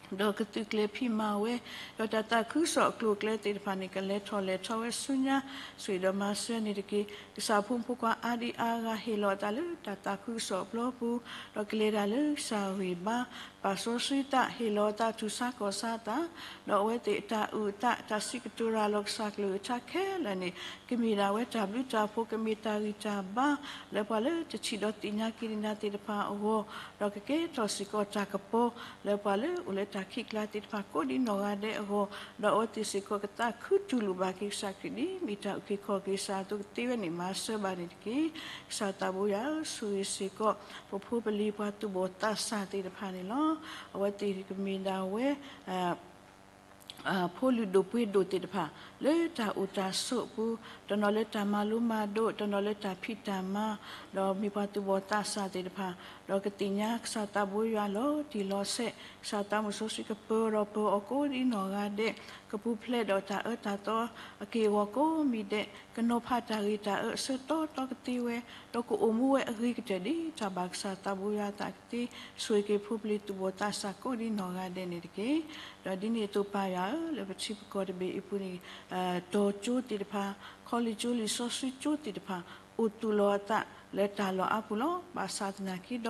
ဒီးကသုးကျဲၤဖံးမၤဝဲ, ဒီးတၢ်သးခုကစီၣ်အကျိၤအကျဲသ့ၣ်တဖၣ်န့ၣ် ကလဲၤထီၣ်လဲၤထီဝဲဆူညါ, ဆိၣ်ဂ့ၤဒီးမၤစၢၤန့ၣ်တက့ၢ်. ကစၢ်ဖိမုၣ်ဖိခွါအါဒံအါဂၤဟ့ၣ်လီၤအသးလၢတၢ်သးခုကစီၣ်အဖျိပူၤ, ဒီးကလဲၤတၢ်လၢကစၢ်ဂံၢ်ဘါ, ပာ်စီဆှံသး, ဟ့ၣ်လီၤအသးထူၣ်ဆါကီၢ်ဆါသး, ဒီးအဝဲသ့ၣ်အတၢ်အုၣ်အသး, တၢ်စံးကတိၤရၤလီၤကစၢ်ကလုၢ်ကထါခဲလၢာ်န့ၣ် ကမ့ၢ်ဒၣ်ဝဲတၢ်ဘျုးတၢ်ဖှိၣ်, ကမ့ၢ်တၢ်ဂံၢ်တၢ်ဘါ လၢပှၤလၢတထံၣ်ဒီးသ့ၣ်ညါက့ၤနၤသ့ၣ်တဖၣ်အဂီၢ်, ဒီးကကဲထီၣ်စ့ၢ်ကီးတၢ်ကပီၤ လၢပှၤလၢအိၣ်လၢတၢ်ခံးကျါသ့ၣ်တဖၣ်ကိးဒ်နီၢ်ဂၤဒဲးအဂီၢ်, ဒီးအဝဲသ့ၣ်စ့ၢ်ကီးကသးခုတူၢ်လိာ်ဘၣ်က့ၤကစၢ်ခရံာ် ဒ်မ့ၢ်တၢ်အုၣ်က့ၤခီၣ်က့ၤကစၢ်အသိးကသ့ဝဲန့ၣ် မၤစၢၤဘၣ်န့ၣ်တက့ၢ်. ကစၢ်သးဘိယွၤဧၢ, ဆိၣ်ဂ့ၤစ့ၢ်ကီး ပဖိပလံၤပှၤသူၣ်ဘီၣ်သးစၢ်သ့ၣ်တဖၣ်န့ၣ်လီၤ. အဝဲသ့ၣ်ကမ့ၢ်ဒၣ်ဝဲ ဖိလုၢ်ဒိၣ်ပှ့ၤဒိၣ်သ့ၣ်တဖၣ် လၢတၢ်အိၣ်တၢ်ဆိးအပူၤ, တနီၤလၢတၢ်မၤလိမၤဒိး, တနီၤလၢတၢ်ဖံးတၢ်မၤ, ဒီးမ့ၢ်ပှၤသူၣ်ဘီၣ်သးစၢ်သ့ၣ်တဖၣ်, ဒီးကသ့ၣ်ညါကစၢ်သးဘိယွၤလီၤတံၢ်လီၤဆဲး, ကစၢ်သးမုၢ်စီဆှံကပၢၤဒီးပၢၤအီၤကိးဒ်နီၢ်ဂၤဒဲး, ကပူၤဖျဲးဒီးတၢ်အၢတၢ်သီအက့ၢ်အဂီၤကိးမံၤဒဲး, ကနီၤဖးတၢ်ဂ့ၤတၢ်အၢအဆၢတီတီကသ့ဝဲ, ဒီးကအိၣ်မူဝဲအဂ့ၤကတၢၢ်ဒ်တၢ်ဘၣ်ကစၢ်သးဘိယွၤအသးကသ့, ဆိၣ်ဂ့ၤက့ၤဖိပလံၤသူၣ်ဘီၣ်သးစၢ်ကိးဒ်နီၢ်ဂၤဒဲးန့ၣ်တက့ၢ်. ဒီးဒ်န့ၣ်အသိးပၢ်ယွၤဧၢ, လၢပထံပကီၢ်တဘ့ၣ်အံၤပူၤန့ၣ် တီၤကၠိသ့ၣ်တဖၣ်, ခီလ့ၣ်ကၠိလံာ်စီဆှံကၠိသ့ၣ်တဖၣ် အိၣ်သူၣ်လီၤအသးလၢတၢ်လီၢ်အါပူၤလီၤ. ဘၣ်ဆၣ်သနာ်က့ဒီး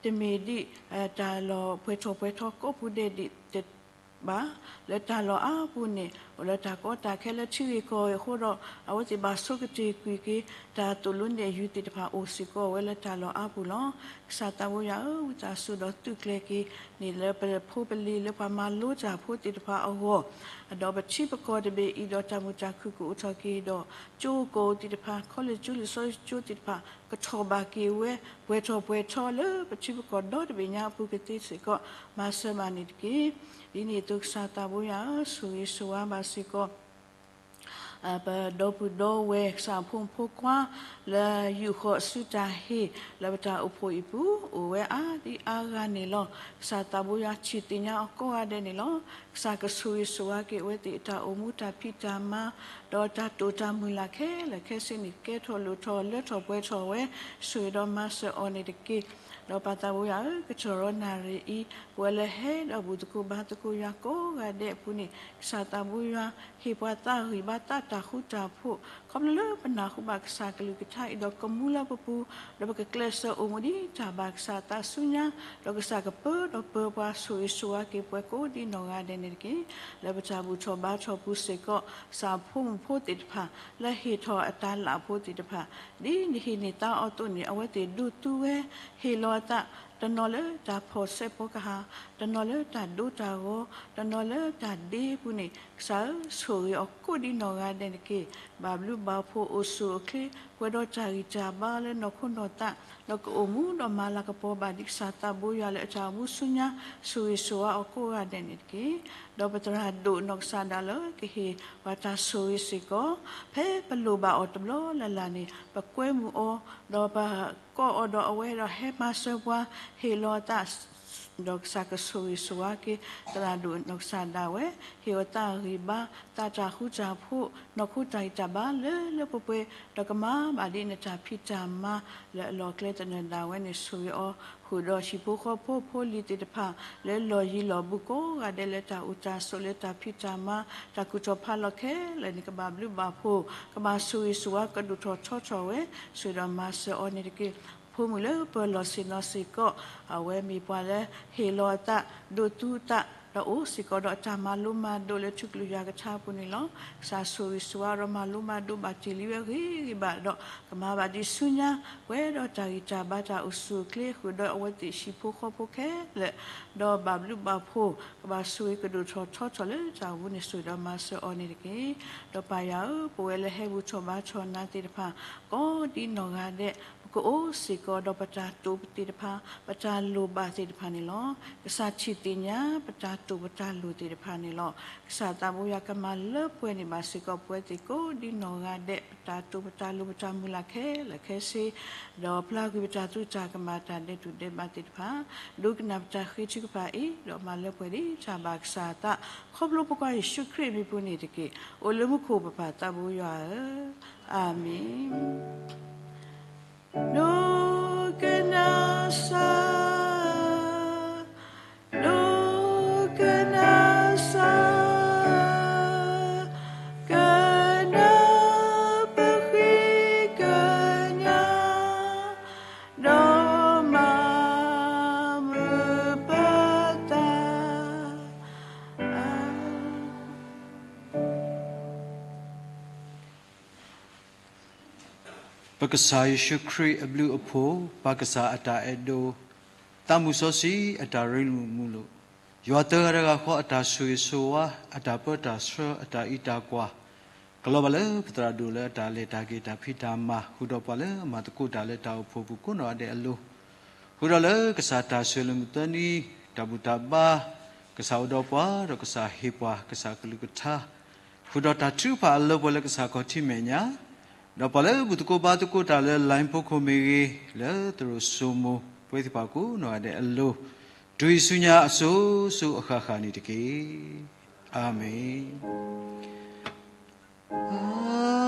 တမ့ၢ်ဒ် တၢ်လီၢ်ပှဲၤထီၣ်ပှဲၤထီကိးပူၤဒဲးဒ်တဘၣ်, လၢတၢ်လီၢ်အါပူၤန့ၣ် အိၣ်လၢတၢ်ကီတၢ်ခဲလၢထံဂ့ၢ်ကီၢ်ဂ့ၢ်အဃိဒီး အဝဲသ့ၣ်ဘၣ်ဆိကတ့ၢ်ကွံာ်က့ၤ တၢ်သိၣ်လိနဲၣ်ယုၤသ့ၣ်တဖၣ်အိၣ်စ့ၢ်ကီးဝဲလၢတၢ်လီၢ်အါပူၤလီၤ. ကစၢ်သးဘိယွၤဧၢ, ဝံသးစူၤဒီးသုးကျဲၤက့ၤန့ၣ်လၢပဖိပလံၤလၢပှၤမၤလိတၢ်ဖိသ့ၣ်တဖၣ်အဂီၢ်, ဒီးပထံပကီၢ်တဘ့ၣ်အံၤဒီးတၢ်မုာ်တၢ်ခုၣ်ကအိၣ်ထီၣ်က့ၤဒီး ကၠိကီၢ်သ့ၣ်တဖၣ်, ခီလ့ၣ်ကၠိလံာ်စီဆှံကၠိသ့ၣ်တဖၣ် ကထီၣ်ဘၣ်က့ၤဝဲ ပှဲၤထီၣ်ပှဲၤထီလၢပထံပကီၢ်ဒီတဘ့ၣ်ညါအပူၤကသ့စ့ၢ်ကီး မၤစၢၤဘၣ်န့ၣ်တက့ၢ်. ဒ်န့ၣ်အသိးကစၢ်သးဘိယွၤဧၢ, ဆိၣ်ဂ့ၤဆိၣ်ဝါဘၣ်စ့ၢ်ကီး ပဒီပုၢ်ဒီဝဲၢ်ကစၢ်ဖိမုၣ်ဖိခွါ လၢယူာ်ဃီၤအစုတၢ်ဟ့ၣ် လၢပတၢ်အိၣ်ဖှိၣ်အံၤပူၤ အိၣ်ဝဲအါဒံအါဂၤန့ၣ်လီၤ. ကစၢ်သးဘိယွၤထံၣ်သ့ၣ်ညါအီၤကိးဂၤဒဲးန့ၣ်လီၤ. ကစၢ်ကဆိၣ်ဂ့ၤဆိၣ်ဝါက့ၤအဝဲသ့ၣ်အတၢ်အိၣ်မူတၢ်ဖံးတၢ်မၤ ဒီးတၢ်တိာ်တၢ်မုၢ်လၢ်ခဲလၢာ်ခဲဆ့န့ၣ် ကဲထီၣ်လိၣ်ထီၣ်လၢထီၣ်ပှဲၤထီၣ်ဝဲ ဆိၣ်ဂ့ၤဒီးမၤစၢၤအီၤန့ၣ်တက့ၢ်. ဒီးပၢ်သးဘိယွၤဧၢ, ကတီၢ်ရီနၣ်ရံၣ်အံၤ ပဝဲလၢဟဲဒီးဘူၣ်သကိးဘါသကိးယွၤကိးဂၤဒဲးအပူၤန့ၣ် ကစၢ်သးဘိယွၤ ဟ့ၣ်ပှၤသးဂံၢ်ဘါသးတၢ်ဃူတၢ်ဖိး ခီဖျိလၢပနၢ်ဟူဘၣ်ကစၢ်ကလုၢ်ကထါအံၤဒီးကမူလၢပပူၤ ဒီးပကကျဲးစၢးအိၣ်မူဒ်တၢ်ဘၣ်ကစၢ်သးဆူညါ ဒီးကစၢ်ကပၢဒီးပၢပှၤဆိၣ်ဂ့ၤဆိၣ်ဝါက့ၤပှၤကိးဒ်နီၢ်ဂၤဒဲးန့ၣ်တက့ၢ်. လၢပတၢ်ဘူၣ်ထီၣ်ဘါထီၣ်ပူၤစ့ၢ်ကီး ကစၢ်ဖိမုၣ်ဖိသ့ၣ်တဖၣ် လၢဟ့ၣ်ထီၣ်အတၢ်လၢ်ဖိသ့ၣ်တဖၣ် ဒ်နဟ့ၣ်န့ၢ်သါအီၤအသိးန့ၣ် အဝဲသ့ၣ်ဒိးသူဝဲ ဟ့ၣ်လီၤအသး တနီၤလၢတၢ်ဖီၣ်စဲးဖီကဟၣ်, တနီၤလၢတၢ်ဒိတၢ်ဂီၤ, တနီၤလၢတၢ်ဒ့အပူၤန့ၣ် ကစၢ်ဧၢ, ဆိၣ်ဂ့ၤအီၤကိးဒ်နီၢ်ဂၤဒဲးန့ၣ်တက့ၢ်. ဘၣ်ဘျုးဘၣ်ဖှိၣ်အိၣ်ဆူၣ်အိၣ်ချ့ ပှဲၤဒီးတၢ်ဂံၢ်တၢ်ဘါလၢနီၢ်ခိနီၢ်သး, ဒီးကအိၣ်မူဒီးမၤလၤကပီၤဘၣ်ဒ်ကစၢ်သးဘိယွၤလၢအတၢ်အိၣ်မူဆူညါ ဆိၣ်ဂ့ၤဆိၣ်ဝါအီၤကိးဂၤဒဲးန့ၣ်တက့ၢ်. ဒီးပသရၣ်ဒိၣ်နီၢ်ကစၢ်ဒၣ်လၢကဟ့ၣ်ပှၤတၢ်ဆိၣ်ဂ့ၤစ့ၢ်ကီး, ဖဲပလိၣ်ဘၣ်အီၤတဘျီလၢ်လၢ်န့ၣ် ပကွဲမုာ်အီၤ, ဒီးပကိးအီၤဒီးအဝဲဒီးဟဲမၤစၢၤပှၤ, ဟ့ၣ်လီၤအသး ဒီးကစၢ်ကဆိၣ်ဂ့ၤဆိၣ်ဝါက့ၤ သရၣ်ဒိၣ်နီၢ်ကစၢ်ဒၣ်ဝဲ, ဟ့ၣ်အီၤသးဂံၢ်ဘါ, သးတၢ်ဃူတၢ်ဖိး, နီၢ်ခိတၢ်ဂံၢ်တၢ်ဘါလၢလၢပှဲၤပှဲၤ, ဒီးကမၤဘၣ်ဒ်နတၢ်ဖံးတၢ်မၤလၢအလီၢ်အကျဲသနၢၣ်ဒၣ်ဝဲန့ၣ် ဆိၣ်ဂ့ၤအီၤ, ဃုာ်ဒီးဟံၣ်ဖိဃီဖိဖိလံၤသ့ၣ်တဖၣ် လၢလီၢ်ယံၤလီၢ်ဘူးကိးဂၤဒဲးလၢတၢ်အိၣ်တၢ်ဆိးလၢတၢ်ဖံးတၢ်မၤ တၢ်ကူၣ်ထီၣ်ဖးလီၤခဲလၢာ်န့ၣ် ကဘၣ်ဘျုးဘၣ်ဖှိၣ်, ကဘၣ်ဆိၣ်ဂ့ၤဆိၣ်ဝါကဒိၣ်ထီၣ်ထီထီၣ်ဝဲ, ဆိၣ်ဒီးမၤစၢၤအီၤန့ၣ်တက့ၢ်. ဖိမုၣ်လၢပၢၤလီၢ်ဆ့ၣ်နီၤစ့ၢ်ကီး, အဝဲမ့ၢ်ပှၤလၢဟ့ၣ်လီၤအသး, ဒိးသူအသး, ဒီးအိၣ်စ့ၢ်ကီးဒီးအတၢ်မၤလိမၤဒိးလၢထူကလုာ်ယွၤကထါအပူၤန့ၣ်လီၤ. ကစၢ်ဆိၣ်ဂ့ၤဆိၣ်ဝါဒီးမၤလိမၤဒိးဘၣ်တ့ၢ်လံဝဲ ဂ့ၤဂ့ၤဘၣ်ဒီး ကမၤဘၣ်ဒ်ဆူညါ ပှဲၤဒီးတၢ်ဂံၢ်တၢ်ဘါတၢ်အိၣ်ဆူၣ်အိၣ်ချ့ ဃုာ်ဒီးအဝဲသ့ၣ်ဟံၣ်ဖိဃီဖိခဲလၢာ်, ဒီးဘၣ်ဘျုးဘၣ်ဖှိၣ် ကဘၣ်ဆိၣ်ဂ့ၤကဒိၣ်ထီၣ်ထီထီၣ်လၢတၢ်အိၣ်မူန့ၣ် ဆိၣ်ဒီးမၤစၢၤအီၤန့ၣ်တက့ၢ်. ဒီးပၢ်ယွၤဧၢ, ပဝဲလၢဟဲဘူၣ်ထီၣ်ဘါထီၣ်နၤသ့ၣ်တဖၣ် ကိးဒ်နီၢ်ဂၤဒဲး ပကအိၣ်စ့ၢ်ကီးဒီးပတၢ်တိာ်ပသ့ၣ်တဖၣ်, ပတၢ်လိၣ်ဘၣ်သ့ၣ်တဖၣ်န့ၣ်လီၤ. ကစၢ်ထံၣ်သ့ၣ်ညါ ပတၢ်တိာ်ပတၢ်လိၣ်သ့ၣ်တဖၣ်န့ၣ်လီၤ. ကစၢ်သးဘိယွၤကမၤလၢပှဲၤန့ၢ်ဘၣ်စ့ၢ်ကီးပဝဲသ့ၣ်ကိးဒ်နီၢ်ဂၤဒဲး ပတၢ်တိာ်ပတၢ်လိၣ်ပတၢ်မုၢ်လၢ်ခဲလၢာ်ခဲဆ့, ဒီးပျၢ်ကွံာ်ပတၢ်သူၣ်တၢ်ကမၣ်တၢ်ဒဲးတူၢ်ဒဲးဘးသ့ၣ်တဖၣ်, ဒိကနၣ်ပတၢ်ဃ့ထုကဖၣ်အံၤ ဒီးမၤလၢပှဲၤဒ်တၢ်ဘၣ်ကစၢ်အသး, ခီဖျိပကစၢ်ယ့ၣ်ၡူးခရံာ်အမံၤပူၤန့ၣ်တက့ၢ်. အိၣ်လၢမူခိၣ်ပပၢ်သးဘိယွၤဧၢ, အၤမ့ၣ်. ဒိကနၣ်စၢ်, ဒိကနၣ်စၢ်, ကနၢ်ပဃ့ကညး, ဒီးမၤမုာ်ပသး, ပကစၢ်ယ့ၣ်ၡူးခရံာ်အဘျုးအဖှိၣ်, ပၢ်ကစၢ်အတၢ်အဲၣ်ဒိး, သးမုၢ်စီဆှံအတၢ်ရ့လိာ်မုာ်လိာ်, ယွၤသၢဂၤတဂၤဃီအတၢ်ဆိၣ်ဂ့ၤဆိၣ်ဝါ, အတၢ်ပၢတၢ်ဆှၢ, အတၢ်အံးတၢ်ကွၢ်, ကလီၤဘၣ်လၢပသရၣ်ဒိၣ်လၢအတၢ်လဲၤတၢ်က့ၤတၢ်ဖံးတၢ်မၤ, ဃုာ်ဒီးပှၤလၢအမၤသကိးတၢ်လၢတၢ်အိၣ်ဖှိၣ်ပူၤကိးနီၢ်ဂၤဒဲးအလိၤ, ဃုာ်ဒီးလၢကစၢ်တၢ်ဆိၣ်ဂ့ၤလၢမုၢ်သၢနံၤ, တၢ်ဘူၣ်တၢ်ဘါ, ကစၢ်အိၣ်ဒီးပှၤ, ဒီးကစၢ်ဟ့ၣ်ပှၤ, ကစၢ်ကလုၢ်ကထါ, ဃုာ်ဒီးတၢ်ထုကဖၣ်အလၢပှဲၤလၢကစၢ်ခီၣ်ထံးမဲာ်ညါ, ဒီးပှၤလၢဘူၣ်သကိးဘါသကိးတၢ်လၢ လိုင်း ဖိခိၣ်မ့ၢ်ဂ့ၤ, လၢသရိာ်စိမိၤ, ပှဲၤသ့ၣ်တဖၣ်ကိးနီၢ်ဂၤဒဲးအလိၤ, တုၤအံၤဆူညါအစိၤစိၤအဃၣ်ဃၣ်န့ၣ်တက့ၢ်. အၤမ့ၣ်.